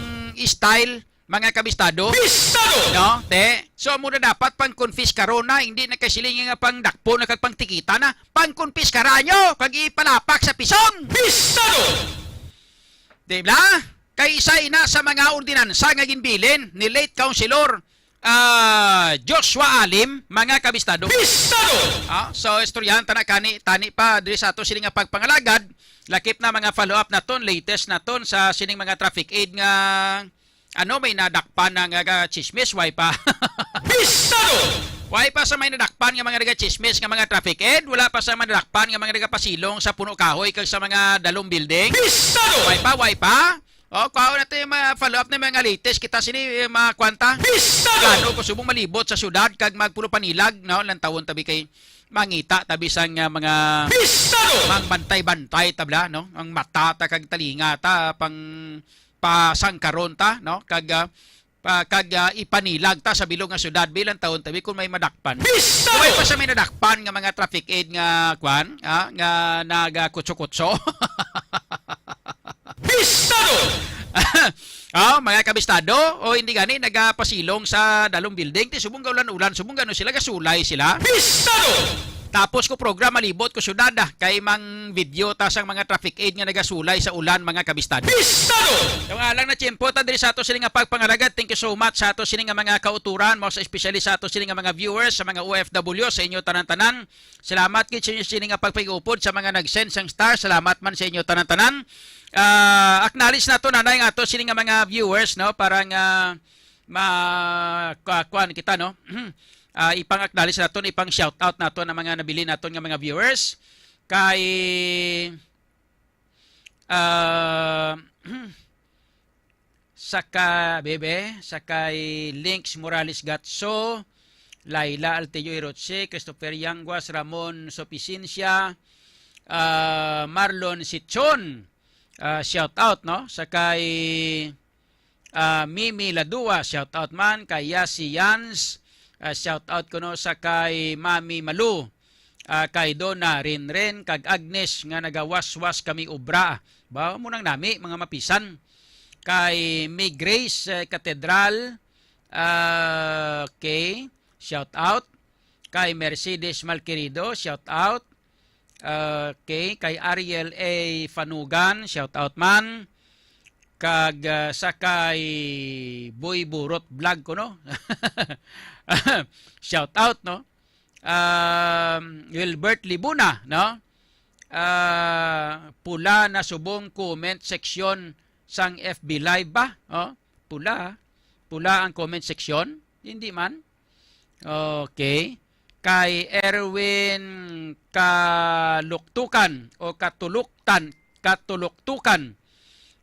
style, mga kabistado. Pistado! No, te? So, amo na dapat pang-confiscaron na, hindi na kay siling nga pangdakpo na kag pangtikita na. Pangkonpiskara nyo, kag ipalapak sa pison! Pistado! Di ba? Kay isa ina sa mga ordinansa nga ginbilin ni late Councilor ah, Joshua Alim, mga kabistado. Bistado! Ah, so, istoryahan ta na kani, tani pa diri sa ato sini nga pagpangalagad. Lakip na mga follow-up naton, latest naton sa sining mga traffic aid nga, ano, may nadakpan na nga, nga chismis, way pa. Bistado! Way pa sa may nadakpan nga mga nagachismis nga mga traffic aid, wala pa sa may nadakpan nga mga nagapasilong sa Puno Kahoy kag sa mga dalong building. Bistado! Way pa, way pa. O, kuhaon nato yung mga follow-up na mga latest. Kita sini, eh, mga kwanta. Bistado! Gano ko subong malibot sa syudad kag magpulo panilag, no? Lantawon tabi kay mangita tabi sang, ah, mga Bistado! Mang bantay-bantay tabla, no? Ang mata ta kag talinga ta pang pasangkaron ta, no? Kag, ah, pa, kag, ah, ipanilag ta sa bilog nga syudad bilang taon tabi kung may madakpan. Bistado! Way pa sa may nadakpan nga mga traffic aid nga kwan, ah, nga nagakutso-kutso. Bistado! Oh, mga kabistado, o hindi gani nagapasilong sa dalong building, ti subong gaulan-ulan, subong gano sila, gasulay sila. Bistado! Tapos ko program, malibot ko syudad, ah, kay mang video ta sang mga traffic aid nga nagasulay sa ulan, mga kabistado. Bistado! Yung alang na tiyempo ta diri sa ato sini nga pagpangalagad. Thank you so much sa ato sini nga mga kauturan, most especially sa ato sini nga mga viewers, sa mga O F W, sa inyo tanan-tanan. Salamat gid sa inyo sini nga pagpag-upod sa mga nag-send sang star. Salamat man sa inyo tanan-tanan. Ah, acknowledge nato na ang ato sini nga mga viewers, no, para nga ma ka- kuan kita, no. Ah, ipang-acknowledge naton, ipang-shout out naton ang mga nabilin naton nga mga viewers. Kay ah, sa ka Bebe, sa kay Links Morales Gatso, Laila Alteyo Hiroche, Christopher Yanguas, Ramon Sopicencia, ah, Marlon Sichon, ah, shout out, no? Sa kay ah, Mimi Ladua, shout out man. Kay Yasi Yans, ah, shout out kuno sa kay Mami Malu, ah, kay Donna Rinren kag Agnes nga nagawaswas kami ubra. Ba mo nang nami, mga mapisan. Kay May Grace, eh, Catedral, ah, okay, shout out. Kay Mercedes Malquerido, shout out. Okay, kay Ariel A Fanugan, shout out man. Kag, ah, sa kay Boy Burot Vlog ko, no? Shout out, no? Um, Wilbert Libuna, no? Ah, pula na subong comment section sang F B Live ba? Oh, pula. Pula ang comment section. Hindi man. Okay. Kay Erwin Kaluktukan o Katuluktan, Katuluktukan.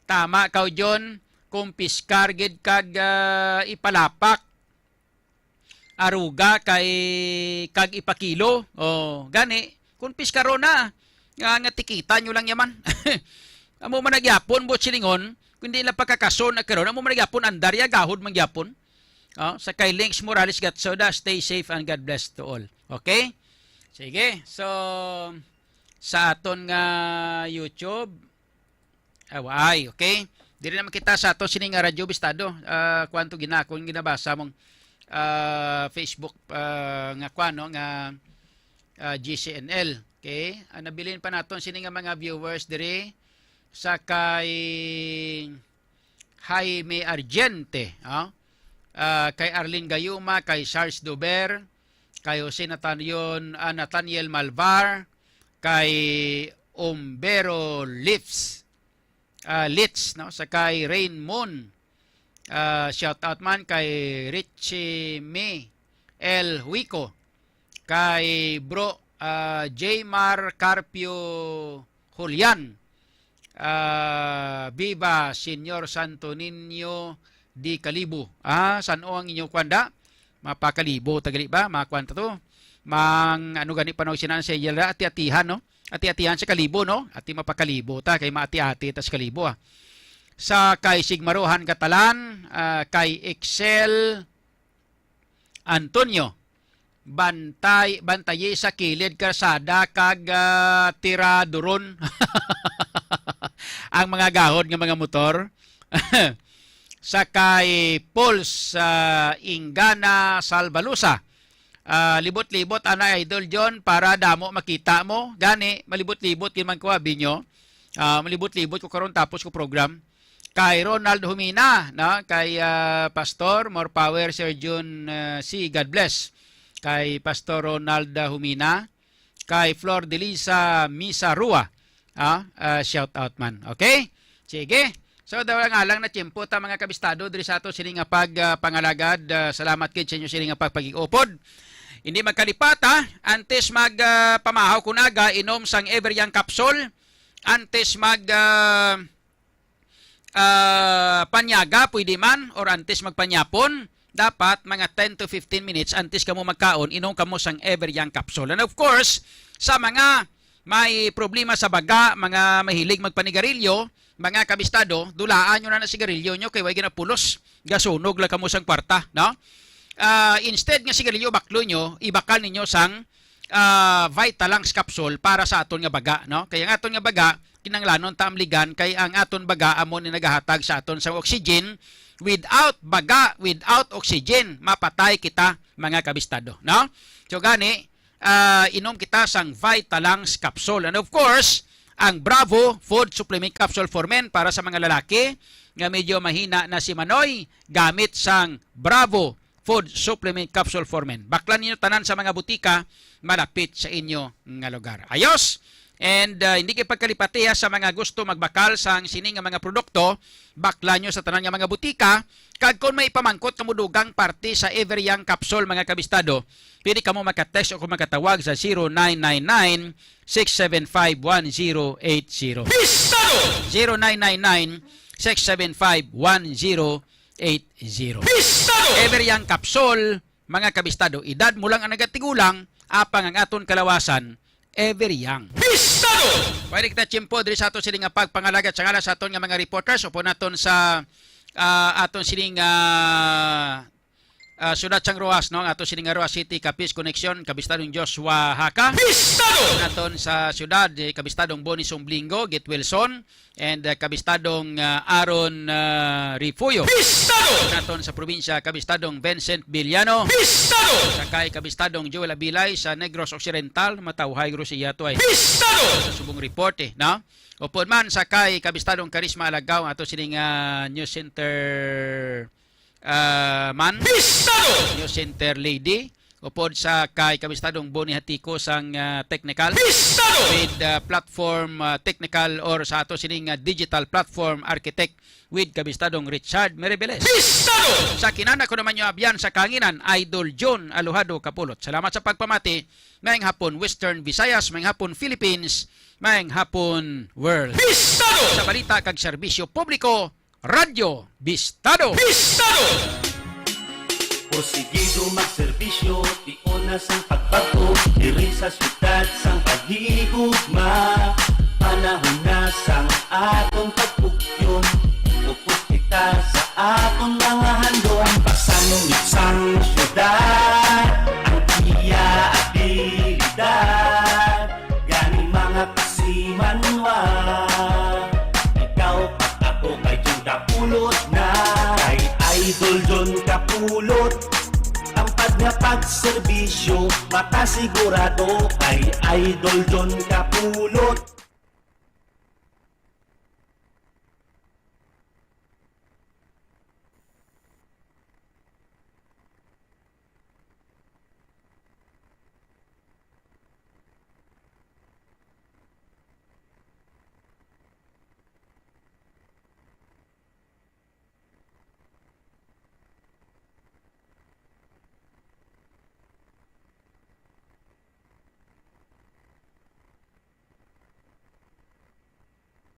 Tama ka, John. Kumpiskar gid kag, ah, ipalapak. Aruga kay kag ipakilo. Oh, gani. Kumpiskaron na. Nga, nga tikita nyo lang yaman. Amo man nagyapon, buot silingon, kundi lang pagkakason na karon, amo man nagyapon, andar ya gahod man gyapon. Oh, sa kay Links Morales Gatsoda, stay safe and God bless to all. Okay? Sige. So, sa aton nga YouTube, ah, waay, okay? Diri naman kita sa aton sini nga Radyo Bistado. Ah, kwanto ginakon ginabasa mong, ah, Facebook, ah, nga kwan, no, nga, ah, G C N L. Okay? Ah, nabilin pa naton sini nga mga viewers diri sa kay Jaime Argente, ah, ah, kay Arlene Gayuma, kay Charles Dober, kay Jose Natanion, ah, Nathaniel Malvar, kay Umbero Lips, ah, Litz, no, sa kay Rain Moon. Ah, shout out man kay Richie May L Huico, kay Bro, ah, Jmar Carpio Julian, ah, Viva Señor Santo Niño di Kalibo. Ah, san-o ang inyo kwanda? Mapakalibo ta gali ba? Makuan ta to. Mang, ano gani panawag sinan sa iya, ati-atihan, no? Ati-atihan sa Kalibo, no? Ati mapakalibo ta, kay maati-ati ta sa Kalibo, ah. Sa kay Sigmarohan Katalan, ah, kay Excel Antonio, bantay, bantayi sa kilid karsada kag, ah, tira duron ang mga gahod nga mga motor. Sa kay Pulse, ah, Ingana Salvalusa, ah, libot-libot ana, Idol John, para damo makita mo. Gani, malibot-libot gid man ko, abi nyo. Ah, malibot-libot ko karon tapos ko program. Kay Ronald Humina, no? Kay, ah, Pastor, more power, Sir Jun, ah, C. God bless. Kay Pastor Ronald, ah, Humina. Kay Flor Delisa Misa Rua. Ah, ah, shout out man. Okay? Sige. So, daw nga lang na tiyempo ta, mga kabistado, diri sa ato sini nga pag, ah, pangalagad. Ah, salamat gid sa inyo sini nga pagpagig-upod. Hindi magkalipata, antes mag, ah, pamahaw ko naga, inom sang Everyang capsule. Antes mag, ah, ah, panyaga, pwede man, or antes magpanyapon, dapat mga ten to fifteen minutes antes kamo magkaon, inom kamo sang Everyang capsule. And of course, sa mga may problema sa baga, mga mahilig magpanigarilyo, mga kabistado, dulaan nyo na na sigarilyo nyo kay way ginapulos. Gasunog lang kamo sang kwarta, no? Ah, instead nga sigarilyo baklo nyo, ibakal ninyo sang, ah, Vitalux capsule para sa aton nga baga, no? Kay ang aton nga baga, kinahanglanon ta amligan kay ang aton baga amo ni nagahatag sa aton sang oxygen. Without baga, without oxygen, mapatay kita, mga kabistado, no? So gani, ah, inom kita sang Vitalux capsule. And of course, ang Bravo Food Supplement Capsule for Men para sa mga lalaki nga medyo mahina na si manoy, gamit sang Bravo Food Supplement Capsule for Men. Baklan ninyo tanan sa mga butika malapit sa inyo nga lugar. Ayos! And, ah, hindi kayo pagkalipatiha sa mga gusto magbakal sang sini nga mga produkto, baklan nyo sa tanan nga mga butika, kag kung may pamangkot kamo dugang parte sa Everyang Capsule, mga kabistado, pwede kamo maka-text o kung makatawag sa zero nine nine nine, six seven five, one zero eight zero. Bistado! Zero nine nine nine, six seven five, one zero eight zero. Bistado! Everyang Capsule, mga kabistado, edad mo lang ang nagatigulang, apang ang aton kalawasan, Everyang. Bistado! Pwede kita tiyempo diri sa ato sini nga pagpangalagat sa ngalan sa aton nga mga reporters, upod naton sa, ah, aton sini nga, ah, syudad sang Roxas, no? Ang ato sini nga Roxas City, Capiz Connection, kabistadong Joshua Haka. Bistado! Naton sa syudad, eh, kabistadong Bonnie Sumblingo, Git Wilson, and, uh, kabistadong, uh, Aaron, uh, Refugio. Bistado! Naton sa probinsya, kabistadong Vincent Villano. Bistado! Sa kay kabistadong Joel Abilay sa Negros Occidental, matawhay guro siya to ay. Bistado! Sa subong report, eh, no? Upod man sa kay kabistadong Karisma Alagaw, ato sining, uh, news center, uh, man. Bistado! News center lady. Upod sa kay kabistadong Boni Hatiko sang, ah, technical. Bistado! With, ah, platform, ah, technical or sa ato sining, ah, digital platform architect with kabistadong Richard Meribeles. Bistado! Sa kinana ko naman yung abyan sa kanginan, Idol John Aluhado Kapulot. Salamat sa pagpamati. Maayong hapon, Western Visayas. Maayong hapon, Philippines. Maayong hapon, world. Bistado! Sa balita kag serbisyo publiko, Radyo Bistado. Bistado! Porsigido magserbisyo, tion na sang pagbag-o, diri sa siyudad sang paghigugma. Panahon na sang atong pagpugyon, upod kita sa aton mga handom. Pasanib sang siyudad, ang iya abilidad. Gani, mga kasimanwa, ikaw kag ako kay John Kapulot na. Kay Idol John Kapulot, tampad nga pagserbisyo, makasigurado kay Idol John Kapulot.